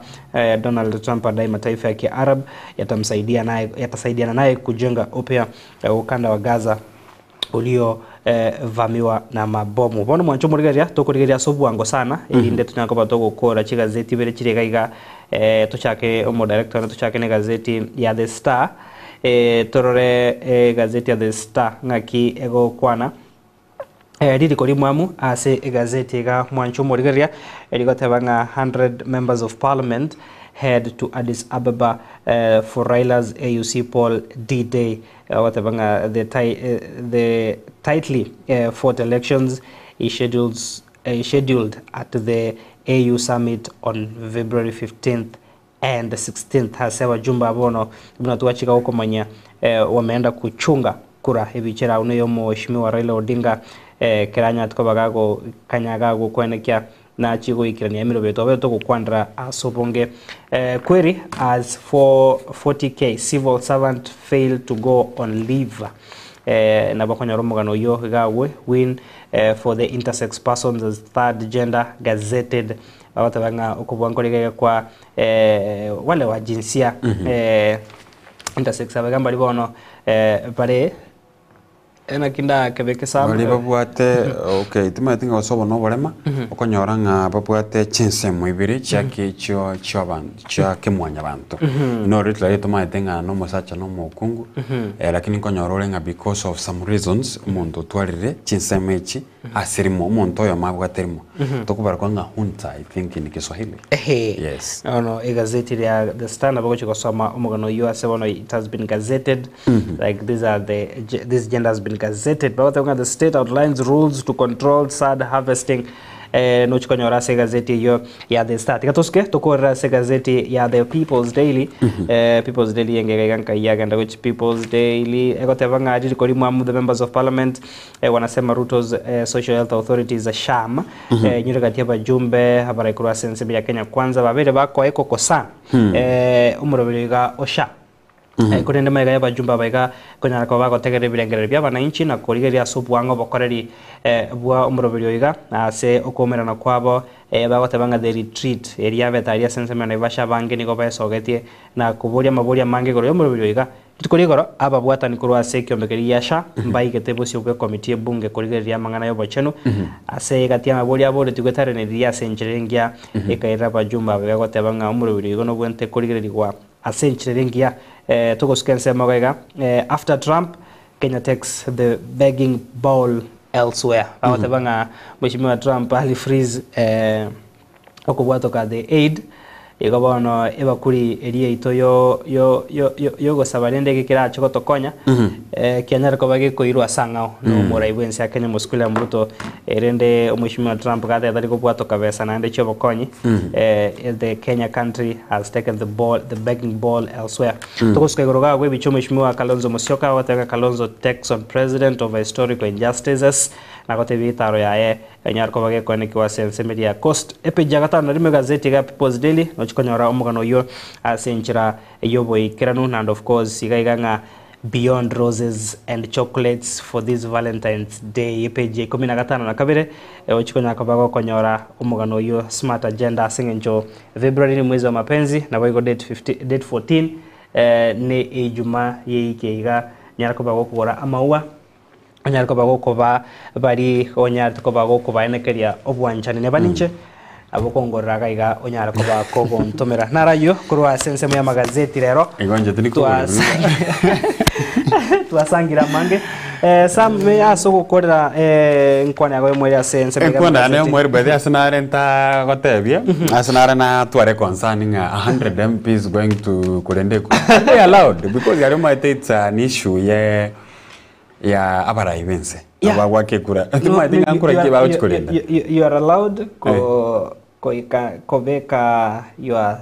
Donald Trump adai mataifa ya Kiarab yatamsaidia naye yatasaidiana naye kujenga upya ukanda wa Gaza ulio vamiwa na mabomu. Bono mwanche omorigereria tokorigereria ase obwango sana erinde tonyare koba togokora chigazeti ibere chire iga iga tochake omodirector one tochake na egazeti ya The Star torore egazeti ya The Star ng'aki egokwana ririko rimwamu ase egazeti iga mwanche omorigereria rigoteba ng'a 100 members of parliament head to Addis Ababa for Raila's AUC poll D-Day Ogoteba ng'a the the tightly fought elections is schedules scheduled at the AU summit on February 15th and 16th ase abajumbe aba bono buna twachika gokomanya wameenda kuchunga kura ebichera agwo neyo omoeshimiwa Raila Odinga ekero anyarete koba gago kanya gagokwenekia Nachie goikerania emerobo eye twabete togokwanera ase obonge. Query as 440k civil servant fail to go on leave. Eh, nabo okonyora omogano oyio iga agwo win eh, for the intersex persons as third gender gazetted bagoteba ng'a okobua nkore iga kwa eh, wale wa jinsia eh, intersex aba iga mbari bono eh, bare eh, naki ndakebeke Sam Baria babwate okay timanyeti ng'a gose obo noborema okonyora ng'a babwate chinsemo ibere chiake chio chiobanto chia kemwanyabanto. Nore riria tomanyete ng'a nomosacha na omokungu lakini nkonyora ore ng'a because of some reasons omonto otwarire chinsemo echi ase rimo omonto oyomo abwate rimo tokobarakwa ng'a hunta I think in Kiswahili. Ehe. Yes. Bono egazeti ria The Star nabo ogochia gosoma omogano oyio ase bono it has been gazetted like these are the this gender has been gazetted bagoteba ng'a the state outlines rules to control sad harvesting Eh, nochi konyora ase egazeti eyio ya The Star. Tiga tosuke tokorere ase egazeti ya The People's Daily. Eh, People's Daily enge iga nkai yagenda gochi People's Daily egoteba ng'a ririko rimwamu the members of parliament eh, wanasema Ruto's eh, social health authority is a sham. Eh, nyure gati abajumbe abarai korwa ase ensemo ya Kenya Kwanza babere bakoa ekokosa eh, omoroberi iga osha Korende magega y'abajumbe aba iga konyara koba bagotegerera ebirengererio bi'abananchi na korigereria ase obwang'o obokoreri bwa omoroberio oiga, na ase okoumerana kwabo bagoteba ng'a the retreat eria yabete aria ase ensemo ya Naivasha abange nigo baesogetie na koboria amaborio amange igoro y'omoroberio oiga. Rituko ria igoro ababwatani korwa ase ekiombe keria gia SHA mbaigete bosio bw'ekomiti y'ebunge korigereria amang'ana y'obochenu ase egati y'amaborio aboretigwe tareneririe ase enchera engiya ekairera abajumbe aba iga goteba ng'a omoroberio oiga nobwenerete korigererigwa Ase enchera ere engiya, togosuka ensemo iga iga, After Trump, Kenya takes the begging bowl elsewhere. Bagoteba ng'a Mheshimiwa Trump ali freeze okobwatoka the aid, igo bono ebakuri eria yaito yo yo yo yo yogosaba rende eke kerache gotokonya, kianyare koba gekoirwa ase ang'ao na omorai bwensi ya Kenya Mosike William Ruto, erinde Omweshimiwa Trump gateba tari kobwatoka besa naende chiobokonyi, the Kenya country has taken the ball, the begging ball elsewhere. Togosuka igoro iga bwebichwa Omweshimiwa Kalonzo Musyoka agoteba ng'a Kalonzo takes on president over historical injustices, na gotebia etaro yaye enyare koba gekoenekiwa ase ensemo eria ya Coast. Epeji ya gatano na rimo egazeti iga ya People's Daily nochi konyora omogano oyio ase enchera yoboikeranu naende of course iga iga ng'a Beyond Roses and Chocolates for this Valentine's Day, epage ya ikomi na gatano na kabere, ochi konya koba gokonyora omogano oyio Smart Agenda ase eng'encho February ni mwezi wa mapenzi, naboigo date 15, date 14 eh, ne Ijuma yeike iga nyara koba gokogora amaua onyare koba gokoba bari onyarete koba gokobaenekeria obwanchani neba ninche nabo okongorera iga iga onyare koba kogontomera. Naro ayio korwa ase ensemo y'amagazeti rero Igo inche tindi kogora twasangire amange. Eh, Sam me ase ogokorera eh, enkwana yago y'omoerio ase ensemo iga Enkwana yane y'amagazeti. y'omoerio by the way ase nare ntagotebia, ase nare natware concern ng'a 100 MPs going to korenda eku are they allowed because aria omanyete it's an issue ye ya abarai b'ense Yeah. abagwaka ekura No, timanyeti ng'a you- nkura you ki are- bagochi you- korenda you- you- you are allowed ko koika kobeka your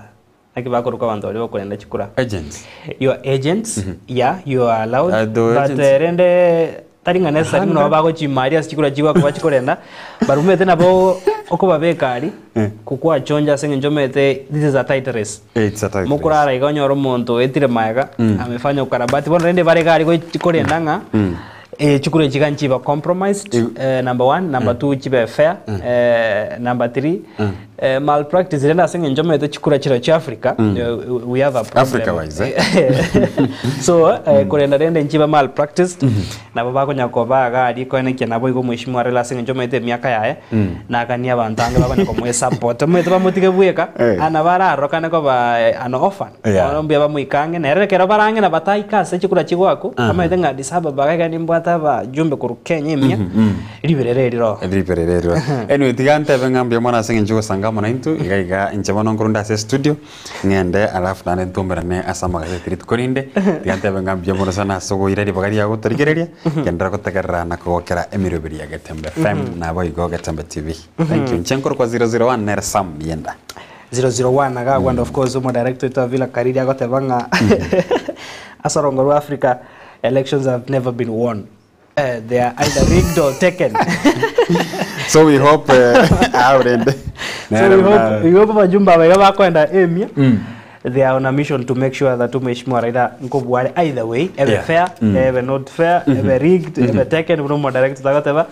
naki bakoruka abanto baria bakorenda chikura agents your agents yeah you are allowed The but agents. eh, rende tari ng'a necessary buna 100. bagochimaria ase chikura chigoaka bachikorenda but omanyete nabo okobabeka aria kokwachonja ase eng'encho omanyete this is a tight race It's a tight race. Mokorara iga onyore omonto oetire magega amefanya ukarabati bono rende bare iga aria gochi korenda ng'a eh, chikura echi iga nchiba compromised eh, number one number two chibe fair eh, number three eh, malpractice rende ase eng'encho omanyete chikura chire chia Africa eh, we have a problem Africa wise, eh? so eh, korenda rende nchiba malpracticed nabo bakonya koba iga aria koenekia nabo igo omweshimiwa Raila ase eng'encho omanyete emiaka yaye Nakanie abanto ange bakonya komoesupport, omanyete bamotige bweka, Eh. ana bararorokane koba an orphan, Yeah. bono mbuya bamoike ang'e, nere ekero bare ang'e na bataika ase chikura chigwaku, Aha. bamaete ng'a Addis Ababa iga iga nimbwate abajumbe korwa Kenya emia, riberera eri roo. Riberera eri roo. Anyway, tiga ntebe ng'a mbuya mono ase eng'encho ogosanga amo naintwe, iga iga inche bono nkorwa nde ase estudio, ng'ende alafu naende ntomerane ase amagazeti rituko rinde, tiga ntebe ng'a mbuya mono sana ase ogoira ribaga riago gotorigereria, genderera gotegerera na kogokera emeroberi ya Getembe FM naboigo Getembe TV. Thank you. Inche nkorokwa 001 nere Sam Mienda. 001 iga agwo and of course omo director oito Avila Kariri agoteba ng'a ase orongo rwa Africa elections have never been won. Eh, they are either rigged or taken. So we hope aurende. So we hope, we hope abajumbe aba iga bakoenda emia. They are on a mission to make sure that Mheshimiwa Raila nkobua are either way, ebe fair, ebe not fair, ebe rigged, ebe taken, buna omodirect tagoteba.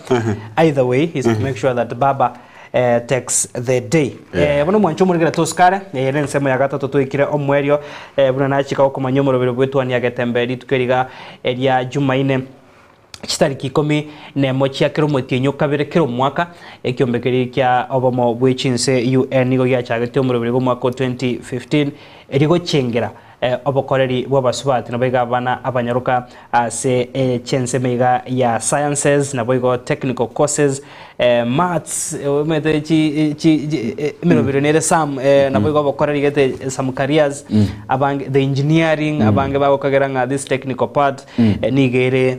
Either way is to make sure that baba eh, takes the day. Eh, bono mwanche omorigera tosikare, eye nensemo ya gatato toikire omoerio, eh, buna nachika gokomanyia omoroberi bw'etwani getembe rituko eriga eria Jumaine. Chitariki ikomi nemo chia kera omotienyi o kabere kera omwaka, ekiombe keria kia obomo bwe chinse UN nigo giachagetie omoroberi bw'omwaka o 2015 erio gochengera obokoreri bw'abasubati naboigo abana abanyaroka ase chiensemo iga ya sciences naboigo technical courses, maths omanyete chi chi emeroberio nere some naboigo obokoreri gete some careers abange the engineering abange bagokagera ng'a this technical part nigo ere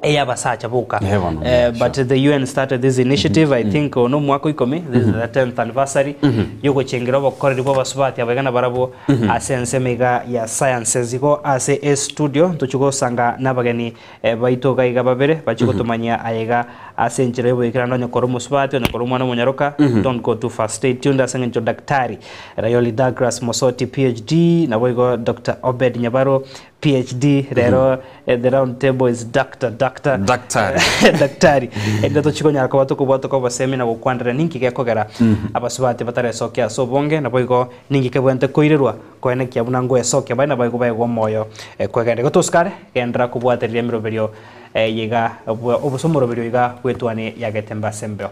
ey'abasacha boka. Eh, bono, Eh, but the UN started this initiative, I think ono omwaka o ikomi, this is the 10th anniversary, yogochengera obokoreri bw'abasubati abaiga nabarabwo ase ensemo iga ya sciences. Igo ase estudio ntochia gosanga nabageni eh, baito iga iga babere bachie gotomanyia aye iga ase enchera y'oboikeranu onye kore omosubati onye kore omwana omonyaroka don't go too far stay tuned ase eng'encho Daktari Rayoli Douglas Mosoti PhD naboigo Dr. Obed Nyabaro PhD rero eh, the round table is doctor doctor Daktari. daktari ende tochikonyara koba tokobwatoka obosemi na gokwanera ninki gekogera abasubati bataresokia ase obonge naboigo ninki kebwente koirerwa koenekia buna ngoesokia bare naboigo baegwa omoyo eh, kwegenda igo tosikare gendera kobwatereria emeroberio eh, yiga obose omoroberio iga bwetwani ya Getembe ase embeo.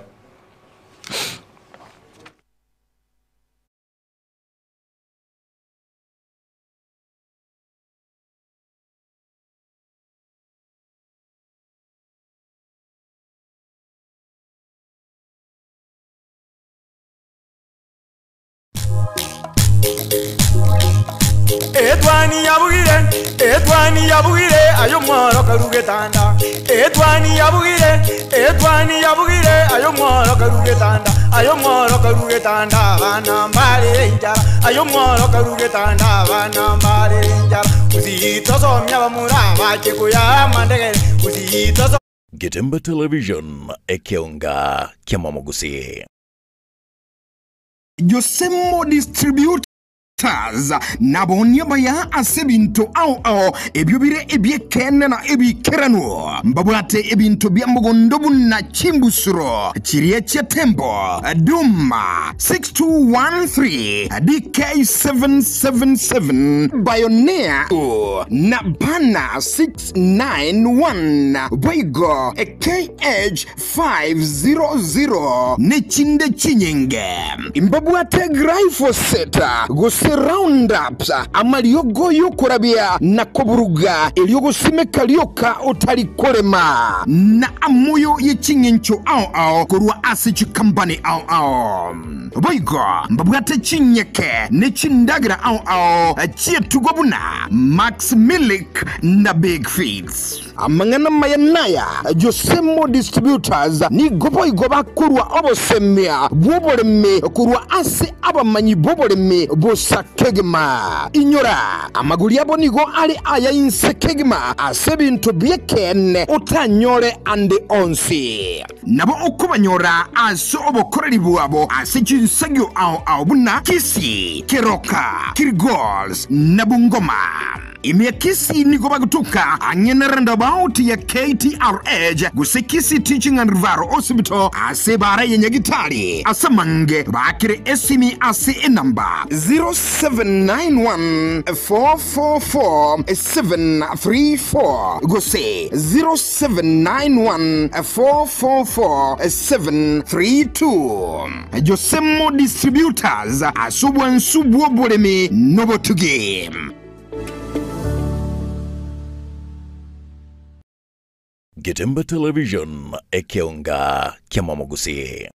Etwani yabugire, etwani yabugire, ayo mworo karugetanda. Etwani yabugire, etwani yabugire, ayo mworo karugetanda. Ayo mworo karugetanda, bana mbare injara. Ayo mworo karugetanda, bana mbare injara. Usitosomya bamura bachikuya mandegere. Usitoso Getembe Television ekeonga kia Mamagusi. Josemo Distributors nabonia baya ase ebinto ao ao ebio bire ebiekene na ebikeranu mbabwate ebinto bia mogondo buna chimbusuro chiria chia tembo duma 6213 DK777 Bioneer na bana 691 Boigo KH500 nechinde chinyinge mbabwate glyphosate gose roundups amariogo yokorabia na koburuga eryogosimeka rioka otari korema na amoyo yeching'encho ao ao korwa ase chikampani ao ao boigo mbabwate chinyeke nechindagira ao ao chietugo buna Max Milik na Big Feeds amang'ana maya naya Josemo Distributors nigo boigo bakorwa obosemia bw'oboremi korwa ase abamanyi b'oboremi bosakegima inyora amaguri abo nigo ari aya insekegima ase ebinto biekene otanyore ande onsi nabo okobanyora ase obokoreri bwabo ase chinsagio ao ao buna Kisii Keroka Kilgoris na Bungoma imiakisi nigo bagutuka ang'ene roundabout ya KTRH gose Kisii Teaching and Referral Hospital ase bara ya Nyagitari ase mange bakire esimi ase enamba 0791 444 734 gose 0791 444 732 Josemo Distributors asubwa nsubwa bulemi nobotuge. Getembe Television ekeonga kia Mamagusi.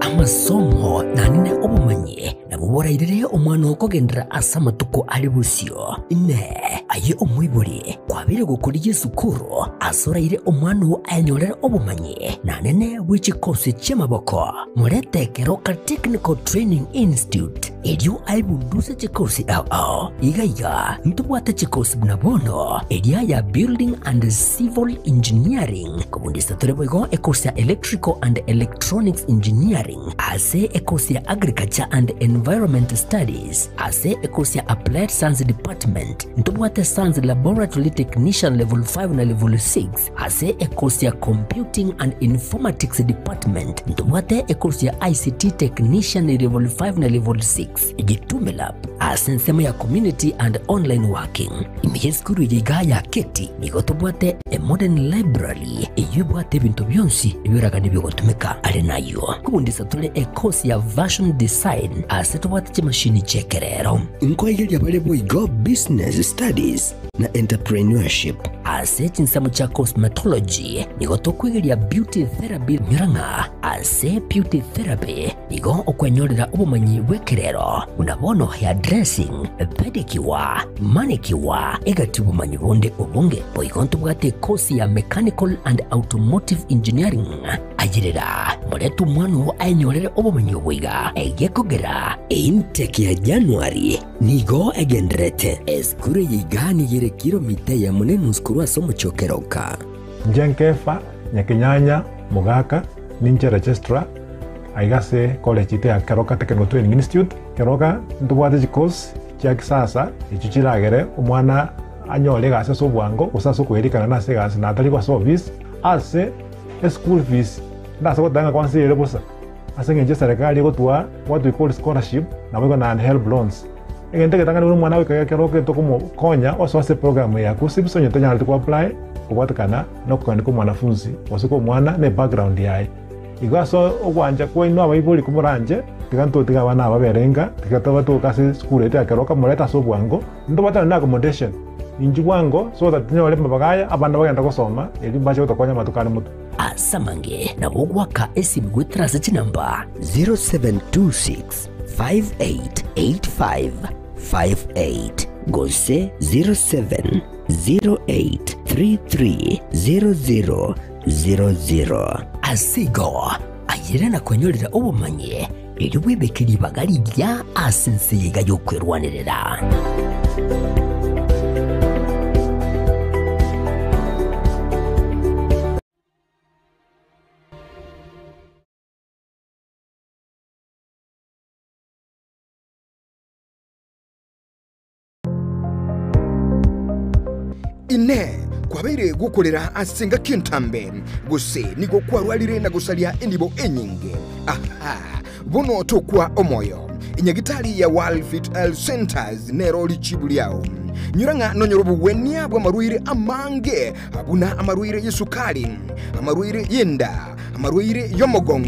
Amasomo nanene obomanyi nabo borairire omwana okogendera ase amatuko ari bosio ine aye omoibori kwabire gokorigia esukuru ase oraire omwana oo aenyorere obomanyi nanene bwa chikosi chia amaboko morete Keroka Technical Training Institute erio aebunduse chikosi ao ao iga iga ntobwate chikosi buna bono eria ya Building and Civil Engineering kobundisa tore boigo ekosi ya Electrical and Electronics Engineering Ase ekosi ya Agriculture and Environment Studies ase ekosi ya Applied Science Department ntobwate Science Laboratory Technician Level 5 na Level 6. Ase ekosi ya Computing and Informatics Department ntobwate ekosi ya ICT Technician Level 5 na Level 6. Gitume Lab ase ensemo ya Community and Online Working. Ime y'esukuru eye igaa ya Keti nigo tobwate a modern library eyio ebwate ebinto bionsi ebioragani biogotumeka. Are nayio nkobundisa tore ekosi ya Fashion Design ase tobwate chimashini chi'ekerero. Nkoigeria bare boigo Business Studies na Entrepreneurship. Ase chinsemo chia Cosmetology nigo tokwegeria Beauty Therapy nyora ng'a ase Beauty Therapy nigo okwenyorera obomanyi bw'ekerero buna bono hairdressing, pedicure, manicure, egati obomanyi bonde obonge. Boigo ntobwate ekosi ya Mechanical and Automotive Engineering. Ayerera, morete omwana oo aenyorere obomanyi obo iga, egekogera. Eintake ya January nigo egendererete. Esukuru eye iga nigo ere kilomita eyemo na enusu korwa ase omochie o Keroka. Inche Nkefa, Nyakenyanya, Mogaka, ninche registrar aiga ase college yaito ya Keroka Technical Training Institute. Keroka ntobwate chicourse chia kisasa echio chiragere omwana anyore egasi ase obwango gose ase okoerikana nase egasi na atari ase office ase eschool fees ndase goteba ng'a kwansa ere bosa ase eng'encho eserekari egotwaa what we call scholarship naboigo naende helb loans. Egento egetang'ani buna omwana goika ekero okento komokonya osoe ase eprogram ya KUCCPS onye tonyareti ko apply kobwatekana na okogania kwa omwanafunzi gose kwa omwana na ebackground yaye. Igo ase ogwancha kwaino abaibori komoranche tiga ntotige abana aba babere inka tiga tobatoke ase esukuru yaito ya keroka morete ase obwango ntobwatane na accommodation inchuo bwango so that tonyore amabaga aya abana bagende gosoma erio mbache gotokonya amatuko are motwe. Ase amange nabo ogoaka esimi goetera ase chinamba. 0726 588558 gose 0708330000. Ase igo, ayere na kwenyorera obomanyi, erio bwebeke ribaga rigiya ase ense eye iga y'okwerwanerera. Inee! Kwabeire gokorera ase engaki entambe, gose nigo kwarwarire na gosaria enibo enyinge? Aha! Bono tokwa omoyo. Enyagitari ya World Fit Health Centers nero richibu riao. Nyora ng'a nonyore obogwenia bw'amarwaire amange, buna amarwaire y'esukari, amarwaire y'enda, amarwaire y'omogongo.